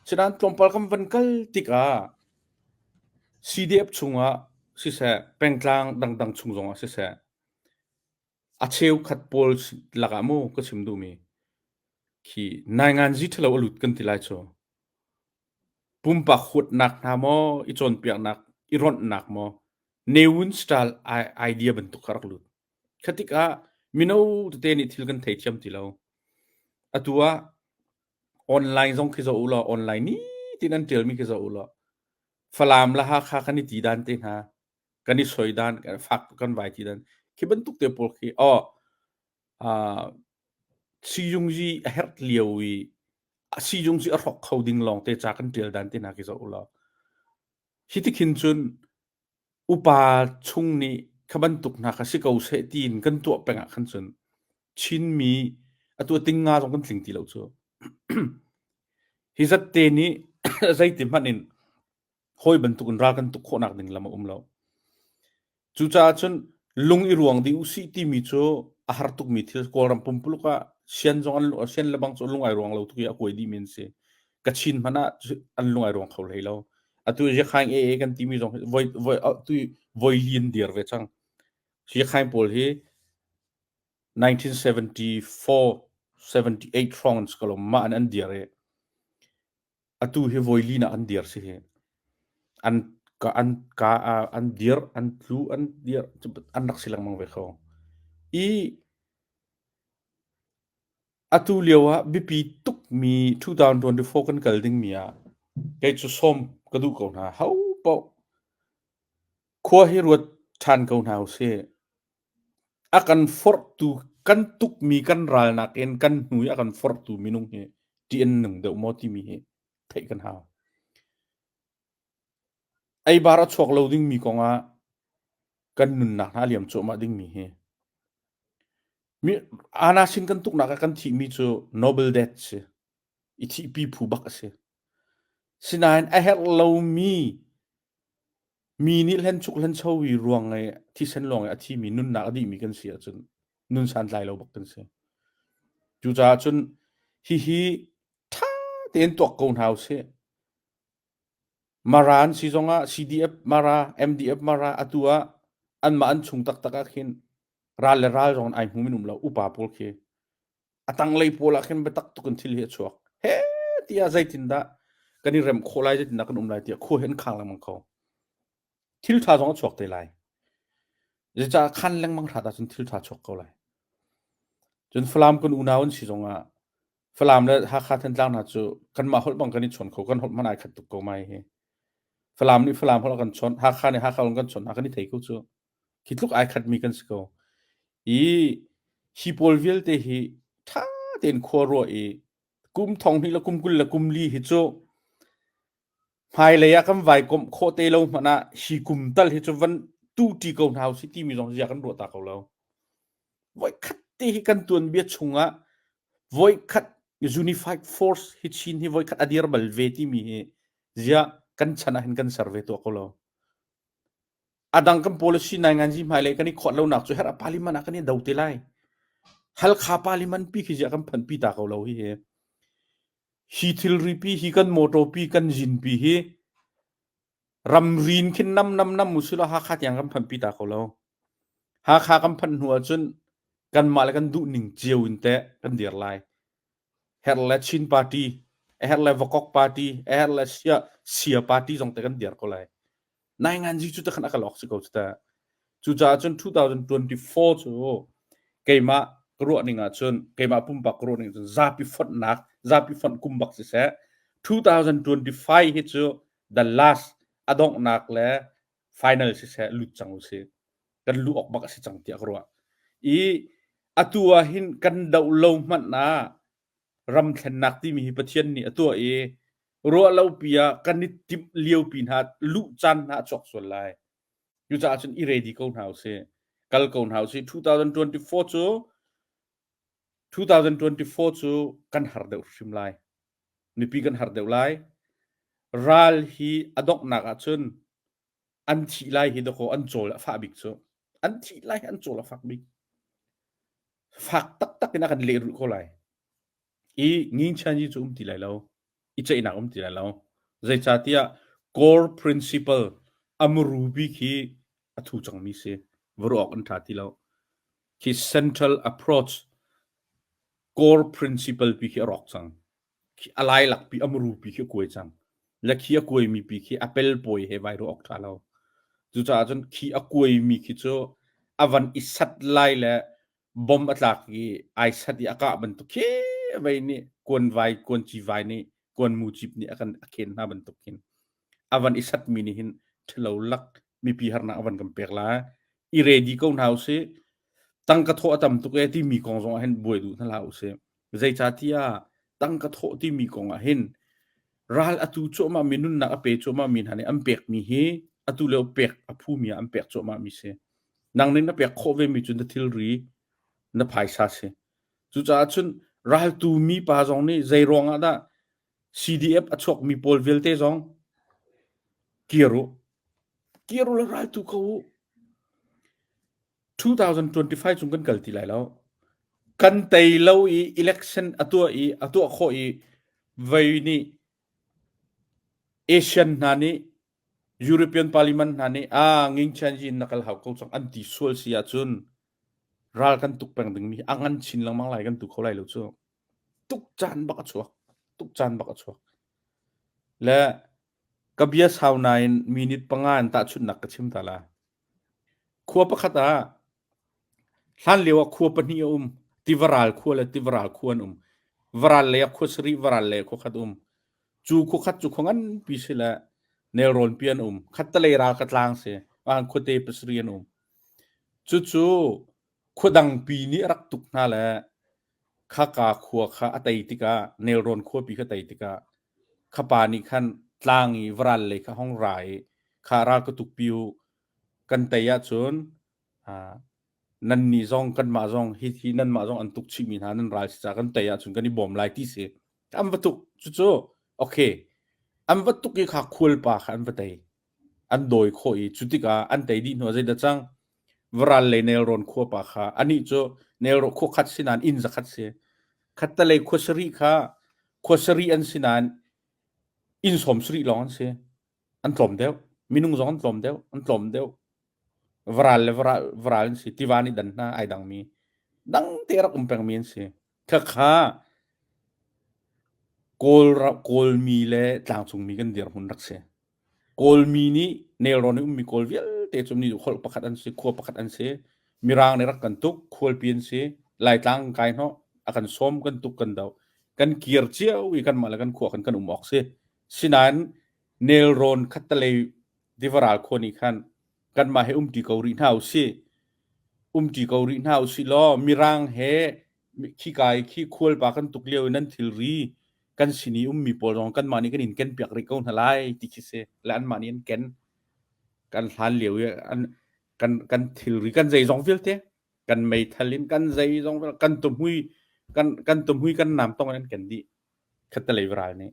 Sinain tlawmpal kan van kal tikah CDF chungah siseh, pengtlang dangdang chung zongah siseh, a cheukhat pawl lakah mu ka chim duhmi khi nainganzi ṭhalo a lut kan ti lai cu. Pumpak huatnak hna maw, i cawnpiaknak, i ronhnak maw, Ne Win style idea bantuk kha rak lut. Kha tikah mino tete nih thil kan theithiam ti lo. Atu ah online zong khi zoh u law online ni tin an ṭialmi khi zoh u law Falam le Hakha kan i ti dan te hna, kan i soi dan, fak kan vai ti dan khi bantuk te pawl khi oh Siizungzi a herh lio i siizungzi a hrawk kho ding lawngte ca kan ṭial dan te hna khi zoh u law hi tikhin cun upa chung nih kha bantuk hna kha si ko seh tiin kan tuah peng ah khan cun Chinmi atu a ting nga zong kan tling ti lo cu. Hi zat te nih zeiti hmanh in hawi bantuk in ral kan tuk khawhnak ding lam a um lo. Cucaah cun lung i ruang dih usih timi cu a har tukmi thil Kawlram pumpuluk ah sian zong an sian le bang cu lung ai ruang lo tuk i a kuai dihmi an si. Kachin hmanh ah an lung ai ruang kho hlei lo. Atu Yakhaing AA kan timi zong voi voi tu voi li an dir ve cang. Yakhaing pawl hi 1974 78 hrawng an si ko lo mah an an dir i Atu hi voi linak an dir si hi. An ka an ka an dir, an tlu, an dir an rak si lengmang ve kho. I atu lio ah biapi tukmi 2024 kan kal dingmi ah kei cu sawm ka duh ko hna. Ho paoh khua hi ruat ṭhan ko hna usih. A kan forhtu kan tukmi kan ral nakin kan hnu i a kan forhtu minung hi ṭih an nung deuh maw timi hi theih kan hau. Eibar a chuak lo dingmi kongah kan nunnak hna a liam cuahmah dingmi hi mi ana sin kan tuknak ah kan thihmi cu noble death si i thihpi phu bak a si. Sinain a herh lomi Mi nih hlenchuk hlencho i ruang i thisen lawng i a thimi nunnak a dihmi kan si ahcun nun santlai lo bak kan si. Cucaah cun hihi ṭha tein tuak ko hna usih. Mara an si zongah CDF Mara, MDF Mara atu ah anmah an chung taktak ah khin ral le ral zong in ai hmu min um lo upa pawl khi a tanglei pawl ah khin biatak tuk in thil hi a chuak he tiah zeitindah kan i rem khawh lai zeitindah kan um lai tiah khua hi an khang lengmang ko thil ṭha zong a chuak te lai zeicah khan lengmang hrat ahcun thil ṭha chuak ko lai cun Falam kan unau an si zongah Falam le Hakha Thantlang hna cu kanmah holh bang kan i chawn kho kan holh hmanh ai khat tuk ko mai hi Falam nih Falam holh a kan chawnh Hakha nih Hakha holh kan chawnh hna kan i thei ko cu Khi tluk ai khatmi kan si ko. I hi pawl vialte hi ṭha tein khua ruah i kum thong hnih le kum 20 le kum li hi cu hmailei ah kan vai komh khawh te lo hmanh ah hi kum tal hi cu van tu ṭi ko hna usih timi zong zia kan ruah ta ko lo. Voikhat te hi kan tuanbia chungah voikhat unified force hi Chin hi voikhat a dir bal ve timi hi zia kan chan ah hin kan ser ve tuah ko lo. A dang kan policy nai ngan zi hmailei kan i khawt lonak cu herh parliament ah kan i do te lai. Halkha parliament pi khi zia kan phan pi ta ko lo hi hi. Hi thilri pi hi kan motor pi kan zin pi hi ramrin khin nam nam nam usila Hakha tiang kan phan pi ta ko lo. Hakha kan phanh hnu ahcun kanmah le kan duh ning cio in teh kan dir lai. Herh le Chin party, a herh le Vakok party, a herh le Sia, Sia party zong te kan dir ko lai. Nai ngan zi cu te khan a ka lok si ko cu ta. Cucaah cun 2024 cu keimah ka ruah ning ahcun keimah pumpak ka ruah ning cun zapi fonhnak zapi fonh kum bak siseh 2025 hi cu the last a donghnak le final siseh lut cang usih kan luh awk bak a si cang tiah ka ruah i atu ah hin kan doh lo hmanh ah ram thlennak timi hi Pathian nih a tuah i ruah lo pi ah kan i timh lio pi hna luh caan hna a chuak sual lai cucaah cun i ready ko hna usih kal ko hna usih 2024 cu 2024 cu kan har deuh hrim lai mipi kan har deuh lai ral hi a donghnak ahcun an thih lai hi dakaw an cawl a fah bik cu an thih lai hi an cawl a fak bik fak taktak in a kan lehrulh ko lai i ngingchan yi cu um ti lai lo i ceihnak um ti lai lo zeicahtiah core principle amuru bik hi a thu cangmi si varu awk an tha ti lo khi central approach core principle pi khi a rawk cang khi a lailak pi a muru pi khi a kuai cang le khi a kuaimi pi khi a pelpawi he vai ru awk ṭha lo cucaah cun khi a kuaimi khi cu a van i sat lai le bom a tlak i ai sat i a kah bantuk khi vei nih kuan vai kuan ci vai nih kuan mu cip nih a kan a khen hna bantuk khin a van i satmi nih hin ṭhalo lak mipi harnak a van kan pek lai i ready ko hna usih tangka thawh a tam tuk e timi kong zong ah hin buai duh hna hlah usih zeicahtiah tangka thawh timi kong ah hin ral atu cuahmah mi nunnak a pe cuahmah mi hna nih an pekmi hi atu lio pek a phumi ah an pek cuahmah mi si nang nih na pek khawh ve mi cu na thilri na phaisa si cucaah cun raltu mi pa zong nih zei ruang ah dah CDF a chuak mi pawl vialte zong kir u kir u la raltu ko u 2025 chung kan kal ti lai lo kan tei lo i election a tuah i a tuah khawh i vei nih Asian hna nih European Parliament hna nih a ngingchan yin na kal hau ko cang an ti sual si ahcun ral kan tuk peng dingmi a ngan chin lengmang lai kan tu kho lai lo cu tuk caan bak a chuak tuk caan bak a chuak le ka bia sau nain minute panga in tahchunhnak ka chim ta la Khua pakhat ah hlanlio ah khua pahnih a um. Tivaral khua le Tivaral khua an um. Varal lei ah khua sarih, varal lei ah khua khat um. Cu khua khat cu khua nganpi si le nelrawn pi an um. Khattalei ral ka tlang si. Ah khuate pasarih an um. Cucu khua dangpi nih a rak tuk hna le khaka khua kha a tei tikah nelrawn khuapi kha tei tikah khapa nih khan tlang i varal lei kha hong ra i kha ral ka tukpi u kan tei ahcun nannih zong kanmah zong hi hi nanmah zong an tuk chihmi hna nan ral si caah kan tei ahcun kan i bawm lai ti si an va tuk cucu okay an va tuk i kha khualpa kha an va tei an dawi khawh i cu tikah an tei dih hnu ah zeidah cang varal lei nelrawn khua pa kha anih cu nelrawn khua khat si nain inn zakhat si khattalei khua sarih kha khua sarih an si nain inn sawm sarih lawng an si an tlawm deuh minung zong an tlawm deuh an tlawm deuh varal le varal varal an si tiva nih dan hna ai dangmi dang te rak um pengmi an si khakha kawl kawlmi le tlangcungmi kan dirhmun rak si Kawlmi nih nelrawn i ummi Kawl vialte cu nih holh pakhat an si, khua pakhat an si. Mirang nih rak kan tuk, khualpi an si. Laitlang kai hnawh, a kan sawm, kan tuk, kan doh. Kan kir cio i kanmah le kan khua khan kan um awk si. Sinain nelrawn khattalei tivaral khua nih khan kanmah he umṭi ko rih hna usih. Umṭi ko rih hna usih law Mirang he khika i khi khualpa kan tuk lio i nan thilri kan sin i ummi pawl zong kanmah nih kan in kenpiak rih ko hna lai ti khi si le anmah nih an ken kan hlan lio i an. Kan kan thilri kan zeizong vialte kan meithal in kan zeizong vialte kan tuhmui kan kan tuhmui kan nam tong in an ken dih. Khattelei ral nih.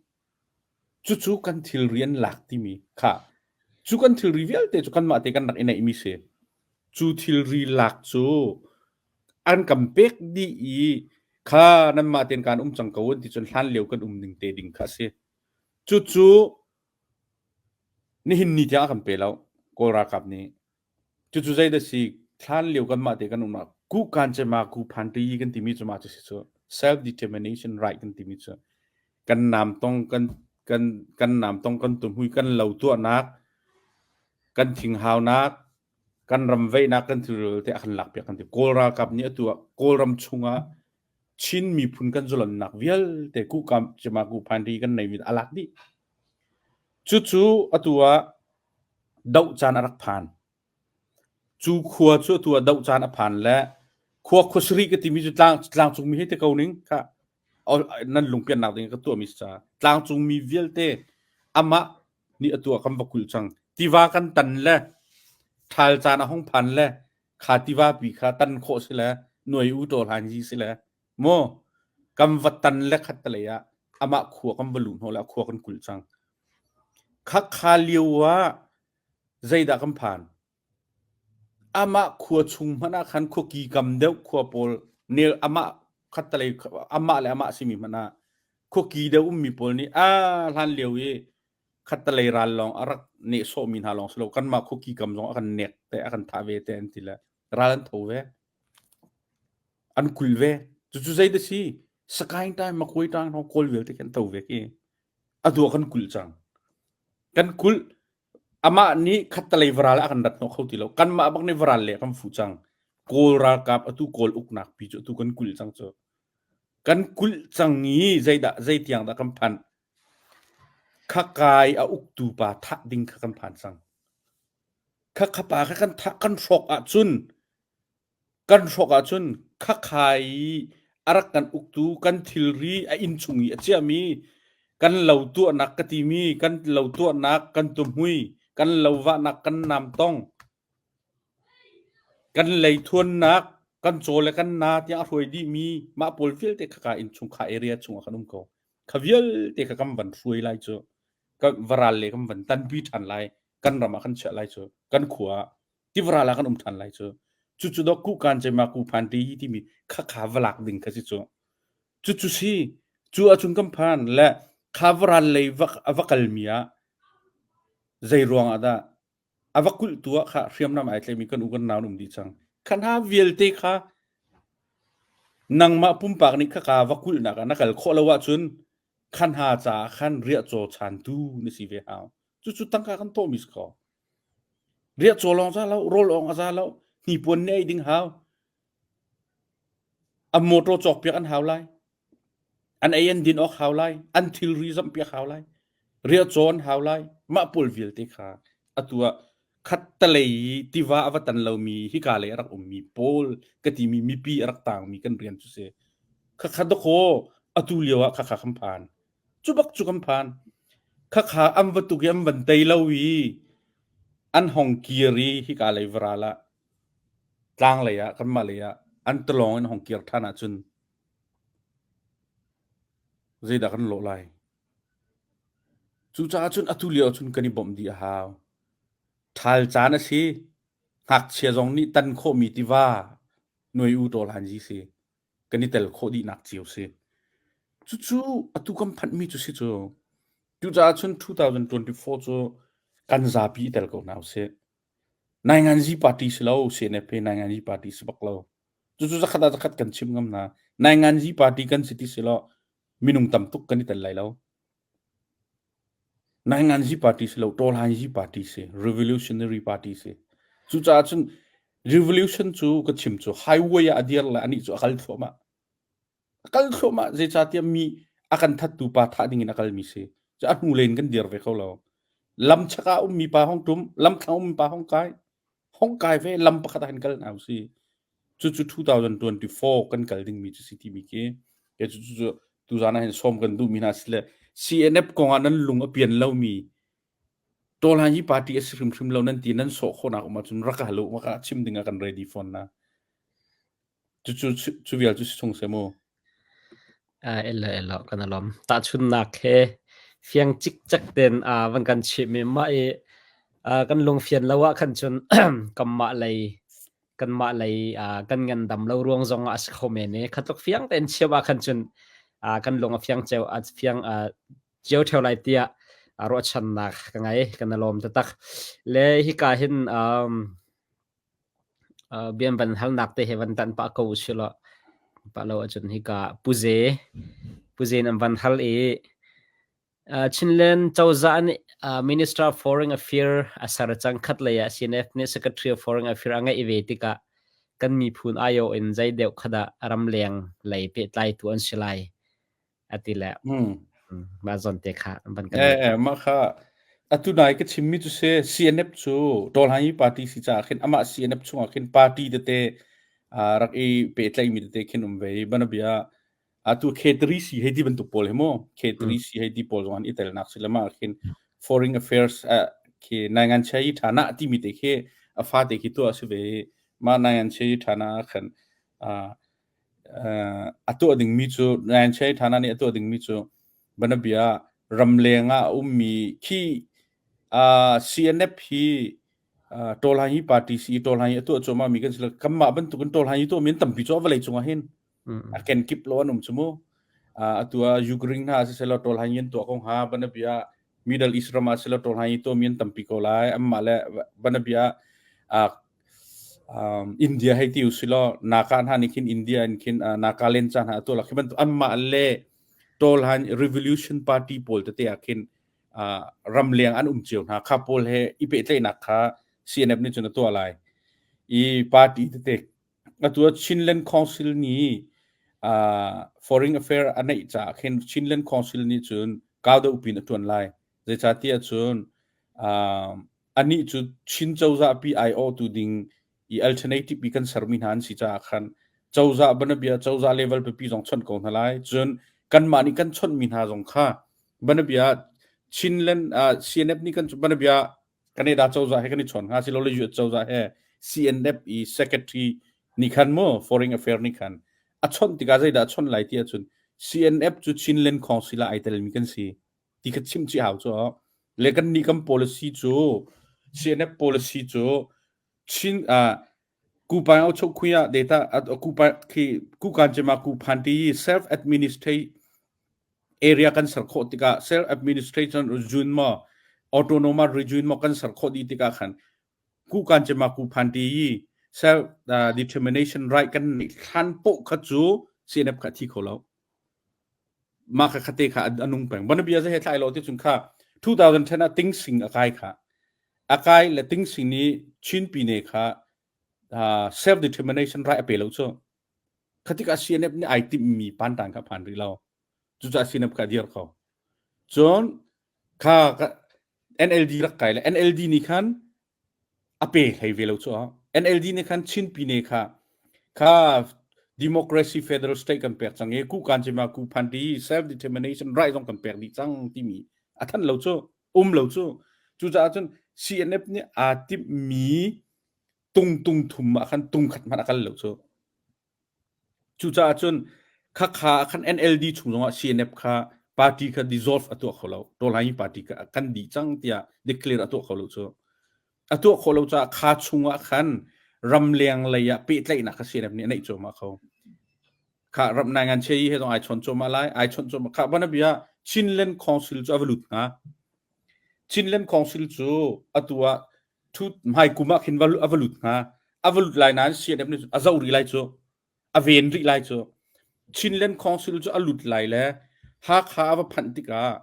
Cucu kan thilri an lak timi kha cu kan thilri vialte cu kanmah te kan rak i neihmi si. Cu thilri lak cu an kan pek dih i kha nanmah tein kaan um cang ko an ti cun hlan lio kan um ning te ding kha a si. Cucu nihin ni tiang a kan pe lo Kawl ralkap nih. Cucu zeidah si thlan lio kanmah te kan um ah ku kan cema ku phan ti kan timi cu mah cu si cu self determination right kan timi cu kan nam tong kan kan kan nam tong kan tumhui kan lo tuahnak kan thinghaunak kan ram veihnak kan thil te a kan lakpiak kan ti Kawl ralkap nih atu ah Kawlram chungah Chin miphun kan zalonnak vialte ku kam cema ku phan ti kan nei mi a lak dih. Cucu atu ah doh caan a rak phan. Cu khua cu atu ah doh caan a phan le khua khuasarih ka timi cu tlang tlangcungmi hei ti ko ning kha nan lungpiannak ding ka tuahmi si caah tlangcungmi vialte amah nih atu ah kan va kulh cang. Tiva kan tan le ṭhal caan a hung phan le kha tiva pi kha tan khawh si le nuai u ṭaw hlan yi si le mu kan va tan le khat te ah amah khua kan va luh hnawh le a khua kan kulh cang. Khakha lio ah zeidah kan phan? Amah khua chung hmanh ah khan khuaki kam deuh khua pawl nel amah khattelei amah le amah simi hmanh ah khuaki deuh ummi pawl nih a hlan lio i khattelei ral lawng a rak nehsawhmi hna lawng si lo kanmah khuaki kam zong a kan nek te a kan thah ve te an ti le ral an tho ve. An kul ve. Cucu zei dah si? Sakaing time Makwe tang hrawng Kawl vialte kan tho ve khi. A dua kan kulh cang. Kan kulh amah nih khattalei varal a kan rat hnawh kho ti lo. Kanmah bak nih varal le kan fuh cang. Kawl ralkap atu Kawl uknak pi cu atu kan kulh cang cu. Kan kulh cang i zeidah zeitiang dah kan phanh. Khakai a uktu pa thah ding kha kan phan cang. Khakha pa kha kan thah kan hrawk ahcun Kan hrawk ahcun khakhai i a rak kan uktu kan thilri a inn chung i a chiahmi kan lo tuahnak ka timi kan lo tuahnak kan tuhmui kan lo vahnak kan namtong kan leithuannak kan caw le kan na tiang a hruai dihmi mah pawl vialte khaka inn chung kha area chungah kan um ko. Kha vialte kha kan van hruai lai cu kan varal le kan van tanpi ṭhan lai kan ram ah kan chiah lai cu kan khua ah tivara la kan um ṭhan lai cu. Cucu dawh ku kan cema ku phan ti timi khakha va lak ding kha si cu. Cucu si cu ahcun kan phan le kha varal lei va a va kalmi ah zei ruang ah dah a va kulh tu ah kha hriamnam ai tlaimi kan u kan nau an um dih cang. Kha hna vialte kha nangmah pumpak nih khaka va kulhnak ah na kal khawh lo ahcun kha hna caah khan riahcaw chantu na si ve hau. Cucu tangka kan thawhmi si ko. Riahcaw lawng za lo, rawl awng a za lo, hnipuan nih ei ding hau. An motor cawkpiak an hau lai. An ei an din awk hau lai. An thilri zamhpiak hau lai. Riahcaw an hau lai. Mah pawl vialte kha atu ah khattalei i tiva a va tan lomi hika lei a rak ummi pawl ka timi mipi a rak tangmi kan rian cu si. Khakha dakaw atu lio ah khakha kan phan. Cu bak cu kan phan. Khakha an va tuk i an van tei lo i an hong kir i hika lei varal ah tlang lei ah kanmah lei ah an talawng in hong kir ṭhan ahcun zeidah kan lawh lai? Cucaah cun atu lio ahcun kan i bawmh dih a hau. Ṭhal caan a si. Ngakchia zong nih tan khawhmi tiva nuai u ṭawl han si. Kan i tel khawh dihnak cio si. Cucu atu kan phanhmi cu si cu. Cucaah cun 2024 cu kan zapi i tel ko hna usih. Nainganzi party si lo, CNF hi nainganzi party si bak lo. Cucu zakhat ah zakhat kan chim ngam hna. Nainganzi party kan si ti si lo, minung tam tuk kan i tel lai lo. Nainganzi party si lo, Tawlhanzi party si, Revolutionary party si. Cucaah cun revolution cu ka chim cu highway ah a dir le anih cu a kal thluahmah. A kal thluahmah zeicahtiah mi a kan thattu pa thah ding in a kalmi si. Cu a hnu len kan dir ve kho lo. Lam chak ah ummi pa hong tum, lam thlang ummi pa hong kai. Hong kai ve lam pakhat ah hin kal hna usih. Cucu 2024 kan kal dingmi cu si timi khi ke cu cu tuzan ah hin sawm kan duhmi hna si le CNF kong ah nan lung a pian lomi. Tawlhan hi party a si hrimhrim lo nan ti nan sawh khawhnak um ahcun rak ka hal u maka chim ding ah kan ready fawn na. Cucu cu vial cu si chung seh mu. Elo elo kan alom. Tahchunnak he fiang cikcek ten van kan chim i mah i kan lungfian lo ah khan cun kanmah lei kanmah lei kan ngandam lo ruang zong ah a si kho men i khatluk fiang tein chim ah khan cun kan lung a fiang ceu a fiang cio theo lai tiah ruahchannak ka ngei kan alawm taktak le hika hin um, bian van halnak te he van tan pah ko usila pa lo ahcun hika puze puze nan van hal i Chinland cozah nih Minister of Foreign Affairs a ser cang khat lei ah CNF nih Secretary of Foreign Affairs a ngeih ve tikah kan miphun aiawh in zei deuh kha dah ramleng lei pehtlaitu an si lai a ti le mah zawn te kha van kan Eh mah kha atu nai ka chimmi cu se CNF cu Tawlhanyi party si caah khin amah CNF chungah khin party tete rak i pehtlaihmi tete khin um ve i banabia atu K3C hei ti bantuk pawl hi mu K3C hei ti pawl zong an i telnak si le mah khin foreign affairs khi nai ngan chai thana timi te khi a fa te khi tuah si ve ma nai ngan chai thana khan a tuah dingmi cu nai chai thana nih a tuah dingmi cu banabia ramleng ah a ummi khi CNF hi Tawlhan hi party si Tawlhan hi a tuah cuahmah mi kan si kanmah bantukin Tawlhan hi tuah mi an tampi cu vawlei cungah hin a kenkip lo an um cu mu. Atu ah Ukraine hna siselaw ṭawl hai an tuah ko hnga banabia Middle East ram ah siselaw ṭawl hai tuahmi an tampi ko lai anmah le banabia India hei ti usilaw naka hna nih khin India in khin naka len ca hna atu la khi bantuk anmah le ṭawl revolution party pawl tete ah khin ramleng an um cio hna kha pawl he i pehtlaihnak kha CNF nih cun a tuah lai i party tete Atu ah Chinland Council nih Foreign Affair a neih caah khin Chinland Council nih cun kau deuh pin a ṭuan lai. Zeicahtiah cun anih cu Chin cozah pi aiawhtu ding i alternative i kan sermi hna an si caah khan cozah banabia cozah level pipi zong chawnh ko hna lai. Cun kanmah nih kan chawnhmi hna zong kha banabia Chinland CNF nih kan banabia Canada cozah he kan i chawn hnga silole US cozah he CNF i secretary nih khan mu foreign affair nih khan a chawnh tikah zeidah a chawnh lai ti ahcun CNF cu Chinland Council ah ai telmi kan si ti kha chim chih hau cu le kan nih kan policy cu CNF policy cu Chin Kupai au chok khuya data kupai khi kukan chema ku phanti self administration area kan ser khawh tikah self administration region maw autonomous region maw kan ser khawh dih tikah khan ku kan chema ku phan ti i self determination right kan neih thlan poh kha cu CNF kha thi kho lo ma kha khate kha anung peng banabia ze he thlai lo ti chun kha 2010 ah ting sing akai kha akai le ting sing ni Chin pine kha self determination right a pe lo chu Khatikah CNF nih ai timhmi pantan kha phan rih lo. Cucaah CNF kha a dir ko. Cun kha NLD rak kai le NLD nih khan a pe hlei ve lo cu. NLD nih khan Chin Pine kha kha democracy federal state kan pek cang i ku kan cima ku phan ti self determination right zong kan pek dih cang timi a than lo cu um lo cu cucaah cun CNF nih aa timhmi tung tung thum ah khan tung khat hmanh a kal lo cu Cucaah cun khakha ah khan NLD chung zongah CNF kha party kha dissolve a tuah kho lo. Tawlhaing party kha kan dih cang tiah declare a tuah kho lo cu. A tuah khawh lo caah kha chungah khan ramleng lei ah pehtlaihnak kha CNF nih a neih cuahmah kho. Kha ram nai ngan che he zong ai chawn cuahmah lai, ai chawn cuahmah. Kha banabia Chinland Council cu a va lut hnga. Chinland Council cu atu ah Thut hmaikum ah khin a va lut hnga. A va lut lai nain CNF nih a zoh rih lai cu. A ven rih lai cu. Chinland Council cu a lut lai le Hakha a va phanh tikah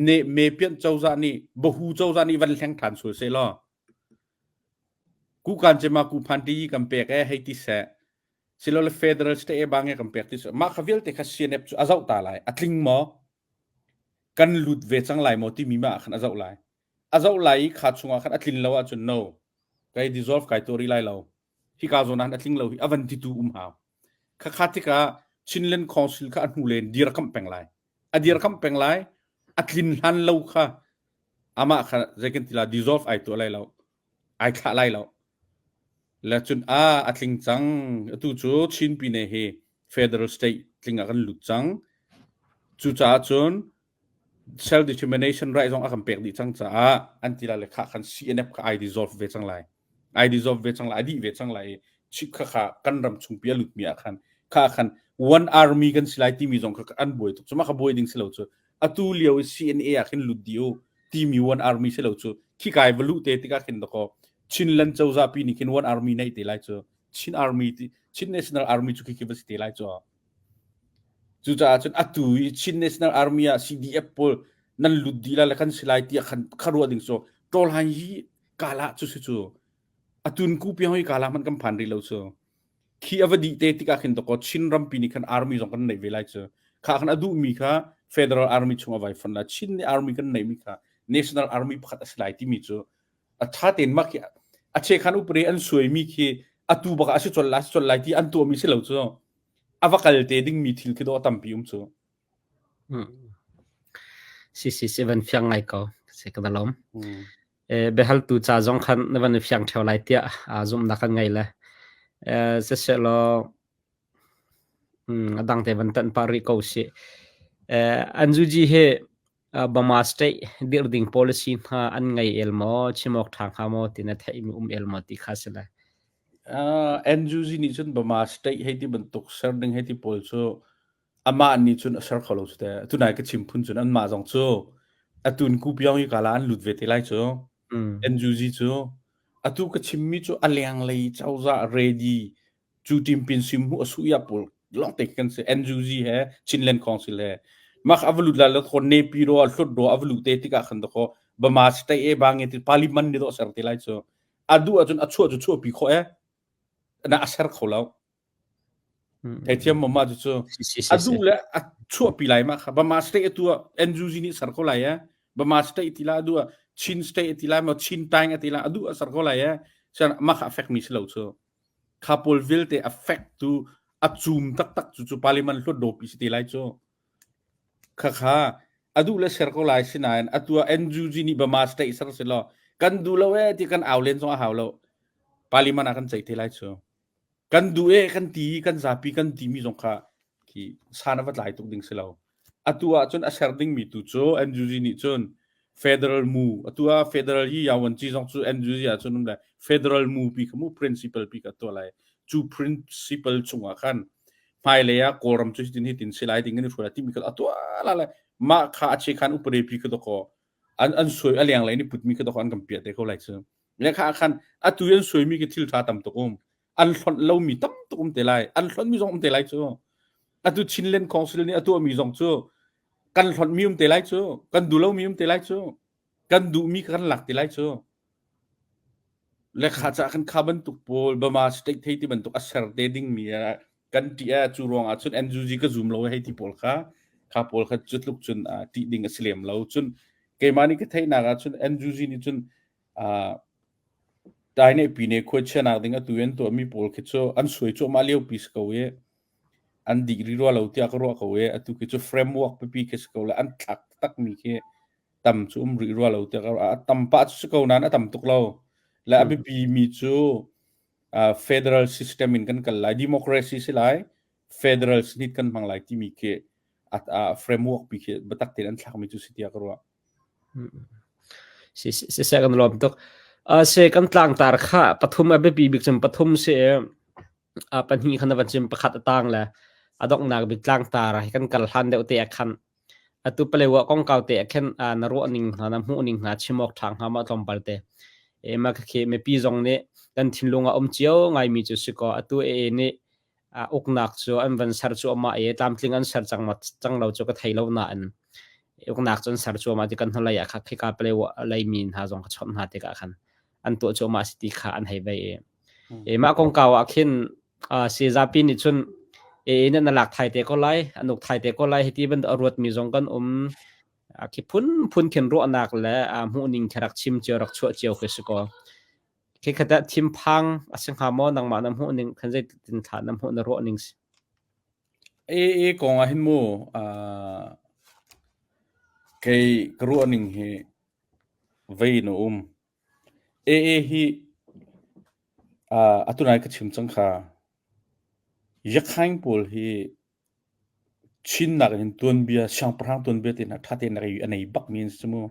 ne mepian cozah nih bahu cozah nih van hleng ṭhan sual seh law kukan cema ku phan ti kan pek e hei ti seh silole federal state e bang e kan pek ti seh mah kha vialte kha CNF cu a zoh ta lai a tling maw kan lut ve cang lai maw timi ma ah khan a zoh lai A zoh lai i kha chungah khan a tlin lo ahcun no, kai dissolve kai tuah rih lai lo. Hika zawn ah hin a tling lo hi a van titu um hau. Khakha tikah Chinland Council kha a hnu len dirkamh peng lai. A dirkamh peng lai. A tlin hlan lo kha. Amah kha zeikan ti la dissolve ai tuah lai lo. Ai thlah lai lo. Le cun a a tling cang. Atu cu Chin pine hi federal state tling ah kan lut cang. Cucaah cun self determination right zong a kan pek dih cang caah an ti la le kha khan CNF kha ai dissolve ve cang lai. Ai dissolve ve cang lai, a dih ve cang lai i chip kha kha kan ram chungpi a lutmi ah khan kha khan one army kan si lai timi zong kha an buai tuk. Cuma kha buai ding si lo cu. Atu lio i CNA ah khin lut dih u timi one army si lo cu. Khi kai va luh te tikah khin dakaw Chinland cozah pi nih khin one army nei te lai cu. Chin army ti Chin National Army cu khi khi va si te lai cu. Cucaah cun atu i Chin National Army ah CDF pawl nan lut dih lai le kan si lai tiah khan kha ruah ding cu ṭawlhan hi kala cu si cu atun ku piang hi kala hmanh kan phan rih lo cu khi a va dih te tikah khin dakaw Chin rampi nih khan army zong kan neih ve lai cu kha khan a duhmi kha federal army chung a vai fon la Chin nih army kan neihmi kha national army pakhat a si lai timi cu a ṭha tein mah khi a chekhan upre an suaimi khi atu bak a si chol lai si chol lai ti an tuahmi si lo cu a va kal te dingmi thil khi dawh tampi um cu. Si si si van fiang ngai ko. Si ka da lom. E biahaltu ca zong khan na van i fiang theo lai tiah zumhnak kan ngei le. E siselaw a dang te van tan pa rih ko si. E Anzuji he Bama state dirh ding policy hna an ngei el maw, chim awk ṭha hnga maw ti na theihmi um el maw ti kha si le. NUG nih cun Bama state hei ti bantuk ser ding hei ti pawl cu amah nih cun a ser kho lo cu te. Tunai ka chim phun cun anmah zong cu atun kupyong i kala an lut ve te lai cu. NUG cu atu ka chimmi cu a lenglei cozah ready cu timpin sim hu a su ya pawl lawngte kan si NUG he Chinland Council he mak avalut la la thon ne pi ro hlut ro avalu te tikah khan do bama state e ba nge ti parliament ni do ser te lai chu adu achun a chua chu chua pi kho e na a ser kho lo theithiam mo ma chu chu adu le a chua pi lai ma kha bama state atu NUG ni ser ko lai e bama state ti la adu Chin state ti lai ma Chin tang ti la adu a ser ko lai e san ma kha affect mi si lo chu Kha pawl vialte a fek tu a cum taktak cu cu parliament hluatdaw pi si te lai cu. Khakha a duh le ser ko lai sinain atu ah NUG nih Bama state ser si law kan duh lo eh ti kan au len zong a hau lo. Parliament ah kan ceih te lai cu. Kan duh eh kan ti kan zapi kan timi zong kha khi san a va tlai tuk ding si lo. Atu ah cun a ser dingmi tu cu NUG nih cun federal mu atu ah federal hi yawanci zong cu NUG ah cun um le federal mu pi kha mu principle pi ka tuah lai cu principle chungah khan hmailei ah Kawlram cu hitin hitin si lai ding in i hruai timi kha a tuah la le mah kha a che khan upade pi kha doko an an suai a leng lei ni putmi kha doko an kan piah te ko lai cu le kha khan atu an suaimi khi thil tha tam tuk um an hlonh lomi tam tuk um te lai an hlonhmi zong um te lai cu atu Chinland Council nih a tuahmi zong cu kan hlonhmi um te lai cu kan duh lomi um te lai cu kan duhmi kan lak te lai cu le kha ca kan kha bantuk pawl Bama state thei ti bantuk a ser te dingmi kan ti a cu ruang ah cun NUG ka zoom lo hei ti pawl kha kha pawl kha cu tluk cun ti ding a si lem lo cun keimah nih ka theihnak ah cun NUG nih cun Tai ne pi ne khuaichianak ding atu an tuahmi pawl khi cu an suai cuahmah lio pi si ko i an dik rih rua lo tiah ka ruah ko i atu khi cu framework pipi khi si ko le an thlak takmi khi tam cu um rih rua lo tiah ka ruah. A tam pah cu si ko nain a tam tuk lo. Le a biapi mi cu federal system in kan kal lai, democracy si lai, federal snit kan hmang lai timi khi a framework pi khi biatak tein an thlakmi cu si tiah ka ruah. Siseh kan lawm tuk. Se kan tlangtar kha pathum a biapi bik cun pathum si i pahnih khan a van chim pakhat a tang le a donghnak bik tlangtar hi kan kal hlan deuh te ah khan atu Palewa kongkau te ah khin na ruah ning hna na hmuh ning hna chim awk ṭha hnga ma tlawmpal te. E ma khi mipi zong nih kan thinlung ah um cio ngaimi cu si kaw atu AA nih uknak cu an van ser cuahmah i tlamtling an ser cang cang lo cu ka thei lo nain uknak cu an ser cuahmah ti kan hnulei ah kha khika pale leimi hna zong ka chawnh hna tikah khan an tuah cuahmah si ti kha an hei vei i e mah kongkau ah khin si zapi nih cun e na na lak thai te ko lai an uk thai te ko lai hiti bantuk a ruatmi zong kan um khi phun phun khin ruahnak le hmuh ning khi rak chim cio rak chuah cio khi si ko Khikhat ah thinphang a si hnga maw nangmah na hmuh ning khan zeitin thla na hmuh na ruah ning si? AA kong ah hin mu kei ka ruah ning hi. Vei in a um. AA hi atu nai ka chim cang kha. Yakhaing pawl hi Chinnak in tuanbia siangpahrang tuanbia te hna ṭha tein a nei bakmi an si mu.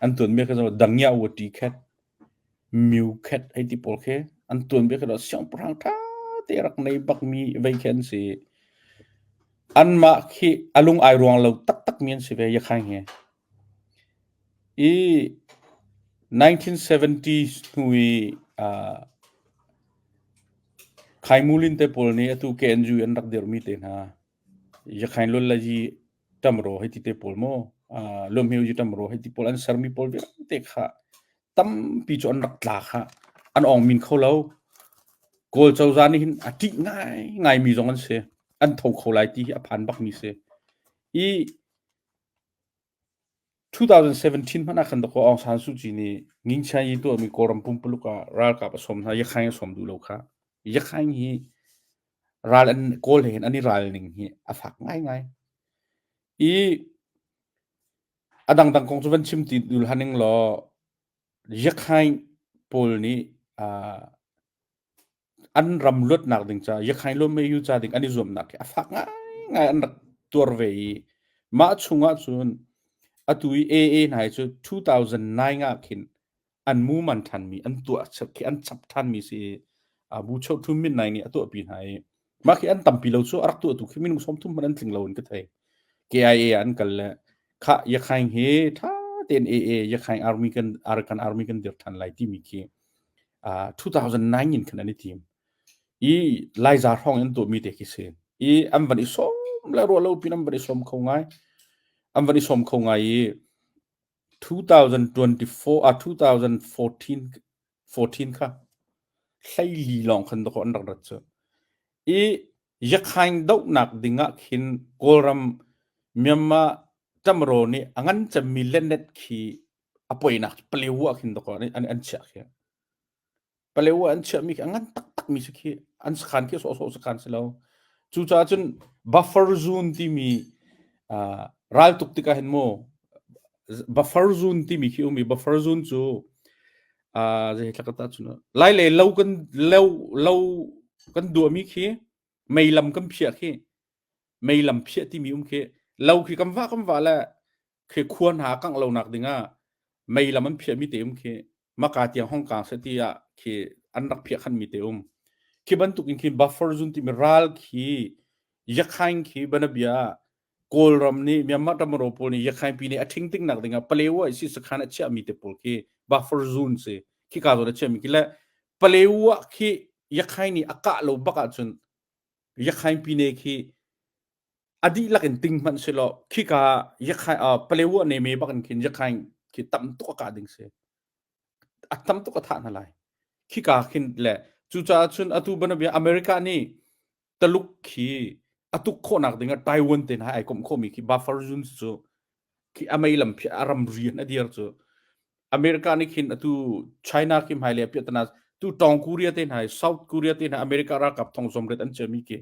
An tuanbia kha dangya wati khet, myu khet hei ti pawl khi an tuanbia kha siangpahrang ṭha te rak nei bakmi vei khi an si. Anmah khi a lung ai ruang lo taktakmi an si ve Yakhaing hi. I 1970s hnu i uh, Khaimulin te pawl nih atu KNU an rak dirhmi te hna Yakhain Lullayi Tamro hei ti te pawl maw uh, Lomheu yi Tamro hei ti pawl an sermi pawl vialte kha tampi cu an rak tla kha an ong min kho lo. Kawl cozah nih hin a ṭih ngai ngaimi zong an si. An tho kho lai ti hi a phan bakmi si. I 2017 hmanh ah khan dakaw Aung San Suu Kyi nih Ngingchian yi tuahmi Kawlram pumpuluk ah ralkap a sawm hna. Yakhaing a sawm duh lo kha. Yakhaing hi ral an Kawl he hin an i ral ning hi a fak ngaingai. I a dangdang kong cu van chim ti dul haning law Yakhaing pawl nih uh, an ram luatnak ding ca Yakhaing Lomeu ca ding an i zuamnak hi a fak ngaingai an rak tuar ve i mah chungah cun atu i AA hna hi cu 2009 ah khin an mu man ṭhanmi an tuah khi an chap ṭhanmi si i bu cheu thum min nai nih a tuahpi hna i mah khi an tampi lo cu a rak tuahtu khi minung 30 hmanh an tling lo in ka thei KIA an kal le kha Yakhaing hi ṭha tein AA Yakhaing Army kan Arakan Army kan dir ṭhan lai timi khi 2009 in khan an i tim i Laiza hrawng in tuahmi te khi si i an van i sawm le ruah lo pin an van i sawm kho ngai an van i sawm kho ngai i 2024 ah 2014 14 kha hleili lawng khan dawh an rak rat cu i Yakhaing dohnak ding ah khin Kawlram Myanmar Tamro nih a ngan cemmi lenet khi a poinak Palewa ah khin dawh an an chiah khi Palewa an chiahmi khi a ngan taktakmi si khi an sakhan khi sawhsawh sakhan si lo. Cucaah cun buffer zone timi uh, raltuk tikah hin mu buffer zone timi khi um i buffer zone cu uh, zei thla ka ta cun lai le lo kan lo lo kan duahmi khi meilam kan phiah khi meilam phiah timi um khi lo khi kan va kan va le khi khua hna kangh lo nak ding ah meilam an phiahmi te um khi maka tiang hong kang se ti ah khi an rak phiah khan mi te um khi bantuk in khi buffer zone timi ral khi yakhain khi banabia Kawlram nih Myanmar ramro pawl nih Yakhain pi nih a ṭhing ting nak ding ah Palewa i si sakhan a chiah mi te pawl khi buffer zone si khi ka zawn a chiah mi khi le Palewa khi Yakhain nih a kah lo bak ahcun Yakhain pi ne khi a dihlak in ting hmanh si law khika Yakhain uh, Palewa ne me bak in khin Yakhain khi tam tuk a kah ding si a tam tuk a thah hna lai khika khin le cucaah cun atu banabia America nih Taluk khi a tuk khawhnak ding ah Taiwan te hna ai komh khawhmi khi buffer zone cu khi a mei lam a ramri in a dir cu America nih khin atu China khi hmailei a piahtana tu Tong Korea te hna South Korea te hna America ralkap thong som ret an chiahmi khi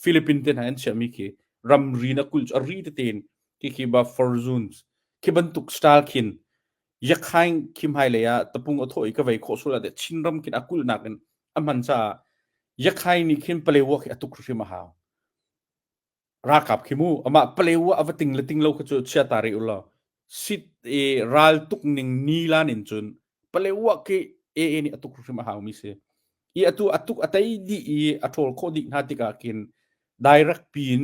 Philippines te hna an chiahmi khi ramri na kulh cu a ri tete in khi khi buffer zones khi bantuk style khin Yakhaing khi hmailei ah tapung a thawh i ka vei khawh sual ah Chinram khin a kulhnak in a hman caah Yakhai nih khin Palewa khi a tuk hrim a hau. Ralkap khi mu amah Palewa a va ting le ting lo kha cu chia ta rih u law sit i ral tuk ning ni lan in cun Palewa khi AA nih a tuk hrim a hau mi si. I atu a tuk a tei dih i a ṭhawl khawh dih hna tikah khin direct pin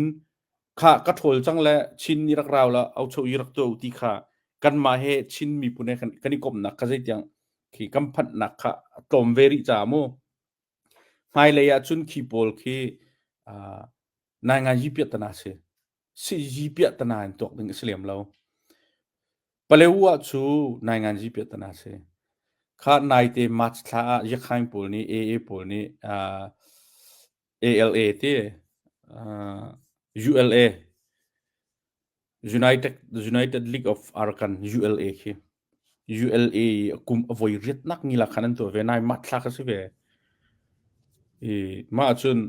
kha ka ṭhawl cang le Chin nih rak rau la aucho i rak tuah u ti kha kanmah he Chin miphun he kan i komhnak kha zeitiang khi kan phanhnak kha a tlawm ve rih caah mu hmailei ah cun khi pawl khi uh, nai ngai yi piah tana si si yi piah tana in tuak ding a si lem lo Palewa cu nai ngan yi piah tana si kha naite March thla ah Yakhain pawl nih AA pawl nih uh, ALA ti uh, ULA United United League of Arakan ULA khi ULA kum a voi riatnak ni la khan an tuah ve nai mah thla kha si ve i mah cun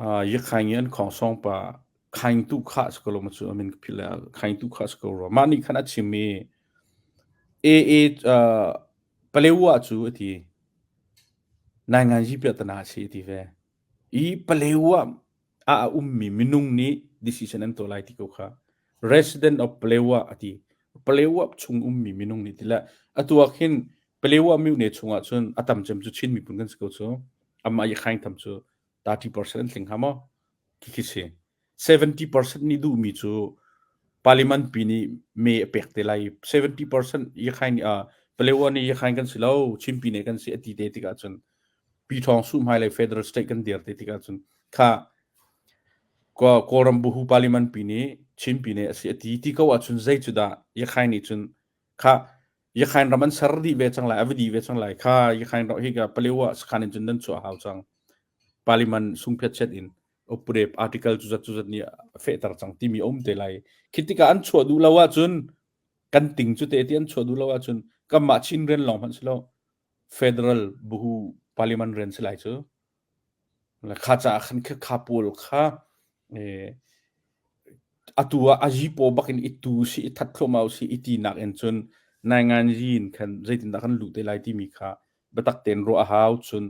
uh, yakhaing i an khong song pa khaing tu kha si ko lo ma cu amin ka philh le khaing tu kha si ko rua mah nih khan a chim i. AA Palewa cu a ti. Nainganzi piahtana a si a ti ve. I Palewa ah a ummi minung nih decision an tuah lai ti ko kha. Resident of Palewa a ti. Palewa chung ummi minung nih ti le atu ah khin Palewa myone chungah cun a tam cem cu Chin miphun kan si ko cu. Amah i khaing tham cu 30% an tling hnga maw? Khi si. 70% nih duhmi cu parliament pi nih me a pek te lai. 70% Yakhain uh, Palewa nih Yakhain kan si lo, Chinpi nih kan si a ti te tikah cun Pi Thawng Su hmailei federal state kan dir te tikah cun kha Kawlram buhu parliament pi nih Chinpi nih a si a ti ti ko ahcun zei cu dah Yakhain nih cun kha Yakhain ram an ser dih ve cang lai, a va dih ve cang lai. Kha Yakhain ram hi ka Palewa sakhan in cun nan chuah hau cang. Parliament sungphiat chet in upurep article cu zat cu zat nih a fehter cang timi a um te lai. Khi tikah an chuah duh lo ahcun kan ting cu te ti an chuah duh lo ahcun kanmah Chin rian lawng hmanh si lo federal buhu parliament rian si lai cu. Kha caah khan kha pawl kha atu ah a zipaw bak in i tu si i that thluahmah usih i tinak in cun nainganzi in khan zeitindah kan luh te lai timi kha biatak tein ruah a hau. Cun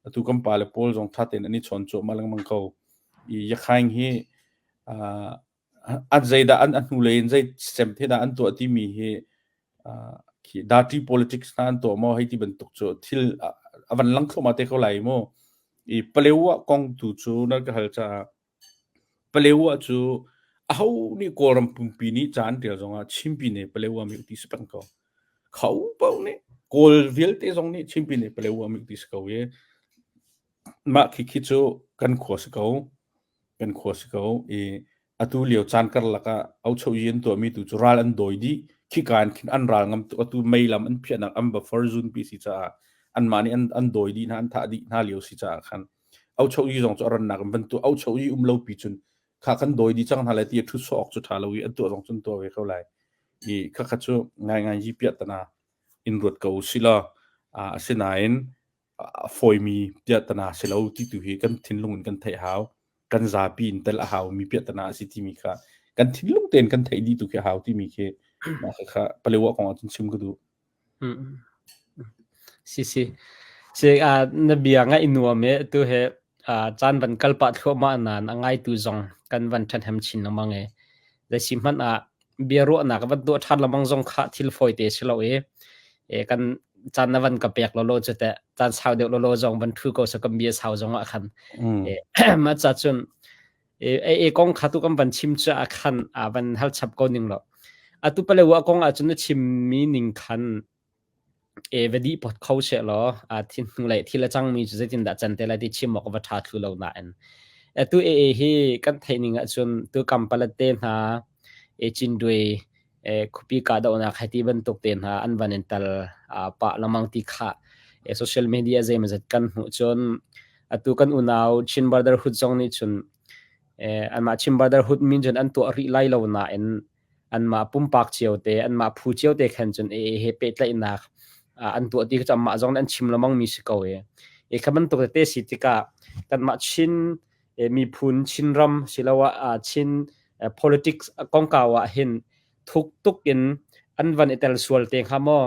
atu kan pale pawl zong ṭha tein an i chawn cuahmah lengmang ko. I Yakhaing hi an zeidah an a hnulei in zei sem the dah an tuah timi hi khi dirty politics hna an tuah maw hei ti bantuk cu thil a van lang thluahmah te ko lai mu. I Palewa kong tu cu na ka hal caah Palewa cu aho nih Kawlram pumpi nih ca an ṭial zongah Chinpi nih Palewa mi ti si peng ko. Kho paoh nih Kawl vialte zong nih Chinpi nih Palewa mi ti si ko i mah khikhi cu kan khua si ko. Kan khua si ko i atu lio caan karlak ah Auchoyi an tuahmi tu cu ral an dawi dih. Khika in khin an ral ngam tuk. Atu mei lam an phiahnak an buffer zone pi si caah anmah nih an dawi dih hna, an thah dih hna lio si caah khan Auchoyi zong cu a rannak in van tuah. Auchoyi um lo pi cun kha kan dawi dih cang hna lai ti a ṭhut sawh awk cu ṭha lo i an tuah zong cun tuah ve ko lai. I khakha cu ngaingai yi piahtana in ruat ko usih law asinain a fawimi piahtana si lo ti tu hi kan thinlung in kan theih hau. Kan zapi in tel a haumi piahtana a si timi kha kan thinlung tein kan theih dih tu khi a hau timi khi mah kha Palewa kong ah cun chim ka duh. Si si. Si na bia ngaih nuam i tu he caan van kal pah thluahmah nain a ngaitu zong kan van ṭhahnem chin lengmang i zeisi hmanh ah bia ruahnak van tuah ṭhan lengmang zong kha thil fawite si lo i kan caan na van ka pek lawlaw cu teh caan sau deuh lawlaw zong van ṭhu ko sa kan bia sau zong ah khan mah ca cun e kong kha tu kan van chim cu ah khan a van hal chap ko ning lo atu palewa kong ah cun na chimmi ning khan e va dih pot kho she law a thin hnulei thil a cangmi cu zeitindah can te lai ti chim awk va ṭha thlu lo nain atu e hi kan theih ning ahcun tu kampalat te hna e cindui e khupi kahdohnak hei ti bantuk te hna an van in tal pah lengmang ti kha e social media zeimazat kan hmuh cun atu kan unau Chin Brotherhood zong nih cun anmah Chin Brotherhood min cun an tuah rih lai lo nain anmah pumpak cio te anmah phu cio te khan cun e he pehtlaihnak an tuah ti cu anmah zong nih an chim lengmang mi si ko e e kha bantuk tete si tikah kanmah Chin miphun Chinram siloah Chin politics kongkau ah hin thuk tuk in an van i tel sual te hnga maw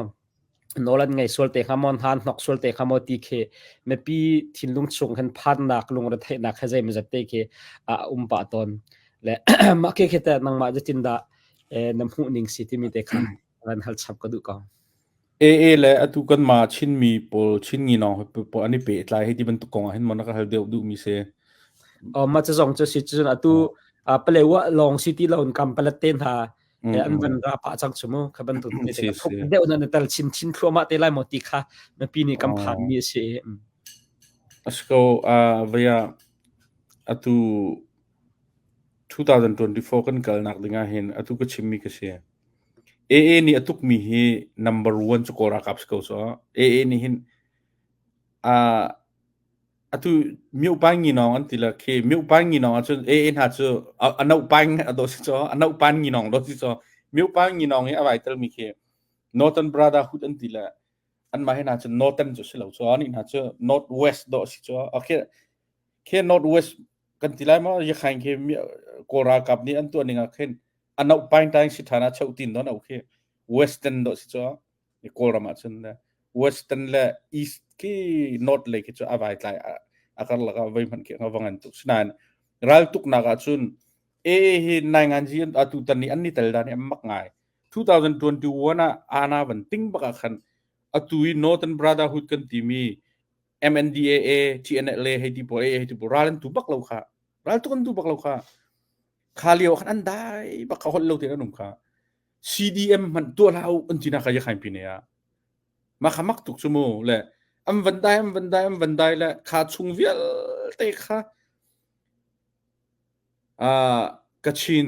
nawl an ngei sual te hnga maw hna hnok sual te hnga maw ti khi mipi thinlung chung hin phannak lungretheihnak he zeimazat te khi a um pah tawn le mah khi khi te nangmah zeitin dah na hmuh ning si timi te kha van hal chap ka duh ko. AA le atu kanmah Chinmi pawl Chin nginawng pawl an i pehtlai hei ti bantuk kong ah hin maw na ka hal deuh duhmi si? Mah cu zong cu si cun atu Palewa lawng si ti lo in kam palat te hna an van ra pah cang cu mu kha bantuk te te thuk deuh na tal chin chin thluahmah te lai maw ti kha mipi nih kan phan mi a si. Asiko vaya atu 2024 kan kalnak ding ah hin atu ka chimmi ka si. AA nih a tukmi hi number one cu Kawl ralkap si ko so. AA nih hin atu miopaing nginawng an ti la khi miopaing nginawng ahcun AA hna cu a nopaing a dawh si caw a nopan nginawng dawh si caw miopaing nginawng hi a vai telmi khi Northern Brotherhood an ti le anmah hi hna cu Northern cu si lo caw nih hna cu North West dawh si caw okay khi North West kan ti lai maw yakhain khi Kawl ralkap nih an tuah ning ah khin a nopaing taing si ṭhan ah cheuh tin don au khi Western dawh si caw. Kawlram ah cun Western le East khi North lei khi cu a vai tlai a karlak ah voi hmanh khi a va ngan tuk. Sinain raltuknak ah cun AA hi nainganzi atu tan ni an ni tel dan hi an mak ngai. 2021 ah ana van ting bak ah khan atu i Northern Brotherhood kan timi MNDAA, TNLA hei ti pawl AA hei ti pawl ral an tu bak lo kha. Ral tuk an tu bak lo kha. Kha lio khan an dai bak kha holh lo tein an um kha. CDM hmanh tuah hlah u an ti nak kha Yakhain pine ah. Mah kha mak tuk cu mu le an van dai an van dai an van dai le kha chung vialte kha uh, Kachin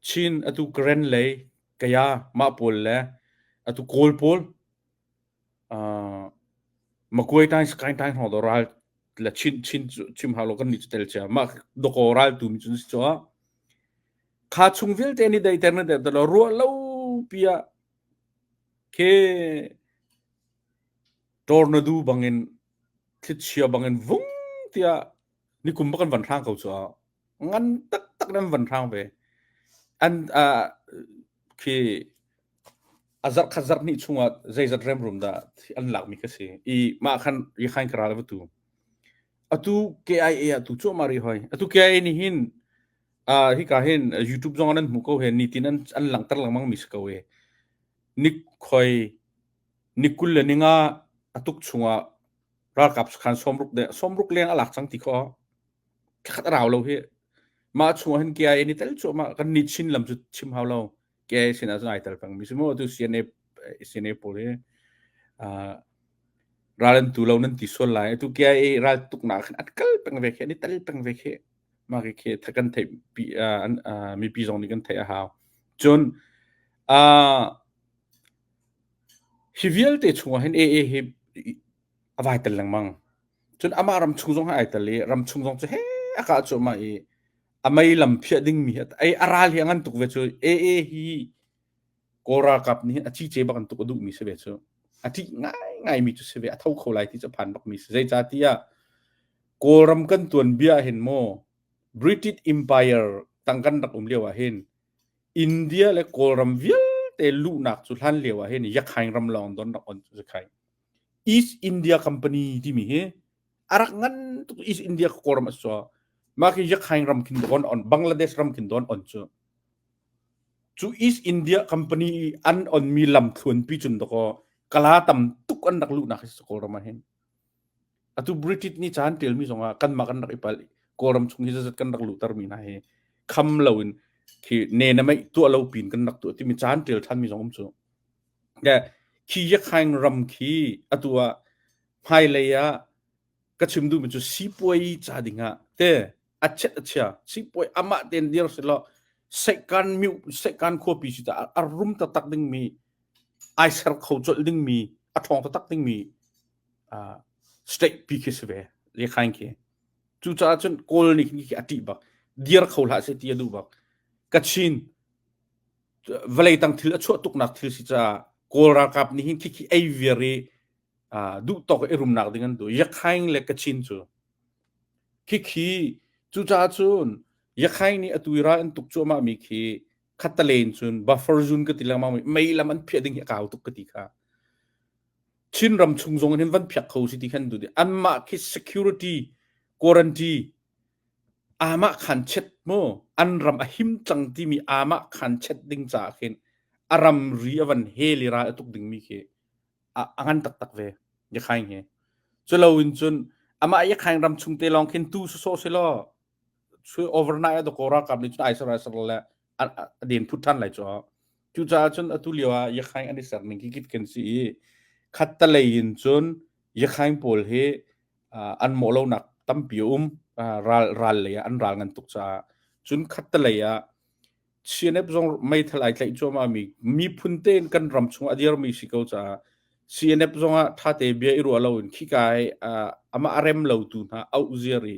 Chin atu Karen lei Kaya mah pawl le atu Kawl pawl uh, Makuai tai Sky tai hno do ral le Chin Chin chim hau lo kan ni chu tel chia mah doko ral tu mi chun si cho kha chung vialte ni dai ter na der lo ruah lo pia Khi tornado bangin thlichia bangin vung tiah nikum bak an van hrang ko cu ngan taktak in an van hrang ve. An uh, khi a zarh khat zarh hnih chungah zeizat remrum dah an lakmi ka si. I mah khan Rakhine ka ral va tu. Atu KIA ah tu cuahmah rih hoi. Atu KIA nih hin Uh, hika hin YouTube zong nan hmu ko he nitin an an langhter lengmang mi si ko e. Ni khoi ni kul le ninga atuk chungah ralkap khan somruk de somruk leng alak cang ti kho khat rau lo hi ma chungah hin KIA ni tel chu ma kan ni chin lam chu chim hau lo KIA sin ah ai tel pang mi simo tu CNA CNA pawl hi uh, ral an tu lo nan ti sual lai tu KIA ral tuk na khan at kal peng ve khe ni tel peng ve khe mah khi kan theih pi mipi zong nih kan theih a hau. Cun hi vialte chungah hin AA hi a vai tel lengmang. Cun amah ram chung zong hi ai tel i ram chung zong cu he a kah cuahmah i a mei lam phiah dingmi hi ei a ral hi a ngan tuk ve cu AA hi Kawl ralkap nih hin a cice bak an tuk a duhmi si ve cu. A ṭih ngaingaimi cu si ve a tho kho lai ti cu a phan bakmi si. Zeicahtiah Kawlram kan tuanbia ah hin maw British Empire tang kan rak um lio ah hin India le Kawlram vialte luhnak cu hlan lio ah hin Yakhaing ram lawng don rak on cu khai. East India Company timi hi a rak ngan tuk East India Kawlram a si mah khi Yakhaing ram khin don on Bangladesh ram khin don on cu. Cu East India Company i an onmi lam thluanpi cun dakaw kala tam tuk an rak luhnak hi si Kawlram ah hin. Atu British nih ca an ṭialmi zongah kanmah kan rak i palh. Kawlram chung hi zazat kan rak luhtermi hna hi kham loin khi ne na meih tuah lo pin kan rak tuah timi ca an ṭial ṭhanmi zong um cu. Le khi Yakhaing ram khi atu ah hmailei ah ka chim duhmi cu sipuai ca dingah te a chet a chia sipuai amah tein dir selaw sehkan miu sehkan khuapi si ta a rum taktak dingmi ai ser kho colh dingmi a ṭhawng taktak dingmi uh, state pi khi si ve lekhain khi cucaah cun kawl nih khi a ṭih bak dir kho hlah seh ti a duh bak Kachin vawlei tang thil a chuah tuknak thil si caah kawl ralkap nih hin khi khi ei viar i duh tawk i rumnak ding an duh Yakhaing le Kachin cu khi khi cucaah cun Yakhaing nih atu i ral an tuk cuahmah mi khi khattalen cun buffer zone ka ti lengmang mi mei lam an phiah ding hi a kau tuk ka ti kha Chinram chung zong hin van phiak kho si ti khan duh anmah khi security guarantee amah khan chet mu an ram a him cang timi amah khan chet ding caah khin a ramri a van hel i ral a tuk dingmi khi a ngan taktak ve Yakhaing hi culo in cun amah Yakhaing ram chung te lawng khin tu sawsawh si law overnight a doko ralkap nih cun ai ser ai ser le a den phut ṭhan lai cu. Cucaah cun atu lio ah Yakhaing an i ser ning kikit kan si i khattalei in cun Yakhaing pawl hi an mawh lonak tampi a um ral ral lei ah an ral ngan tuk caah cun khattalei ah CNF zong meithal ai tlaih cuahmah mi miphun tein kan ram chung a dirmi si ko caah CNF zong ah ṭhate bia i ruah loin khika i amah a rem lotu hna auh ziar i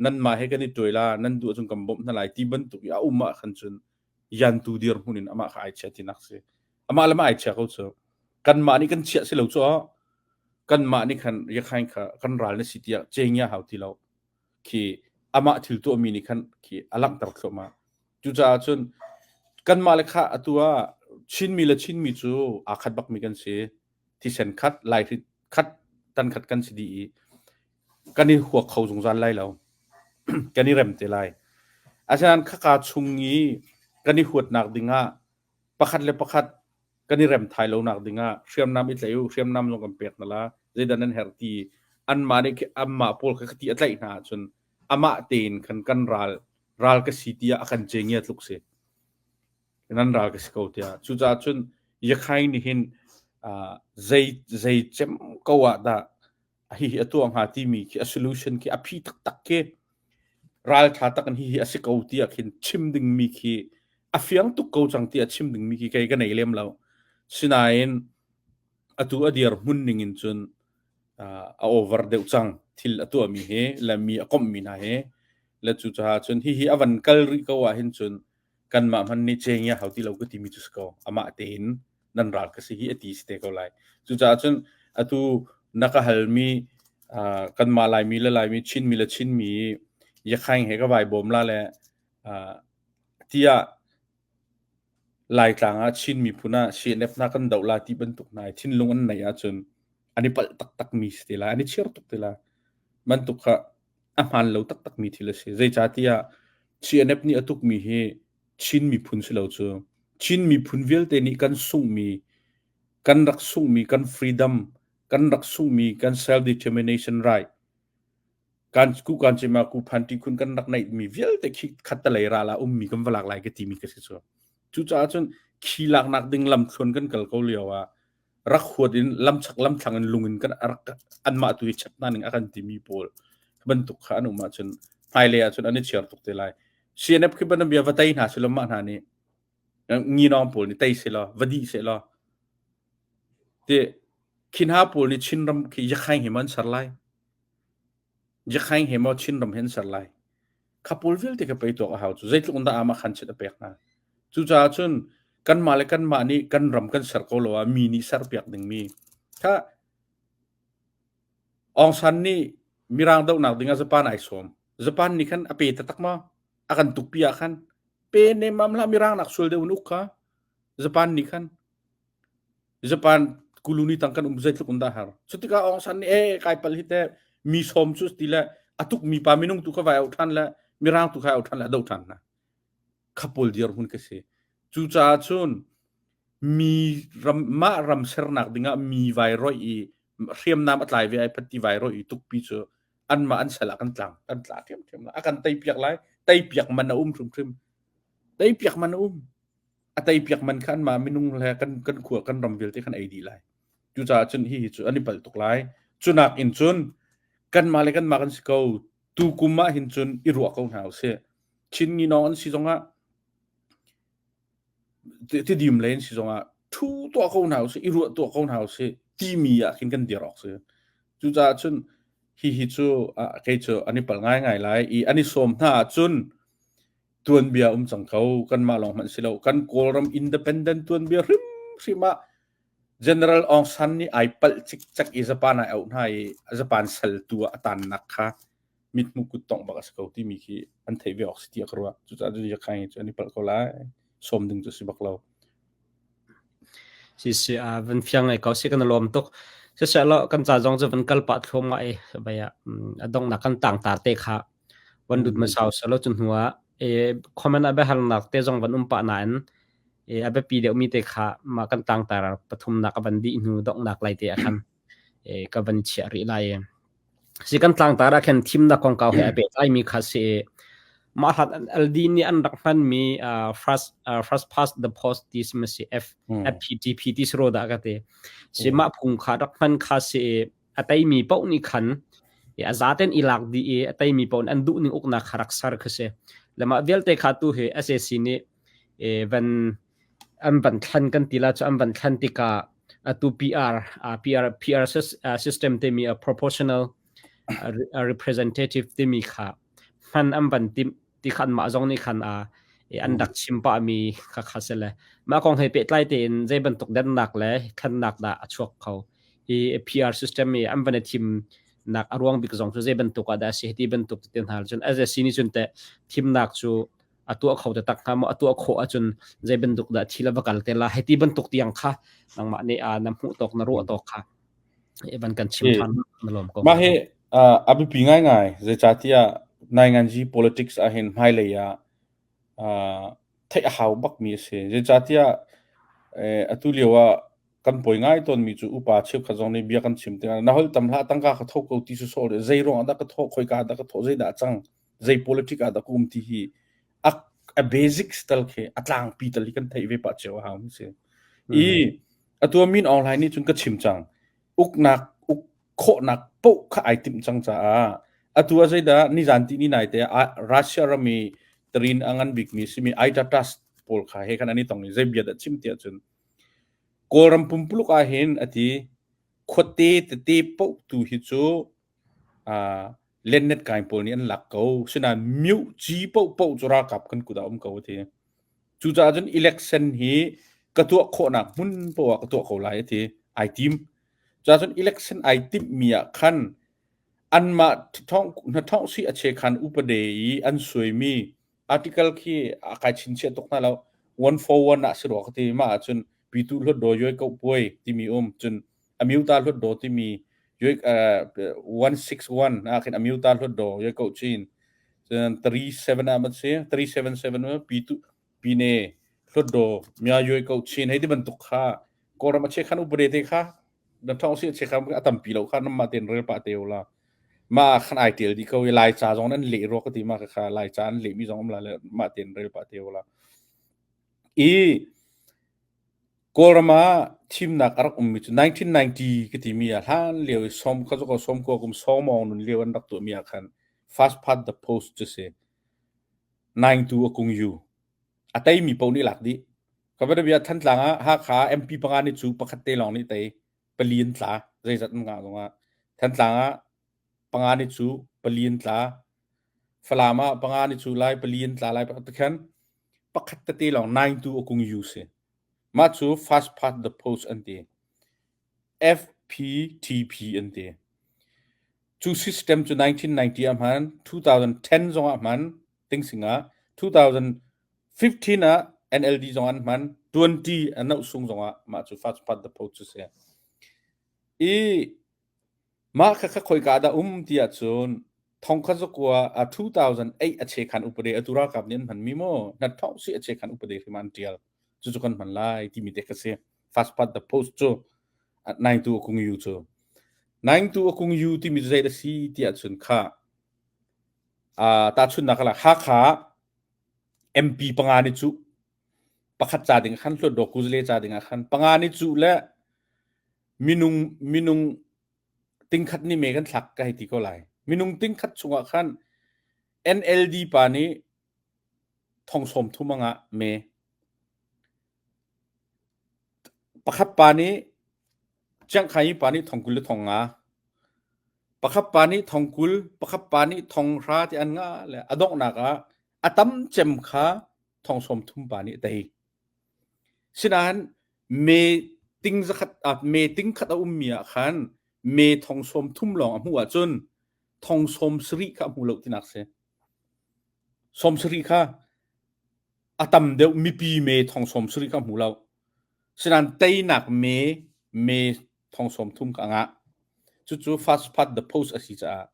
nanmah he kan i tuai la nan duh ahcun kan bawmh hna lai ti bantuk i a um ah khan cun yantu dirhmun in amah kha ai chia tinak si amah le mah ai chia ko cu kanmah nih kan chiah si lo cu kanmah nih khan Yakhain kha kan ral na si tiah cengya hau ti lo khi amah thil tuahmi nih khan khi a langhter thluahmah cucaah cun kanmah le kha atu ah Chinmi le Chinmi cu aa khat bakmi kan si. Thisen khat, laihri khat, tan khat kan si dih i kan i huak kho zungzal lai lo. Kan i rem te lai. Asinain khaka chung i kan i huatnak dingah pakhat le pakhat kan i rem thai lonak dingah hriamnam i tlaih u, hriamnam zong kan pek hna la, zeidah nan herh ti anmah nih anmah pawl kha khati a tlaih hna ahcun amah tein khan kan ral ral ka si tiah a kan cengia tluk si. Nan ral ka si ko tiah. Cucaah cun Yakhain nih hin zei zei cem ko ah dah hihi a tuah hnga timi khi a solution khi a phi taktak khi ralṭha tak in hihi a si ko tiah khin chim dingmi khi a fiang tuk ko cang tiah chim dingmi khi kei ka nei lem lo. Sinain atu a dir hmun ning in cun a over deuh cang thil a tuahmi hi le mi a komhmi hna hi le cucaah cun hihi a van kal rih ko ah hin cun kanmah hmanh nih cengia hau ti lo ka timi cu si ko amah tein nan ral ka si hi a ti si te ko lai. Cucaah cun atu na ka halmi kanmah Laimi le Laimi, Chinmi le Chinmi Yakhaing he ka vai bawm la le tiah Laitlang ah Chin miphun ah CNF hna kan doh la ti bantuk hna i thinlung an neih ahcun an i palh taktakmi si te lai, an i chir tuk te lai. Bantuk kha a hmaan lo taktakmi thil a si. Zeicahtiah CNF nih a tukmi hi Chin miphun si lo cu Chin miphun vialte nih kan sunghmi kan rak sunghmi kan freedom kan rak sunghmi kan self determination right kan ku kan cima ku phan ti khun kan rak neih mi vialte khi khattalei ral ah ummi kan va lak lai ka timi ka si cu. Cucaah cun khi laknak ding lamthluan kan kal ko lio ah rak huat in lamchak lamthlang in lung in kan rak anmah tu i chek hna ning a kan timi pawl bantuk kha an um ahcun hmailei ahcun an i chiar tuk te lai. CNF khi ban bia va tei hna silo mah hna nih nginawng pawl nih tei selaw va dih selaw ti khi hna pawl nih Chinram khi yakhaing hi man ser lai. Yakhaing he maw Chinram he an ser lai. Kha pawl vialte ka pei tuak a hau cu zeitluk in dah amah khan chit a pek hna. Cucaah cun kanmah le kanmah nih kan ram kan ser ko lo ah mi nih serpiak dingmi kha Aung San nih Mirang dohnak dingah Japan ai sawm. Japan nih khan a pe taktak maw? A kan tukpi ah khan pe nemmam hlah Mirang nak sual deuh in uk kha Japan nih khan Japan kuluni tang kan um zeitluk in dah har. Cutikah Aung San nih ee kai pal hi teh mi sawm cu ti le a tuk mi pa minung tu kha vai au ṭhan le Mirang tu kha au ṭhan le a do ṭhan hna. Kha pawl dirhmun ka si. Cucaah cun mi ram mah ram sernak dingah mi vai roih i hriamnam a tlai ve ai phat ti vai roih i tukpi cu anmah an sal ah kan tlang kan tla ṭhiamṭhiam lai. A kan teipiak lai. Teipiak man a um hrimhrim. Teipiak man a um. A teipiak man kha anmah minung le kan kan khua kan ram vialte khan ei dih lai. Cucaah cun hihi cu an i palh tuk lai. Cunak in cun kanmah le kanmah kan si ko. Tu kum ah hin cun i ruah ko hna usih. Chin nginawng an si zongah tidim lei an si zongah thu tuah ko hna usih, i ruah tuah ko hna usih timi ah khin kan dir awk si. Cucaah cun hihi cu kei cu an i palh ngaingai lai i an i sawm hna ahcun tuanbia um cang ko. Kanmah lawng hmanh si lo. Kan Kawlram independent tuanbia hrimhrim ah General Aung San nih ai palh cikcek i Japan ai auh hna i Japan saltu ah a tannak kha mithmu kut tongh bak a si ko timi khi an theih ve awk si tiah ka ruah. Cucaah cu Yakhaing cu an i palh ko lai. Sawm ding cu si bak lo. Si si a van fiang ngai ko si kan lawm tuk. Siseh lo kan ca zong cu van kal pah thluam ngai bai ah a donghnak kan tang tar te kha van lut masau selo cu hnu ah e comment a biahalnak te zong van um pah nain e a biapi deuhmi te kha ma kan tang tar pathumnak a van dih hnu donghnak lai te ah khan e ka van chiah rih lai e. Si kan tlangtar ah khin thimnak kongkau he a pehtlaimi kha si i mah hlat LD nih an rak hmanmi first first past the post ti si ma si F FPTP ti si ro dah ka ti. Si mah phung kha rak hman kha si i a teimi paoh nih khan a zaten i lak dih i a teimi paoh nih an duh ning uknak kha rak ser kha si. Le mah vialte kha tu hi SAC nih van an van thlan kan ti la cu an van thlan tikah atu PR PR PR system timi a proportional representative timi kha hman an van timh ti khan mah zong nih khan a an rak chim pah mi kha kha se le mah kong he pehtlai tein zei bantuk dennak le thlennak dah a chuak kho hi PR system i an van i thim nak a ruang bik zong cu zei bantuk ah dah si ti bantuk te hna cun as a si ni cun te thimnak cu. A tuah kho taktak hnga maw? A tuah khawh ahcun zei bantuk dah thil a va kal te la? Hei ti bantuk tiang kha nangmah nih na hmuh tawk na ruah tawk kha van kan chim than na lawm ko. Mah hi a biapi ngaingai zeicahtiah nainganzi politics ahhin hmailei ah theih a hau bakmi a si. Zeicahtiah atu lio ah kan poi ngai tawnmi cu upa cheukhat zong nih bia kan chim tikah na holh tam hlah tangka ka tho ko ti sawsawh le zei ruangah dah ka thawh khoika ah dah ka thawh zeidah a cang zei politic ah dah ka um ti hi a, a basics tal khi a tlangpi tal hi kan theih ve pah cio a hau mi si. I atu Min Aung Hlaing nih cun ka chim cang uknak uk khawhnak poh kha ai timh cang caah atu ah zeidah nizan ti ni nai te ah Russia ram i tarin a ngan bikmi simi ITATAS pawl kha he khan an i tong i zei bia dah chim ti ahcun Kawlram pumpuluk ah hin a ti khuate tete poh tu hi cu lennet kai pawl nih an lak ko sinain mioh ci paohpaoh cu ralkap kan kut ah um ko a ti. Cucaah cun election hi ka tuah khawhnak hmun poah ah ka tuah ko lai a ti ai tim. Cucaah cun election ai timhmi ah khan anmah hnathawng si a chekhan upade i an suaimi article khi a kai chinchiah tuk hna lo 141 ah si rua ka ti mah ahcun pitu hlutdaw yoi ko puai timi um cun amyuta hlutdaw timi yoi 161 ah khin amyuta hlutdaw yoi ko chin cun 37 ah mat si 377 pitu pine hlutdaw mya yoi ko chin hei ti bantuk kha kawlram a che khan upade te kha na thong si che kha a tampi lo kha namma ten rel pa te la ma khan ai tel di ko i lai cha zong nan le ro ka ti ma kha lai cha an le mi zong um la le ma ten rel pa te la i Kawlram ah thimnak a rak ummi cu 1990 ka timi ah hlan lio i som kha cu som ko kum sawmawng nun lio an rak tuahmi ah khan first past the post cu si 92 a kung yu a teimi paoh nih lak dih. Ka va bia Thantlang ah Hakha MP panga nih cu pakhat te lawng nih tei pali an tla zeizat an ngah zongah Thantlang ah panga nih cu pali an tla Falam ah panga nih cu lai pali an tla lai pakhat pakhat tete lawng 92 a kung yu si mah cu first past the post an ti FPTP an ti cu system cu 1990 ah hman 2010 zong ah hman tingsing ah 2015 ah NLD zong an hman 20 a noh sung zong ah mah cu first past the post cu si i mah kha kha khoika dah um ti ahcun thongkhat zakua a 2008 a che khan upade atu ralkap nih an hman mi maw na thong si a che khan upade hrim an tial cu cu kan hman lai timi te kha si first past the post cu 92 akung yu cu 92 akung yu timi cu zei da si ti ahcun kha Tahchunhnak ah Hakha MP panga nih cuh pakhat ca ding ah khan Hluatdaw Kuzale ca ding ah khan panga nih cuh le minung minung tingkhat nih me kan thlak ka hei ti ko lai. Minung tingkhat chungah khan NLD pa nih thong sawm thum a ngah me. Pakhat pa nih Ciangkhayi pa nih thong 20 le thong nga. Pakhat pa nih thong 20, pakhat pa nih thong hra ti an ngah le a donghnak ah a tam cem kha thong 30 pa nih a tei. Sinain me ting zakhat ah me ting khat a ummi ah khan me thong 30 lawng a hmuh ahcun thong 70 kha a hmu lo tinak si. 70 kha a tam deuh mipi me thong 70 kha a hmu lo. Sinain teinak me me thong 30 ka ngah. Cucu first past the post a si caah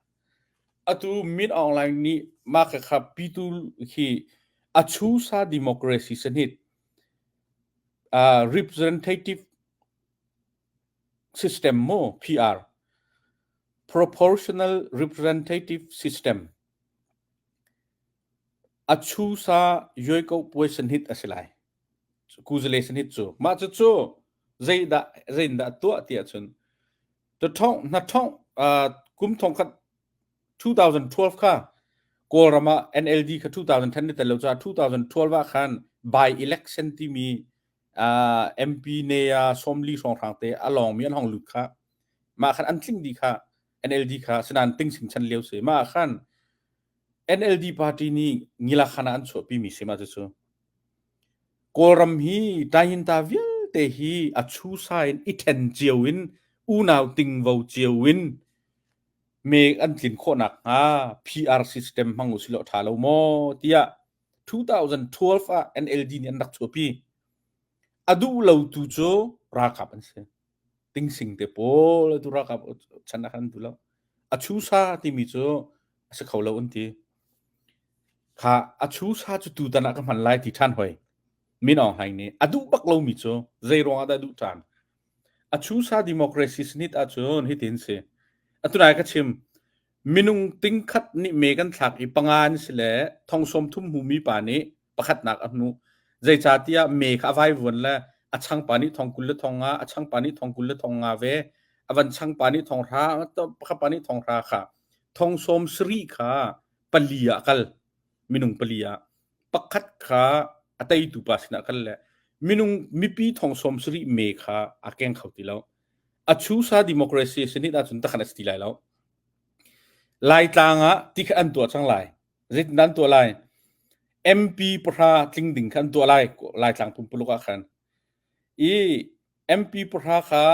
atu Min Aung Hlaing nih mah khakha pitu hi a chusa democracy sanit uh, representative system mo PR proportional representative system a chusa yoi ko puai sanhit a si lai kuzale sanhit cu mah cucu zeidah zeindah tuah ti ahcun na thong kum thong khat 2012 kha Kawlram ah NLD kha 2010 ni tel lo ca 2012 ah khan by election timi MP ne sawmli hrawnghrang te a lawngmi an hong lut kha mah khan an tling di kha NLD kha sinan ting sing chan lio si mah khan NLD party nih ngilakhan ah an chuahpi mi si mah cucu Kawlram hi Tainta vialte hi a chusa in i ṭhen cio in unau tingvo cio in me an tlin khawh nakhnga PR system hmang usih law ṭha lo maw tiah. 2012 ah NLD nih an rak chuahpi. A duh lotu cu ralkap an si. Tingsing te pawl atu ralkap chan ah khan an duh lo. A chusa timi cu a si kho lo an ti. Kha a chusa cu tutan ah ka hman lai ti ṭhan hoi. Min Aung Hlaing nih a duh bak lomi cu zei ruangah dah a duh ṭhan? A chusa democracy snit ahcun hitin si. Atunai ka chim minung tingkhat nih me kan thlak i panga an si le thong sawm thum hmumi pa nih pakhatnak a hmuh. Zeicahtiah me kha a vaivuan le a changpa nih thong 20 le thong nga, a changpa nih thong 20 le thong nga ve, a van changpa nih thong hra, pakhat pa nih thong hra kha thong sawm sarih kha pali ah kal minung pali ah pakhat kha a teitu pa sinah kal le minung mipi thong sawm sarih me kha a keng kho ti lo. A chusa democracy sinit ahcun takhan a si ti lai lo. Laitlang ah ti kha an tuah cang lai. Zeitindah an tuah lai? MP pahra tling ding kha an tuah lai Laitlang pumpuluk ah khan. I MP pahra kha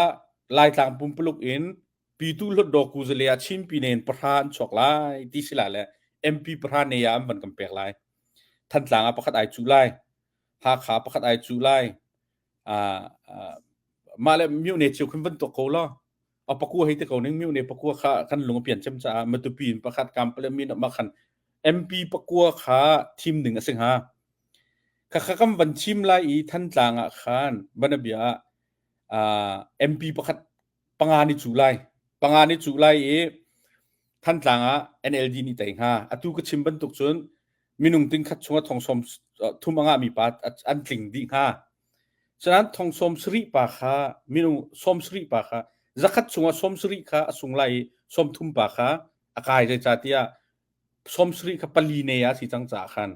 Laitlang pumpuluk in Pitu Hlutdaw Kuzale ah Chin Pyine in pahra an chuak lai ti si la le MP pahra ne ah an van kan pek lai. Thantlang ah pakhat ai cuh lai. Hakha pakhat ai cuh lai. Mah le myone cio khin van tuak ko law. A pakua hei te ko ning myone pakua kha kan lung a pian cem caah Matupi in pakhat Kampale min mah khan MP pakua kha thim ding a si hnga. Khakha kan van thim lai i Thantlang ah khan banabia ah MP pakhat panga ni cu lai. Panga ni cu lai i Thantlang ah NLD nih tei hnga. Atu ka chim bantuk cun minung ting khat chungah thong sawm thum a ngahmi pa an tling dih hnga. Sanan thong sawm sarih pa kha minung sawm sarih pa kha zakhat chungah sawm sarih kha a sung lai i sawm thum pa kha a kai zeicahtiah sawm sarih kha pali ne a si cang caah khan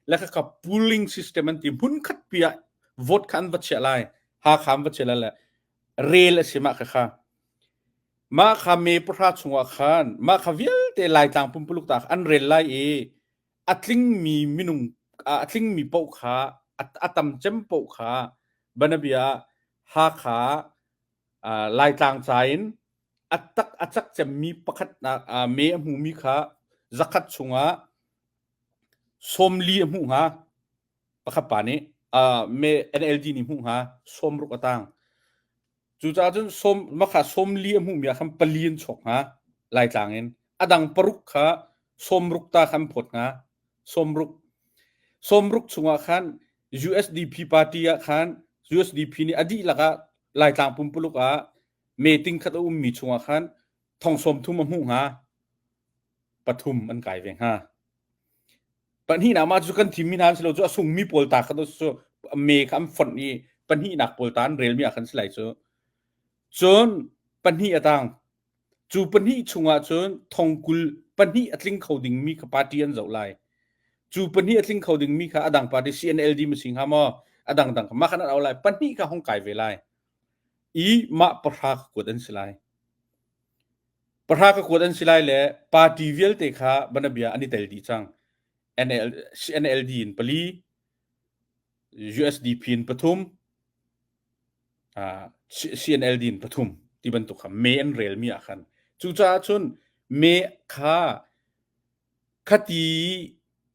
le kha pooling system an ti hmun khat pi ah vote kha an va chiah lai Hakha an va chiah lai le rel a si mah kha kha mah kha me pahra chungah khan mah kha vialte Laitlang pumpuluk ta an rel lai i a tlingmi minung a tlingmi paoh kha a tam cem paoh kha banabia Hakha Laitlang ca in a tak a cak cemmi pakhat me a hmumi kha zakhat chungah 40 a hmuh hnga pakhat pa nih me NLD nih hmuh hnga 60 a tang Cucaah cun sawm makha 40 a hmuhmi ah khan pali an chuak hnga Laitlang in. A dang paruk kha 60 ta khan phawt hnga. 60. 60 chungah khan USDP party ah khan USDP nih a dihlak ah Laitlang pumpuluk ah meeting khat a ummi chungah khan thong 30 a hmuh hnga. Pathum an kai ve hnga. Pahnihnak mah cu kan thimmi hna an si lo cu a sungmi pawl ta kha cu me kha an fonh i pahnihnak pawl ta an relmi ah khan si lai cu. Cun pahnih a tang. Cu pahnih chungah cun thong 20 pahnih a tling kho dingmi kha party an zoh lai. Cu pahnih a tling kho dingmi kha a dang party CNLD ma si hnga maw a dangdang kha mah khan an au lai pahnih kha hong kai ve lai. I mah pahra ka kuat an si lai. Pahra ka kuat an si lai le party vialte kha banabia an i tel dih cang. NL, NLD in pali, USDP in pathum, uh, CNLD in pathum ti bantuk kha me an relmi ah khan. Cucaah cun me kha khati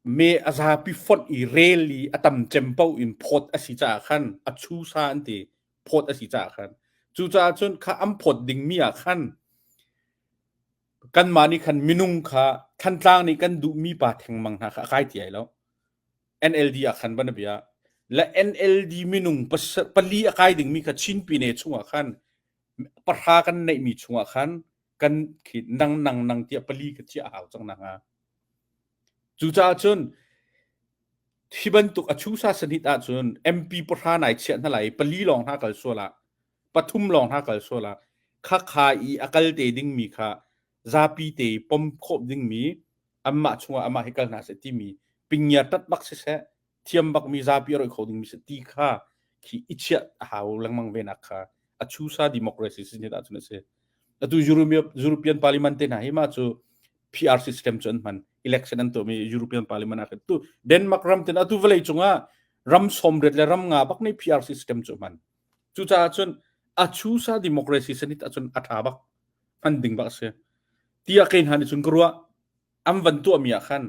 me a zapi fonh i rel i a tam cem paoh in phawt a si caah khan a chusa an ti. Phawt a si caah khan. Cucaah cun kha an phawt dingmi ah khan kanmah nih khan minung kha Thantlang nih kan duhmi pa thengmang hna kha a kai ti ai lo. NLD ah khan van bia le NLD minung pali a kai dingmi kha Chin Pyine chungah khan pahra kan neihmi chungah khan kan khi nang nang nang tiah pali ka chiah a hau cang na hnga. Cucaah cun hi bantuk a chusa sanit ahcun MP pahra nai chiah hna lai i pali lawng hna kal sual ah pathum lawng hna kal sual ah khakha i a kal te dingmi kha zapi te i pom khawh dingmi anmah chungah amah hi kal hna seh timi pingia tat bak siseh thiam bakmi zapi a roih kho dingmi si ti kha khi i chiah a hau lengmang ve nak kha a chusa democracy si ni ahcun a si. Atu European Parliament te hna hi mah cu PR system cu an hman election an tuahmi European Parliament ah khan tu Denmark ram ten atu vawlei cungah ram 80 le ram nga bak nih PR system cu hman cucaah cun a chusa democracy sanit ahcun a tha bak hman ding bak si tiah kei hna nih cun ka ruah an van tuahmi ah khan.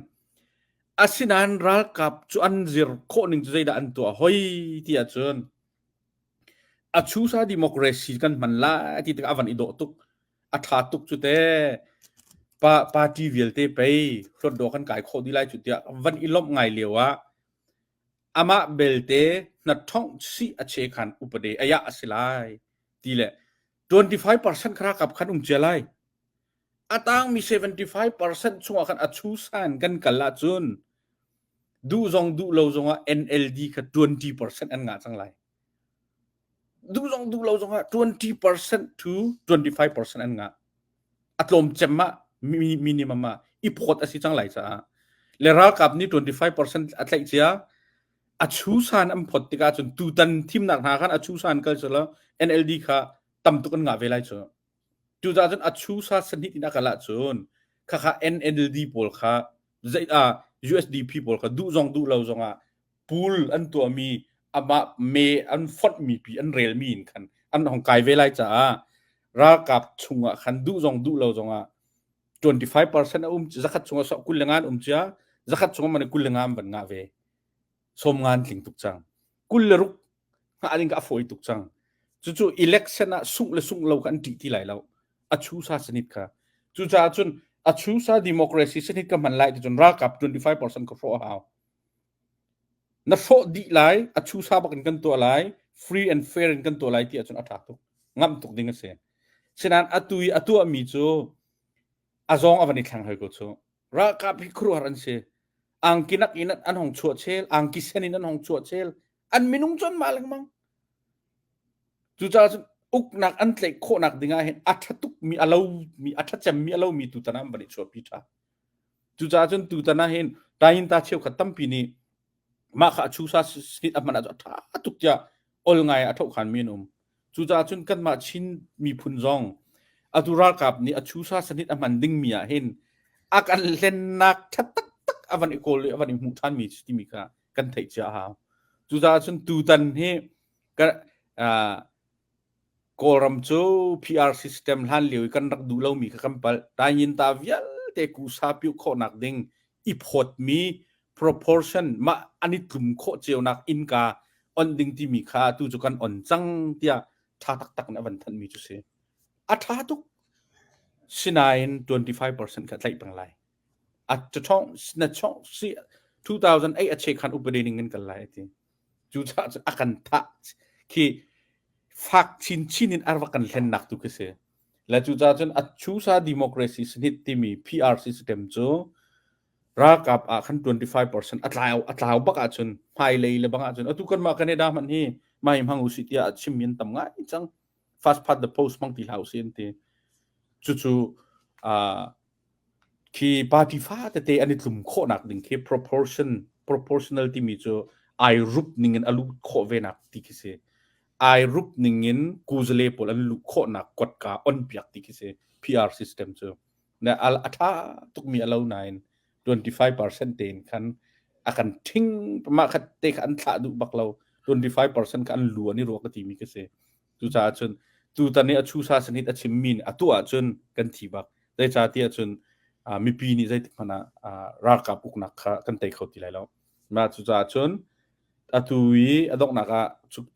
Asinain ralkap cu an zir khawh ning cu zeidah an tuah hoi ti ahcun a chusa democracy kan hman lai ti tikah a van i dawh tuk. A ṭha tuk cu te. Pa party vialte pei hlawtdaw kan kai khawh dih lai cu tiah van i lawmh ngai lio ah amah belte hnaṭhongh sih a che khan upade ayah a si lai ti le 25% kha ralkap khan um cia lai. A tangmi 75% chungah khan a chusan kan kal ahcun duh zong duh lo zongah NLD kha 20% an ngah cang lai. Duh zong duh lo zongah 20% to 25% an ngah. A tlawm cem ah minimum ah i phawt a si cang lai caah le ralkap nih 25% a tlaih cia a chusan an phawt tikah cun tutan thimnak hna khan a chusan kal selaw NLD kha tam tuk an ngah ve lai cu. Cucaah cun a chusa sahnih in a kal ahcun khakha NLD pawl kha zei ah USDP pawl kha duh zong duh lo zongah pool an tuahmi amah me an fonhmi pi an relmi in khan an hong kai ve lai caah ralkap chungah khan duh zong duh lo zongah 25% a um zakhat chungah so 25 an um cia zakhat chungah man 25 an van ngah ve 50 an tling tuk cang 26 hngah ding ka a fawi tuk cang. Cucu election ah sungh le sungh lo kha an ṭih ti lai lo. A chusa sanit kha. Cucaah cun a chusa democracy sanit ka hman lai ti cun ralkap 25% ka hrawh a hau. Na hrawh dih lai, a chusa bak in kan tuah lai, free and fair in kan tuah lai ti ahcun a ṭha tuk. Ngamh tuk ding a si. Sinain atu i a tuahmi cu a zawng a van i thleng hoi ko cu. Ralkap hi khuaruahhar an si. Angki nak in an hong chuah chel, angki sen in an hong chuah chel. An minung cu an mah lengmang. Cucaah cun uknak an tlaih khawhnak ding ah hin a ṭha tukmi a lomi a ṭha cemmi a lomi tutan ah an van i chuahpi ṭha. Cucaah cun tutan ah hin Tayinta cheukhat tampi nih mah kha a chusa snit a hman ahcun a ṭha tuk tiah ol ngai a thohkhan mi an um. Cucaah cun kanmah Chin miphun zong atu ralkap nih a chusa sanit a hman dingmi ah hin a kan hlennak ṭha taktak a van i kawl i a van i hmuh ṭhanmi timi kha kan theih cia a hau. Cucaah cun tutan hi ka, uh, Kawlram cu PR system hlan lio i kan rak duh lomi kha kan palh. Taingyinta vialte kusa piuh khawhnak ding i phawtmi proportion mah an i tlum khawh cionak innka on ding timi kha tu cu kan on cang tiah ṭha taktak in a van thanhmi cu si. A ṭha tuk. Sinain 25% kha tlaih peng lai. A chong na chong si 2008 a che khan upadi ning in kal lai a ti. Cucaah cun a kan thah khi fak chinchin in a rak kan hlennak tu khi si. Le cucaah cun a chusa democracy snit timi PR system cu ralkap ah khan 25% a tlau a tlau bak ahcun hmailei le bang ahcun atu kanmah Canada hmanh hi mai hmang usih tiah a chimmi an tam ngai cang. First past the post hmang ti hlah usih an ti. Cucu uh, Khi party fa tete an i tlum khawhnak ding khi proportion proportional timi cu ai rup ning in a lut khawh ve nak ti khi si. Ai rup ning in kuzale pawl an luh khawhnak kotka on piak ti khi si PR system cu. Na a tha tukmi a lo nain 25% tein khan a kan ṭhing mah khat te kha an thlah duh bak lo 25% kha an lu an i ruak ka timi khi si. Cucaah cun tutan i a chusa sanit a chimmi nih a tuah ahcun kan thi bak. Zeicahtiah cun mipi nih zeitik hmanh ah ralkap uknak kha kan tei kho ti lai lo. Mah cucaah cun atu i a donghnak ah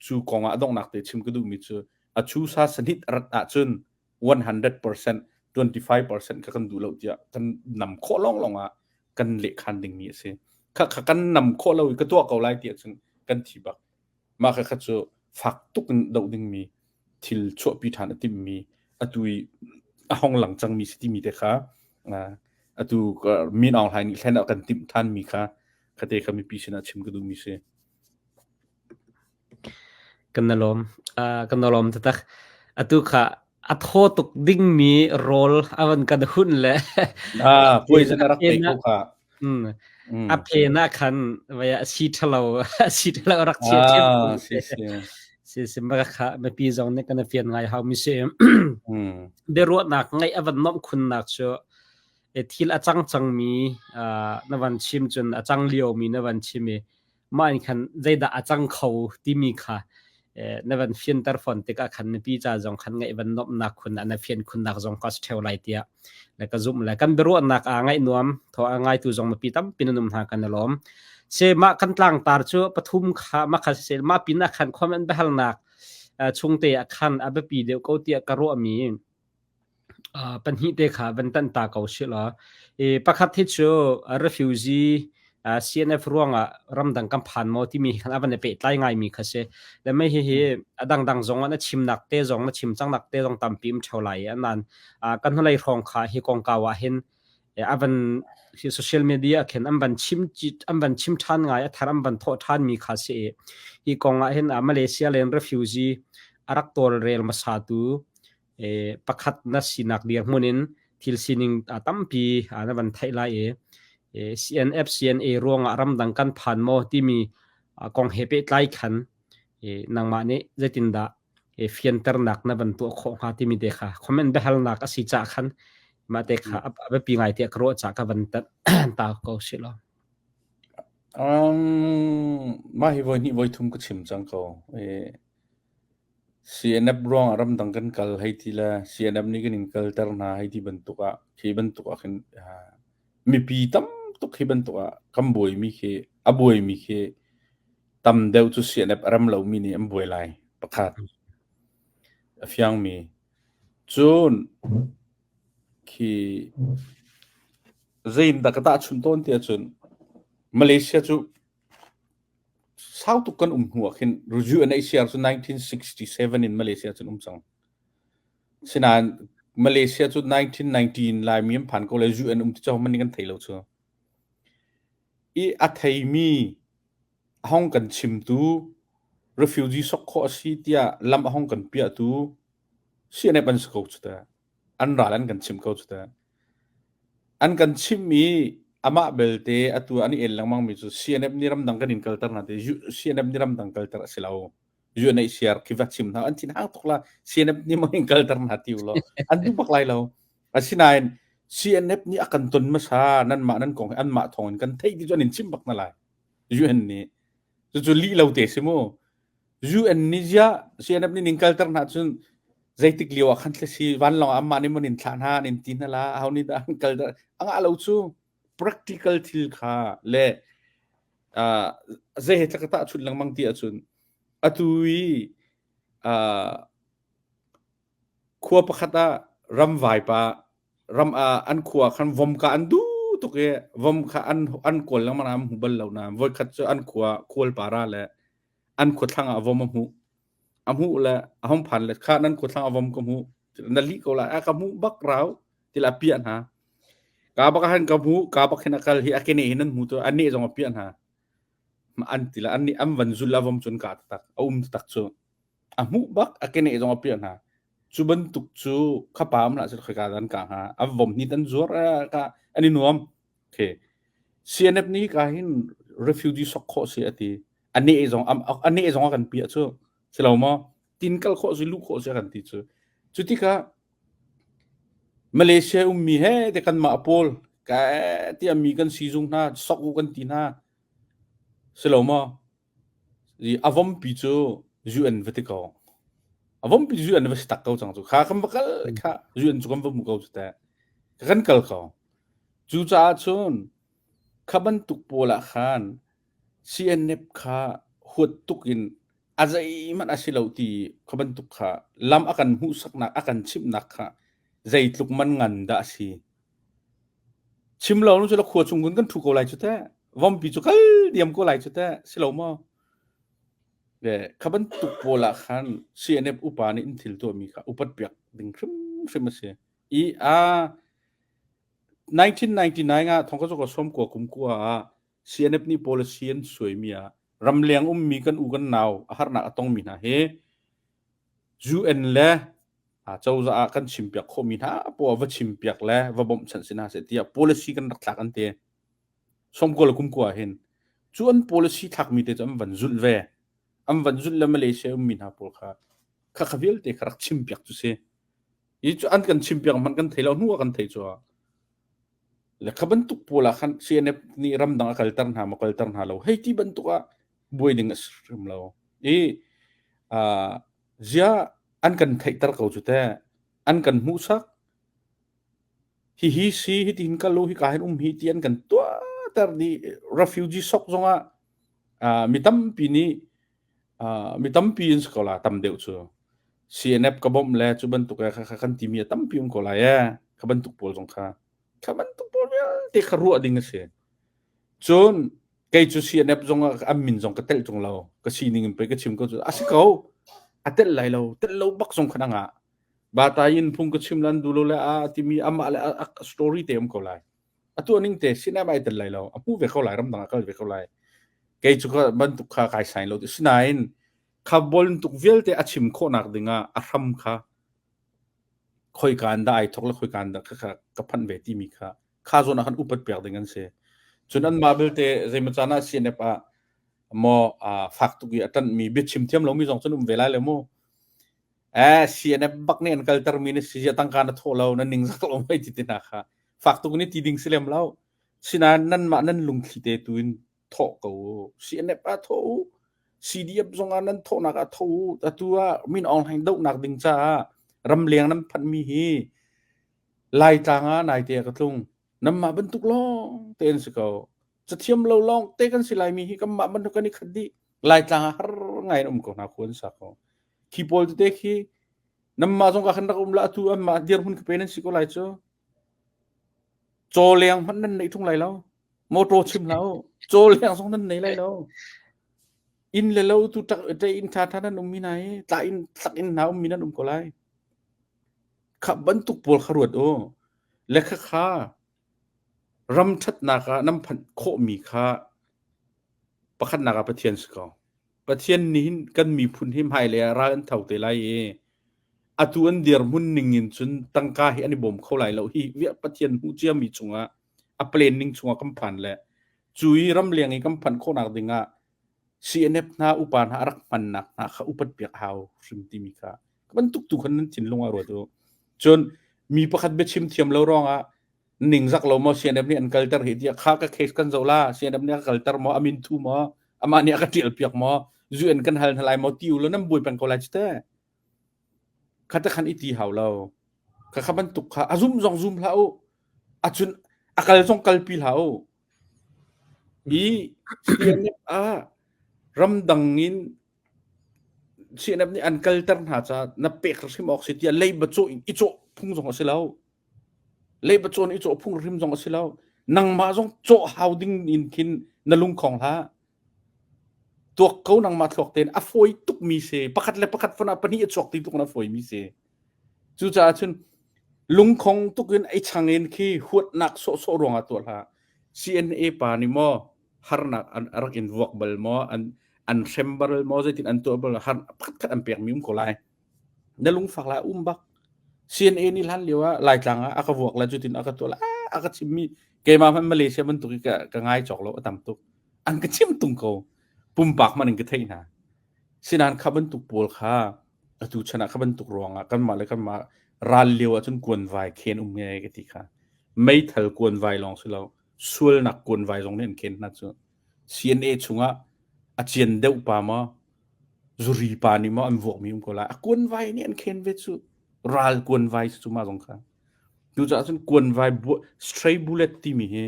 cu kong ah a donghnak te chim ka duhmi cu a chusa sanit rat ahcun 100% 25% kha kan duh lo tiah kan nam khawh lawnglawng ah kan lehkhan dingmi a si. Kha kha kan nam khawh lo i ka tuah ko lai tiah cun kan thi bak. Mah kha cu fak tuk in doh dingmi thil chuahpi ṭhan a timhmi atu i a hong lang cangmi si timi te kha atu Min Aung Hlaing nih hlen a kan timh ṭhanmi kha khate kha mipi sinah chim ka duhmi si. Kan na lawm. Kan na lawm taktak. Atu kha a thaw tuk dingmi rawl a van kan hun le ah poison a rak pe ko kha a phen ah khan vai a si ṭhalo a si ṭhalo rak chia ṭhiam si si si si ma kha mipi zong nih kan fian ngai hau mi si biaruahnak ngaih a van nomh khunnak cu e thil a cang cangmi na van chim cun a cang lio mi na van chim i mah in khan zeidah a cang kho timi kha. Na van fianter fawn tikah khan mipi ca zong khan ngaih van nuamhnak khun na fian khunnak zong ka si lai tiah le ka zumh le kan biaruahnak aa ngaih nuam thaw a ngaitu zong mipi tampi nan um hna kan i lawm. Se mah kan tlangtar cu pathum kha ma kha se mah pin ah khan comment biahalnak chungte ah khan a biapi deuh ko tiah ka ruahmi pahnih te kha van tan ta ko si law i pakhat hi cu refugee CNF ruangah ramdang kan phan maw timi khan a van i pehtlai ngaimi kha si. Le mei hihi a dangdang zong ah na chimnak te zong na chim cangnak te zong tampi um ṭheo lai i anan kan hnulei hrawng kha hi kongkau ah hin a van social media khin an van chim an van chim ṭhan ngai a thar an van thawh ṭhan mi kha si i hi kong ah hin Malaysia len refugee a rak tawlrel hmasa tu pakhat na sinak dirhmun in thil sining tampi na van theih lai i CNF CNA ruangah ramdang kan phan maw timi kong he pehtlai khan nangmah nih zeitindah fianternak na van tuah khawh hnga timi te kha comment biahalnak a si cah khan mah te kha a biapi ngai tiah ka ruah cah ka van ta ko si lo. Mah hi voi hnih voi thum ka chim cang ko. CNF ruangah ramdang kan kal hei ti le CNF nih kan in kalter hna hei ti bantuk ah khi bantuk ah khin mipi tam tuk hi bantuk ah kan buaimi khi a buaimi khi tam deuh cu CNF a rem lomi nih an buai lai pakhat a fiangmi. Cun khi zeiin dah ka tahchunh tawn ti ahcun Malaysia cu Sau tuk kan um hnu ah khin UNHCR cu 1967 in Malaysia cun um cang. Sinain Malaysia cu 1990 in Laimi an phan ko le UN um ti cu man nih kan thei lo cu. I a theimi a hong kan chimtu refugee sok khawh a si tiah lam a hong kan piahtu CNF an si ko cu teh. An ral an kan chim ko cu teh. An kan chimh i amah belte atu an i el lengmangmi cu CNF nih ramdang kan in kalter hna ti CNF nih ramdang kalter a si lo. UNHCR khi va chim hna an thin hang tuk la CNF nih maw in kalter hna ti ulaw an duh bak lai lo. Asinain CNF nih a kan ton hmasa nanmah nan kong hi anmah thawng in kan theih ti cu an in chim bak na lai. UN nih cucu lih lo te si mu. UN nih ziah CNF nih ning kalter hna cun zeitik lio ah khan thlasi vanlawng ah amah nih mun in thlah hna an in ti hna la aho nih dah an kal a ngah lo cu practical thil kha le uh, zei he tlak ta chun lengmang ti ahcun atu i uh, khua pakhat ah ramvai pa ram ah an khua khan vom ka an duh tuk i vom kha an an kawl lengmang am hmu bal lo na voikhat cu an khua khual para le an khuathlang ah vom a hmuh. A hmuh le a hong phan le kha nan khuathlang ah vom ka hmuh. Na lih ko lai. A ka hmuh bak rau tila a piah hna. Ka bak han ka hmuh, ka bak hin a kal hi a kene hin nan hmu tu a neh zong a piah hna. An tila an nih an van zul a vom cun ka tak a um tak cu. A hmuh bak a kene zong a piah hna. Cu bantuk cu khapa am lah khoi ka dan ka hnga. A vom ni tan zuar ka an i nuam. Okay. CNF nih ka hin refugee sok khawh si ati. A neh zong a neh zong a kan piah cu. Si lo maw? Tin kal khawh si luh khawh si a kan ti cu. Cu tikah Malaysia ummi he te kanmah pawl ka tiah mi kan sizung hna sok u kan ti hna. Si lo maw? A vompi cu UN va ti ko. A vompi UN va si tak ko cang cu. Kha kan va kal kha UN cu kan va hmu ko cu teh. Kan kal ko. Cucaah cun kha bantuk pawl ah khan CNF kha huat tuk in a zeihmanh a si lo ti kha bantuk kha lam a kan hmuhsaknak a kan chimhnak kha zeitluk man ngan dah a si. Chim lo nu cu khua chung kun kan ṭhu ko lai cu teh. Vompi cu kal diam ko lai cu teh. Si lo maw? Le kha bantuk pawl ah khan CNF upa nih in thil tuahmi kha upat piak ding hrimhrim a si. I a 1999 ah thong ka cawk sawm kua kum kua ah CNF nih policy an suaimi ah ramleng ummi kan u kan nau a harnak a tongmi hna hi UN le cozah ah kan chimpiak khawhmi hna poah va chimpiak le va bawmhchanh si hna seh tiah policy kan rak thlak an ti. Sawmkua le kumkua hin cu an policy thlakmi te cu an van zulh ve. An van zulh le Malaysia ummi hna pawl kha kha kha vialte kha rak chimpiak cu si. Hi cu an kan chimpiak hmanh kan thei lo hnu ah kan thei cu. Le kha bantuk pawl ah khan CNF nih ramdang a kalter hna maw kalter hna lo hei ti bantuk ah buai ding a si hrim lo. I Uh, zia an kan theihter ko cu te. An kan hmuhsak. Hihi si hitihin kal u hika hin um hi ti an kan tuahter dih. Refugee sok zongah uh, mi tampi nih uh, mi tampi in si ko la tam deuh cu. CNF ka bawmh le cu bantuk e kha kha kan timi a tampi um ko lai e. Kha bantuk pawl zong kha. Kha bantuk pawl vialte kha ruah ding a si. Cun kei cu CNF zong ah an min zong ka telh tung lo. Ka sining in pei ka chim ko cu. A si ko. A telh lai lo. Telh lo bak zong kha na ngah. Batayin phung ka chim lan dulo le a timi amah le a story te um ko lai. Atu ning te sinam ai tel lai lo. A hmu ve ko lai ramdang a kal ve ko lai. Kei cu ka bantuk kha kai sain lo. Sinain kha bol tuk vialte a chim khawhnak dingah a hram kha khoika in dah ai thok le khoika in dah kha ka phanh ve timi kha kha zawn ah khan upat piak ding an si. Cun anmah belte zeimaw caan ah CNF ah maw fak tuk i a ṭanhmi biachim thiam lomi zong cun um ve lai lo mu. Eh CNF bak nih an kaltermi na si tangka na thawh lo na ningzak lo mei ti te hna kha fak tuk nih ti ding si lem lo. Sinain nanmah nan lungthli te tu in thawh ko u. CNF ah thawh u. CDF zong ah nan thawhnak ah tho u. Atu ah Min Aung Hlaing dohnak ding caah ramleng nan phanhmi hi Laitlang ah naite ah ka tlung. Nanmah bantuk lawng te an si ko. Cathiam lo lawng te kan si Laimi hi kanmah bantuk kan i khat dih. Laitlang ah har ngai in um ko hna khu an sa ko. Khi pawl tete khi nanmah zong ka khan rak um la atu anmah dirhmun ka pe nan si ko lai cu. Caw leng hmanh nan neih ṭung lai lo. Motor chim hlah u. Caw leng zong nan nei lai lo. Inn le lo tu ṭak ṭe inn ṭha ṭha nan um mi hna hi tla in tlak in hna um mi nan um ko lai. Kha bantuk pawl kha ruat u. Le khakha ram ṭhatnak ah nan phanh khawhmi kha pakhatnak ah Pathian si ko. Pathian nih hin kan miphun hi hmailei ah ral an tho te lai i atu an dirhmun ning in cun tangka hi an i bawm kho lai lo. Hi Pathian hmuh ciami chungah a plan ning chungah kan phan le cu i ramleng i kan phanh khawhnak dingah CNF hna upa hna a rak hmannak hna kha upat piak a hau hrim timi kha bantuk tu khan nan thinlung ah ruat u. Cun mi pakhat biachim thiam lo ruangah ningzak lo maw CNF nih an kalter hi tiah kha ka case kan zoh la CNF nih a kalter maw a min thu maw amah nih a ka tial piak maw UN kan hal hna lai maw ti u lo nan buai peng ko lai cu teh. Kha te khan i ti hau lo. Kha kha bantuk kha a zum zong zum hlah u. A cun a kal zong kalpi hlah u. Hi CNF ah ramdang in CNF nih an kalter hna caah na pek hrim awk si tiah leiba cawh in i cawh phung zong a si lo. Leiba cawn i cawh phung hrim zong a si lo. Nangmah zong cawh hau ding in khin na lungkhong hlah. Tuak ko nangmah thluak tein a fawi tukmi si. Pakhat le pakhat fon ah pahnih a chuak ti tuk in a fawimi si. Cucaah cun lungkhong tuk in ei chang in khi huatnak sawhsawh ruangah tuah hlah. CNA pa nih maw harnak an rak in vuak bal maw an an hrem bal maw zeitin an tuah bal har pakhatkhat an pekmi um ko lai. Na lungfak lai um bak. CNA nih hlan lio ah Laitlang ah a ka vuak le cutin a ka tuah le a ka chimmi keimah hmanh Malaysia bantuk i ka, ka ngai cawk lo a tam tuk. An ka chim tung ko. Pumpak hmanh in ka theih hna. Sinain kha bantuk pawl kha atu chan ah kha bantuk ruangah kanmah le kanmah ral lio ahcun kuanvai khen um nge ka ti kha. Meithal kuanvai lawng si lo, sualnak kuanvai zong nih an khen hna cu. CNA chungah a cian deuh pa maw, zuri pa nih maw an vuakmi um ko lai. A kuanvai nih an khen ve cu. Ral kuanvai si cu mah zong kha. Cucaah cun kuanvai stray bullet timi hi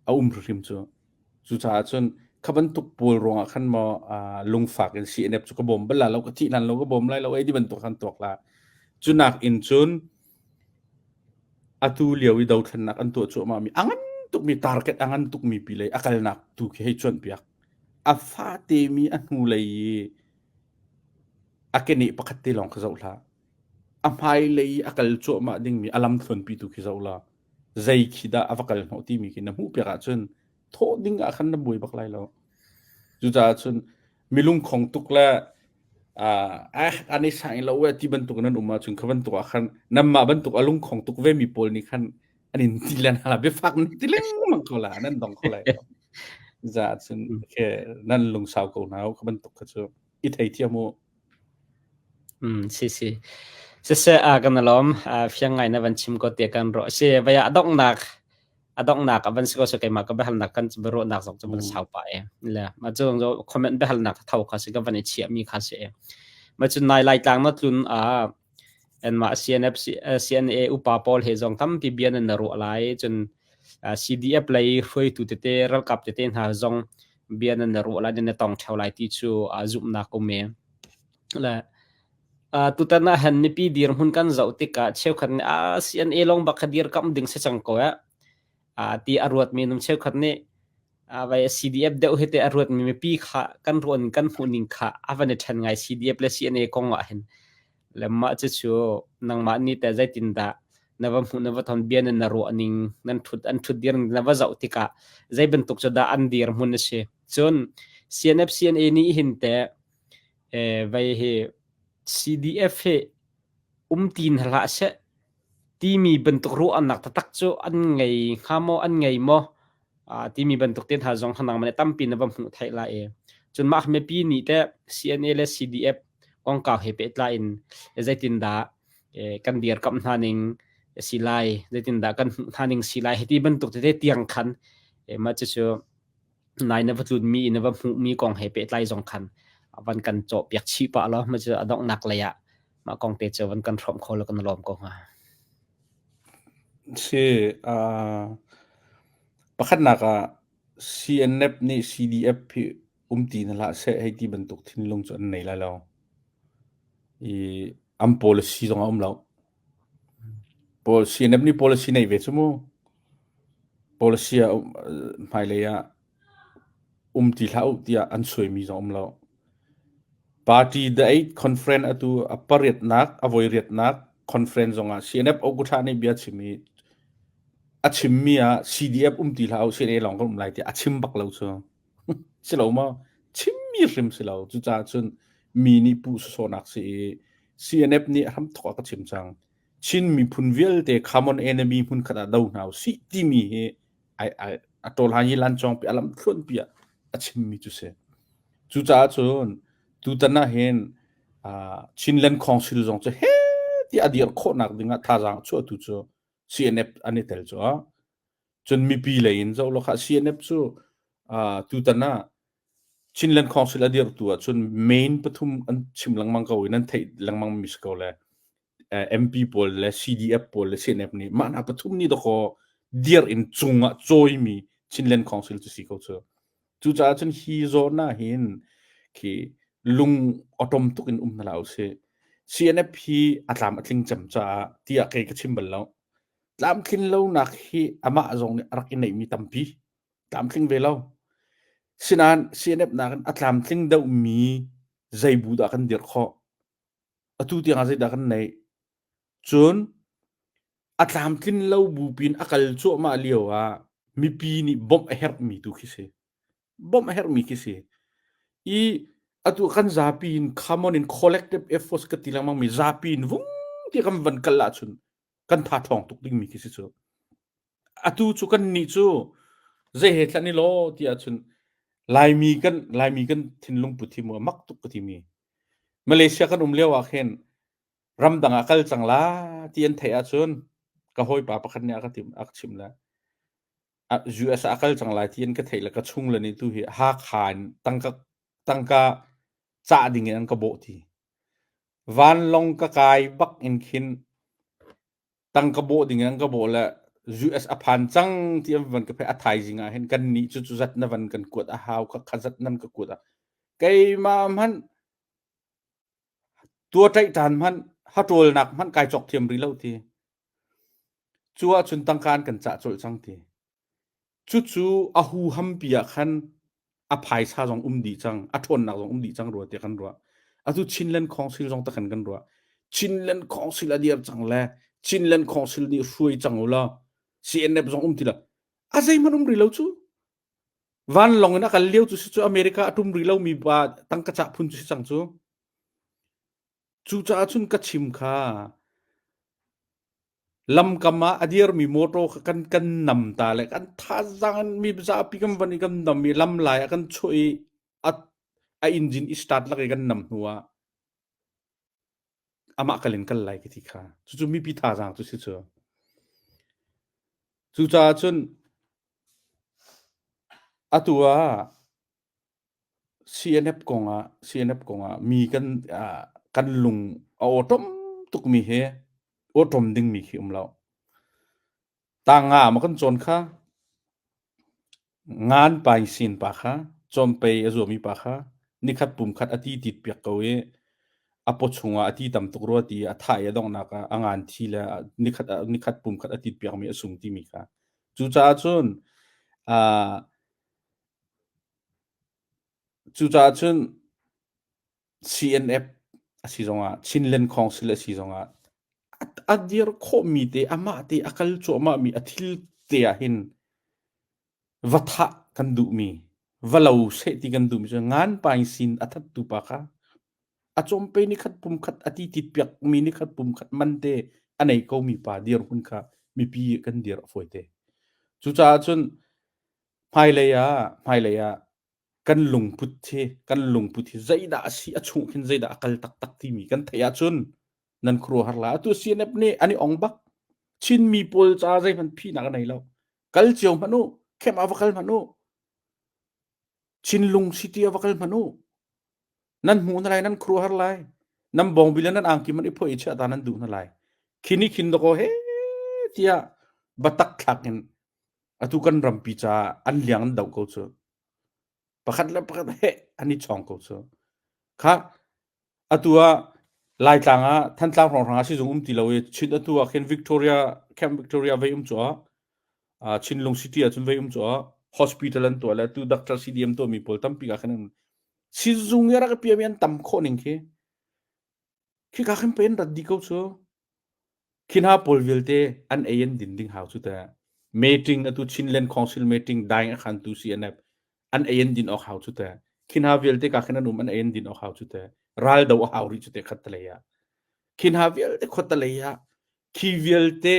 a um hrimhrim cu. Cucaah cun kha bantuk pawl ruangah khan maw lungfak in CNF cu ka bawm bal la lo, ka thih hlan lo ka bawm lai lo ei ti bantuk khan tuak la. Cu nak in cun atu lio i dothlennak an tuah cuahmah mi a ngan tukmi target a ngan tukmi pi lei a kalnak tu khi hei cuanh piak. A fate mi a hnu lei i a keneh pakhat te lawng kha zoh hlah. A hmai lei i a kal cuahmah dingmi a lamthluanpi tu khi zoh la. Zei khi dah a va kal hnawh timi khi na hmuh piak ahcun thawh ding ah khan na buai bak lai lo. Cucaah cun milungkhong tuk le ah an i sang lo e ti bantuk nan um ahcun kha bantuk ah khan nanmah bantuk a lungkhong tuk ve mi pawl nih khan an in ti len hala biafak nan ti lengmang ko la nan dong ko lai. Za cun ke nan lungsau ko hna kha bantuk kha cu i thei thiam u. Si si. Siseh kan alawm fiang ngai na van chim ko te kan ro si vaya donghnak. A donghnak a van si ko se keimah ka biahalnak kan biaruahnak zong cu van sau pah e. Le ma cu zong comment biahalnak tho kha si ka van i chiah mi kha si e. Ma cun nai lai tlang na tlun a en ma CNF CNA upa pawl he zong tampi bia nan na ruah lai cun CDF lei hruaitu tete ralkap tete hna zong bia nan na ruah lai nan na tong theo lai ti cu zumhnak um e. Le tutan ah han mipi dirhmun kan zoh tikah cheukhat nih a CNA lawng bak kha dirkamh ding si cang ko eh ti a ruatmi nung cheukhat nih vai CDF deuh hi te a ruatmi mipi kha kan ruan kan hmuh ning kha a van i ṭhen ngai CDF le CNA kong ah hin le mah cucu nangmah nih teh zeitindah na va hmuh na va ton bia nan na ruah ning nan thut an thut dir na va zoh tikah zei bantuk cu dah an dir hmun a si cun CNF CNA nih hin teh vai hi CDF hi um ti hna hlah seh timi bantuk ruahnak taktak cu an ngei hnga maw an ngei maw timi bantuk te hna zong nangmah nih tampi na va hmuh theih lai i cun mah mipi nih teh CNA le CDF kongkau he pehtlai in zeitindah kan dirkamh hna ning si lai zeitindah kan hmuh hna ning si lai hiti bantuk tete tiang khan mah cucu nai na va tlunmi na va hmuhmi kong he pehtlai zong khan van kan cawh piak chih pah law mah cu a donghnak lei ah mah kong te cu van kan hrawm kho law kan lawm ko hnga. Si, uh, pakhatnak ah CNF nih CDF hi um ti hna hlah seh hei ti bantuk thinlung cu an nei lai lo. I an policy zong a um lo. Paul CNF nih policy nei ve cu mu. Policy ah hmailei ah um ti hlah u tiah an suaimi zong um lo. Party the eight conference atu a pariatnak a voiriatnak conference zongah CNF Oguṭha nih bia chim i a chimmi ah CDF um ti hlah u CNA lawng kan um lai tiah a chim bak lo cu. Si lo maw? Chimmi hrim si lo. Cucaah cun mi nih puh sawsawhnak si i CNF nih hramthawk a ka chim cang. Chin miphun vialte common enemy hmunkhat ah do hna usih timi hi ai ai a ṭawl han hi lan cawngpi a lam thluanpi ah a chimmi cu si. Cucaah cun tutan ah hin uh, Chinland Council zong cu he ti a dir khawhnak dingah thazaang chuahtu cu CNF an i tel cu ah cun mipi lei in zoh law kha CNF cu uh, tutan ah Chinland Council a dirtu ah cun main pathum an chim lengmang ko i nan theih lengmang mi si ko le MP pawl le CDF pawl le CNF nih mah hna pathum nih dakaw dir in cungah cawimi Chinland Council cu si ko cu. Cucaah cun hi zawn ah hin khi lung awtom tuk in um hna hlah usih. CNF hi a tlam a tling cem caah tiah kei ka chim bal lo. Tlamtlin lonak hi amah zong nih a rak i neihmi tampi. Tlamtling ve lo. Sinain CNF nakin a tlamtling deuhmi zei bu dah kan dirh khawh? Atu tiangah zeidah kan neih? Cun a tlamtlin lo bupi in a kal cuahmah lio ah mipi nih bawmh a herhmi tu khi si. Bawmh a herhmi khi si. I atu kan zapi in common in collective efforts ka ti lengmang mi zapi in vung ti kan van kal ahcun kan tha ṭhawng tuk dingmi khi si cu. Atu cu kan nih cu zei he thlan i law ti ahcun Laimi kan Laimi kan thinlung put hi mu a mak tuk ka timi. Malaysia kan um lio ah khin ramdang ah kal cang la ti an theih ahcun ka hawipa pakhat nih a ka tim a ka chim le US ah a kal cang lai ti an ka theih le ka chung le nih tu hi Hakha in tangka tangka cah ding in an ka bawh ti. Vanlawng ka kai bak in khin tangka bawh ding in an ka bawh le US a phan cang ti an van ka phe a thaizing ah hin kan nih cu cu zat na van kan kuat a hau kha kha zat nan ka kuat a keimah hmanh tua ṭaih ṭan hmanh haṭawlnak hmanh kai cawk thiam rih lo ti cu ahcun tangka an kan cah colh cang ti cucu a huhampi ah khan a phaisa zong um dih cang a ṭhawnnak zong um dih cang rua tiah kan ruah atu Chinland Council zong takhan kan ruah Chinland Council a dir cang le Chinland Council nih hruai cang u law CNF zong um ti lo a zeihmanh um rih lo cu Vanlawng in a kal lio cu si cu America a ṭum rih lomi pa tangka cah phun cu si cang cu. Cucaah cun ka chim kha lamkam ah a dirmi motor kha kan kan nam ta le kan thazaang in mi zapi kan van i kan nam i lam lai ah kan chuah i a, a engine i start lak i kan nam hnu ah amah kal in kal lai ka ti kha. Cucu mipi thazaang cu si cu. Cucaah cun. Atu ah CNF kongah CNF kongah mi kan uh, kan lung a awṭom tukmi he awṭom dingmi khi um lo. Tanga ma kan cawn kha ngan pai sin pa kha cawmpei a zuami pa kha nikhat pumkhat a ti tit piak ko i a paw chungah a ti tam tuk rua ti a thah i a donghnak ah a ngan thi le nikhat nikhat pumkhat a tit piakmi a sung timi kha cucaah cun uh, cucaah cun CNF a si zongah Chinland Council a si zongah a dir khawhmi te amah te a kal cuahmahmi a thil te ah hin va thah kan duhmi va lo seh ti kan duhmi cu ngan paing sin a thattu pa kha a cawmpe ni khat pum khat a ti tit piak mi ni khat pum khat man te a nei ko mi pa dir hun kha mipi kan dir a fawi te cucaah cun hmailei ah hmailei ah kan lungput hi kan lungput hi zeidah a si a chung khin zeidah a kal taktak timi kan theih ahcun nan khuaruahhar la atu CNF nih an i ong bak Chinmi pawl ca zeihmanh phihnak a nei lo kal cio hmanh u camp ah va kal hmanh u Chinlung city ah va kal hmanh u nan hmuh hna lai nan khuaruahhar lai nan bawngbi le nan angki man i phoi i chiah ta nan duh hna lai khini khin dakaw he tiah batak thlak in atu kan rampi caah an liang an doh ko cu pakhat le pakhat he an i chawng ko cu kha atu ah Laitlang ah Thantlang hrawnghrang ah sizung um ti lo i Chin atu ah khin Victoria Camp Victoria vei um cu ah Chinlung City ah cun vei um cu ah hospital an tuah le tu doctor CDM tuah mi pawl tampi ka khin sizung i rak piami an tam khawh ning khi Khika khin pei an rat dih ko cu. Khi hna pawl vialte an ei an din ding hau cu teh. Meeting atu Chinland Council meeting daing a khantu CNF an ei an din awk hau cu teh. Khi hna vialte ka khin an um an ei an din awk hau cu teh. Ral do a hau rih cu teh khat talei ah. Khi hna vialte khua talei ah khi vialte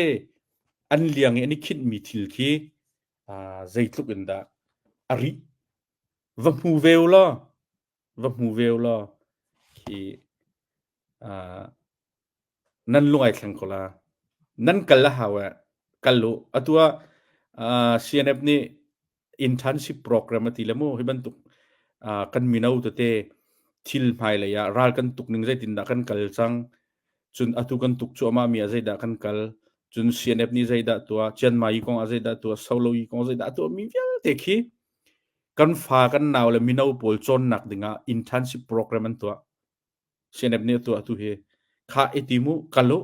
an liang i an i khinhmi thil khi uh, zeitluk in dah a rih. Va hmu ve u law va hmu ve u law khi uh, nan lung ai thleng ko la. Nan kal a hau eh. Kal u. Atu ah uh, CNF nih internship program a ti le mu hi bantuk uh, kan mino tete thil hmailei ah ral kan tuk ning zeitindah kan kal cang cun atu kan tuk cuahmah mi ah zeidah kan kal cun CNF nih zeidah tuah Chiang Mai kong ah zeidah tuah Solo yi kong zeidah tuah mi vialte khi Kan fa kan nau le mino pawl cawnnak dingah internship program an tuah. CNF nih a tuah tu hi. Kha i tim u, kal u,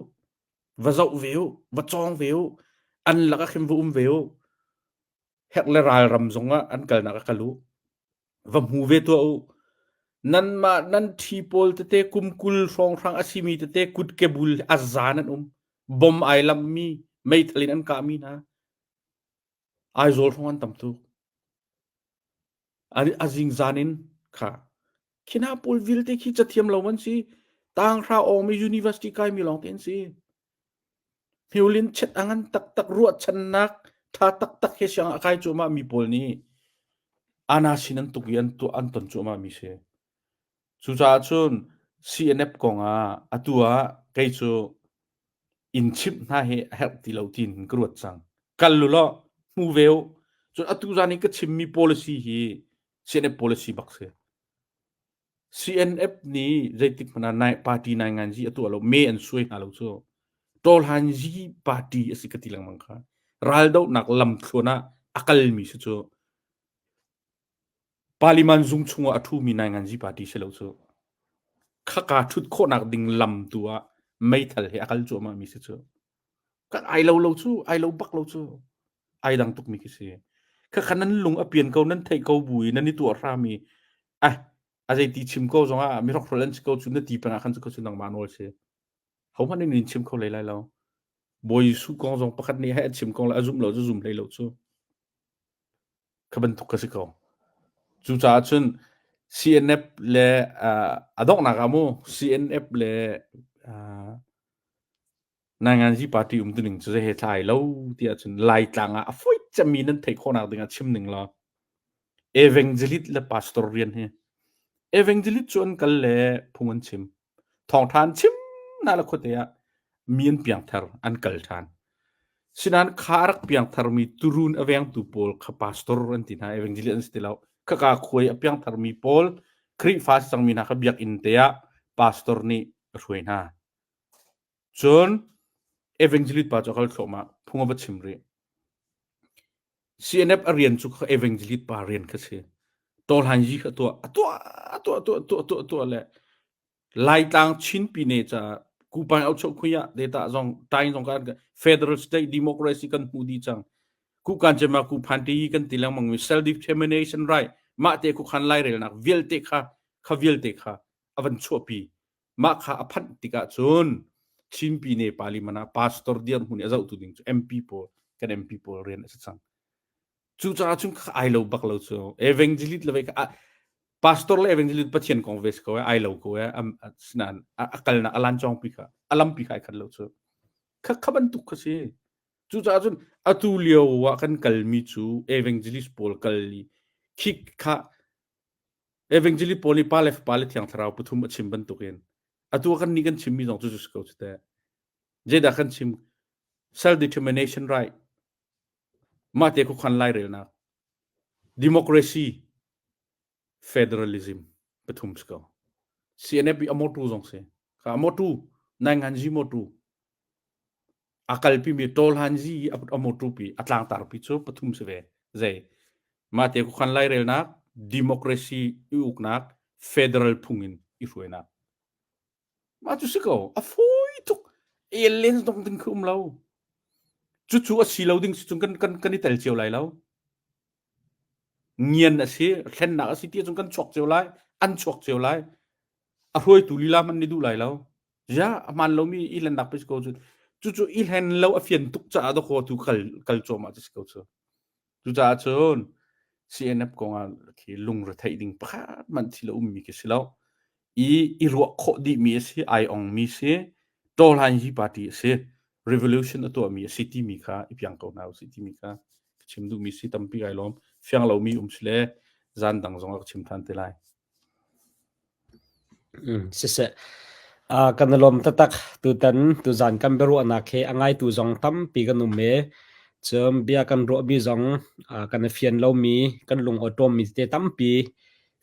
va zoh ve u, va cawng ve u, an lakah khin va um ve u. Herh le ral ram zongah an kalnak ah kal u. Va hmu ve tuah u. Nanmah nan ṭhi pawl tete kum 20 hrawnghrang a simi tete kutke bul a za nan um. Bom ai lamhmi, meithal in an kahmi hna. Aizawl hrawng an tam tuk. A zingzan in kha khi hna pawl vialte khi cathiam lo an si. Tanghra awngmi university kaimi lawngte an si. Hmiulin chet a ngan taktak ruahchannak ṭha taktak he siang a kai cuahmah mi pawl nih ana sin an tuk i an tuah an ton cuahmah mi si. Cucaah cun CNF kong ah atu ah kei cu in chimh hna hi a herh ti lo tiin ka ruat cang. Kal u law hmu ve u. Cun atu zan i ka chimmi policy hi CNF policy bak si. CNF nih zeitik hmanh ah nai party nai ngan zi a tuah lo me an suai hna lo cu. Tawlhan zi party a si ka ti lengmang kha. Raldohnak lamthluan ah a kalmi si cu. Parliament zung chungah a ṭhumi nainganzi party si lo cu. Khaka ṭhut khawhnak ding lam tu ah meithal he a kal cuahmahmi si cu. Kan ai lo lo cu, ai lo bak lo cu. Ai dang tukmi khi si. Khakha nan lung a pian ko, nan theih ko bu i nan i tuah hram i ah a zeiti chim ko zongah mi hrokhrol an si ko cu na ti peng ah khan cu ko cu nangmah nawl si. Hohmanh nih in chim kho hlei lai lo. Bawi Jesuh kong zong pakhat nih hei a chim kong le a zumh lo cu zum hlei lo cu. Kha bantuk ka si ko. Cucaah cun CNF le uh, a donghnak ah mu CNF le uh, Nainganzi party um tuning cu zei he thlai lo tiah cun Laitlang ah a foi cemmi nan theih khawhnak ding ah chim ning law evangelist le pastor rian hi evangelist cu an kal le phung an chim thawngṭha an chim na le khuate ah mi an piangthar an kal ṭhan. Sinain kha a rak piangtharmi turuun a vengtu pawl kha pastor an ti hna, evangelist an si ti lo. Khaka khuai a piangtharmi pawl Khrihfa si cangmi hna kha biakinn te ah pastor nih a hruai hna. Cun evangelist pa cu a kal thluahmah, phung a va chim rih. CNF a rian cu evangelist pa rian kha si. Tawhlan yi kha tuah, a tuah, a tuah, tuah, tuah, tuah, tuah le Laitlang Chin Pine caah Kupai Auchoh Khuya data zong tain zong kan Federal State Democracy kan hmu dih cang. Kukan cema ku phan ti kan ti lengmang mi self determination right mah te ku khan lairelnak vialte kha kha vialte kha avan chuahpi mah kha a phanh tikah cun Chin Pine Parliament ah pastor dir hmun i a zohtu ding cu MP pawl kan MP pawl rian a si cang. Cucaah cun kha ai lo bak lo cu evangelist le ve kha pastor le evangelist Pathian kong ve si ko ai lo ko e sinain a kalnak a lan chong pi kha a lampi kha ai khat lo cu kha kha bantuk kha si cucaah cun atu lio ah kan kalmi cu evangelist pawl kal i khi kha evangelist pawl nih pa le fapa le thiang thlarau pathum a chim bantukin atu kan nih kan chimmi zong cu cu si ko cu teh zeidah kan chim self determination right mah te khuakhan lairelnak democracy federalism pathum si ko CNF i a motu zong si kha a motu nainganzi motu a kalpi mi tawlhanzi a motu pi a tlangtar pi cu pathum si ve zei mah te khuakhan lairelnak democracy i uknak federal phung in i hruainak Mah cu si ko, a fawi tuk. El len dong ding khi um lo. Cucu a si lo ding si cun kan, kan, kan i tel cio lai lo. Ngian a si, thlennak a si ti cun kan chuak cio lai, an chuak cio lai. A hruaitu lila man nih duh lai lo. Ja, a hmaan lomi i hlennak pe si ko cu. Cucu i hlen lo a fian tuk caah dawkaw tu kal, kal cuahmah cu si ko cu. Cucaah cun CNF kongah khi lungretheih ding pakhat hmanh thil a ummi khi si lo. I i ruah khawh dihmi a si, ai ongmi si, Tawhlan hi party a si, revolution a tuahmi a si timi kha i piang ko hna usih timi kha ka chim duhmi si tampi kai lawm. Fiang lomi um si le zan dang zongah ka chim than te lai. Siseh, kan i lawm taktak. Tutan tuzaan kan biaruahnak hi a ngaitu zong tampi kan um i cun bia kan ruahmi zong kan i fian lomi, kan lung awṭawmmi tete tampi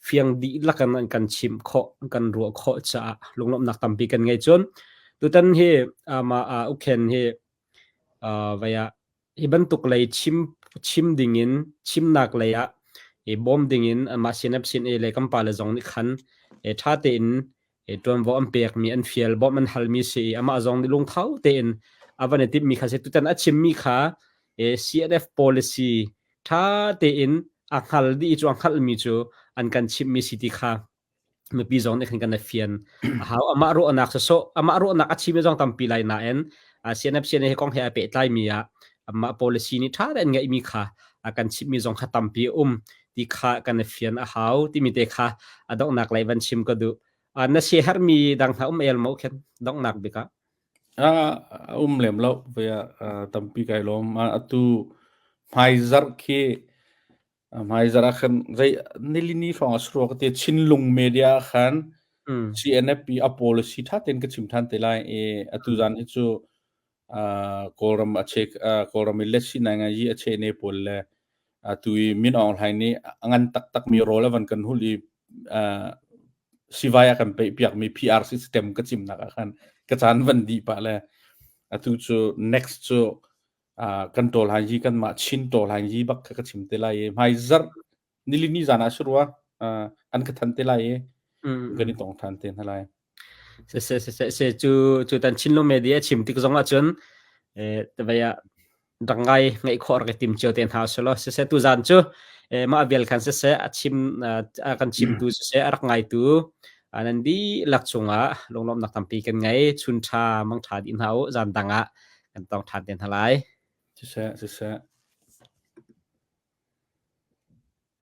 fiang dihlak in an kan chimh khawh, kan ruah khawh caah lunglawmhnak tampi kan ngei. Cun tutan hi mah Ukhen hi vai ah Hi bantuk lei chim chim dingin chimnak lei ah i bawm dingin anmah CNF CNA le kan pale zong nih khan ṭha tein ṭuanvo an pekmi an fial bawmh an halmi si i amah zong nih lungtho tein a van i timhmi kha si. Tutan a chimmi kha CNF policy ṭha tein a hngal dih i cu a hngalhmi cu an kan chimhmi si ti kha mipi zong nih khan kan i fian a hau. Amah ruahnak sawsawh amah ruahnak a chim zong tampi lai nain CNF CNA he kong he a pehtlai mi ah amah policy nih ṭha tein ngeihmi kha a kan chimhmi zong kha tampi a um ti kha kan i fian a hau timi te kha a donghnak lei van chim ka duh. Na siaherhmi dang hna um el maw khen donghnak bik ah? A um lem lo vei ah tampi kai lawm. Atu hmaizarh khi Hmaizarh ah khan zei nilini hrawng ah sarua ka ti Chinlung media ah khan CNFP a policy ṭha tein ka chim ṭhan te lai i atu zan hi cu Kawlram a che Kawlram i letsi nai ngai yi a che ne pawl le atu i Min Aung Hlaing nih a ngan taktakmi rawl a van kan hul i sivai a kan peih piakmi PR system ka chimnak ah khan ka caan van dih pah le atu cu next cu kan ṭawl han hi kanmah Chin ṭawl han hi bak kha ka chim te lai i hmaizarh nilini zan ah si rua an ka than te lai i kan i tong ṭhan te hna lai. Se se se se se cu cu tan Chinlung media chim tik zong ah cun eh vei ah rak ngai ngaih khawh rak i tim cio te hna selo se se tu zan cu mah vial khan se se a chim a kan chimtu se se a rak ngaitu nan dihlak cungah lunglawmhnak tampi kan ngei chun ṭha mang ṭha dih hna u zan dang ah kan tong ṭhan te hna lai. Siseh, siseh.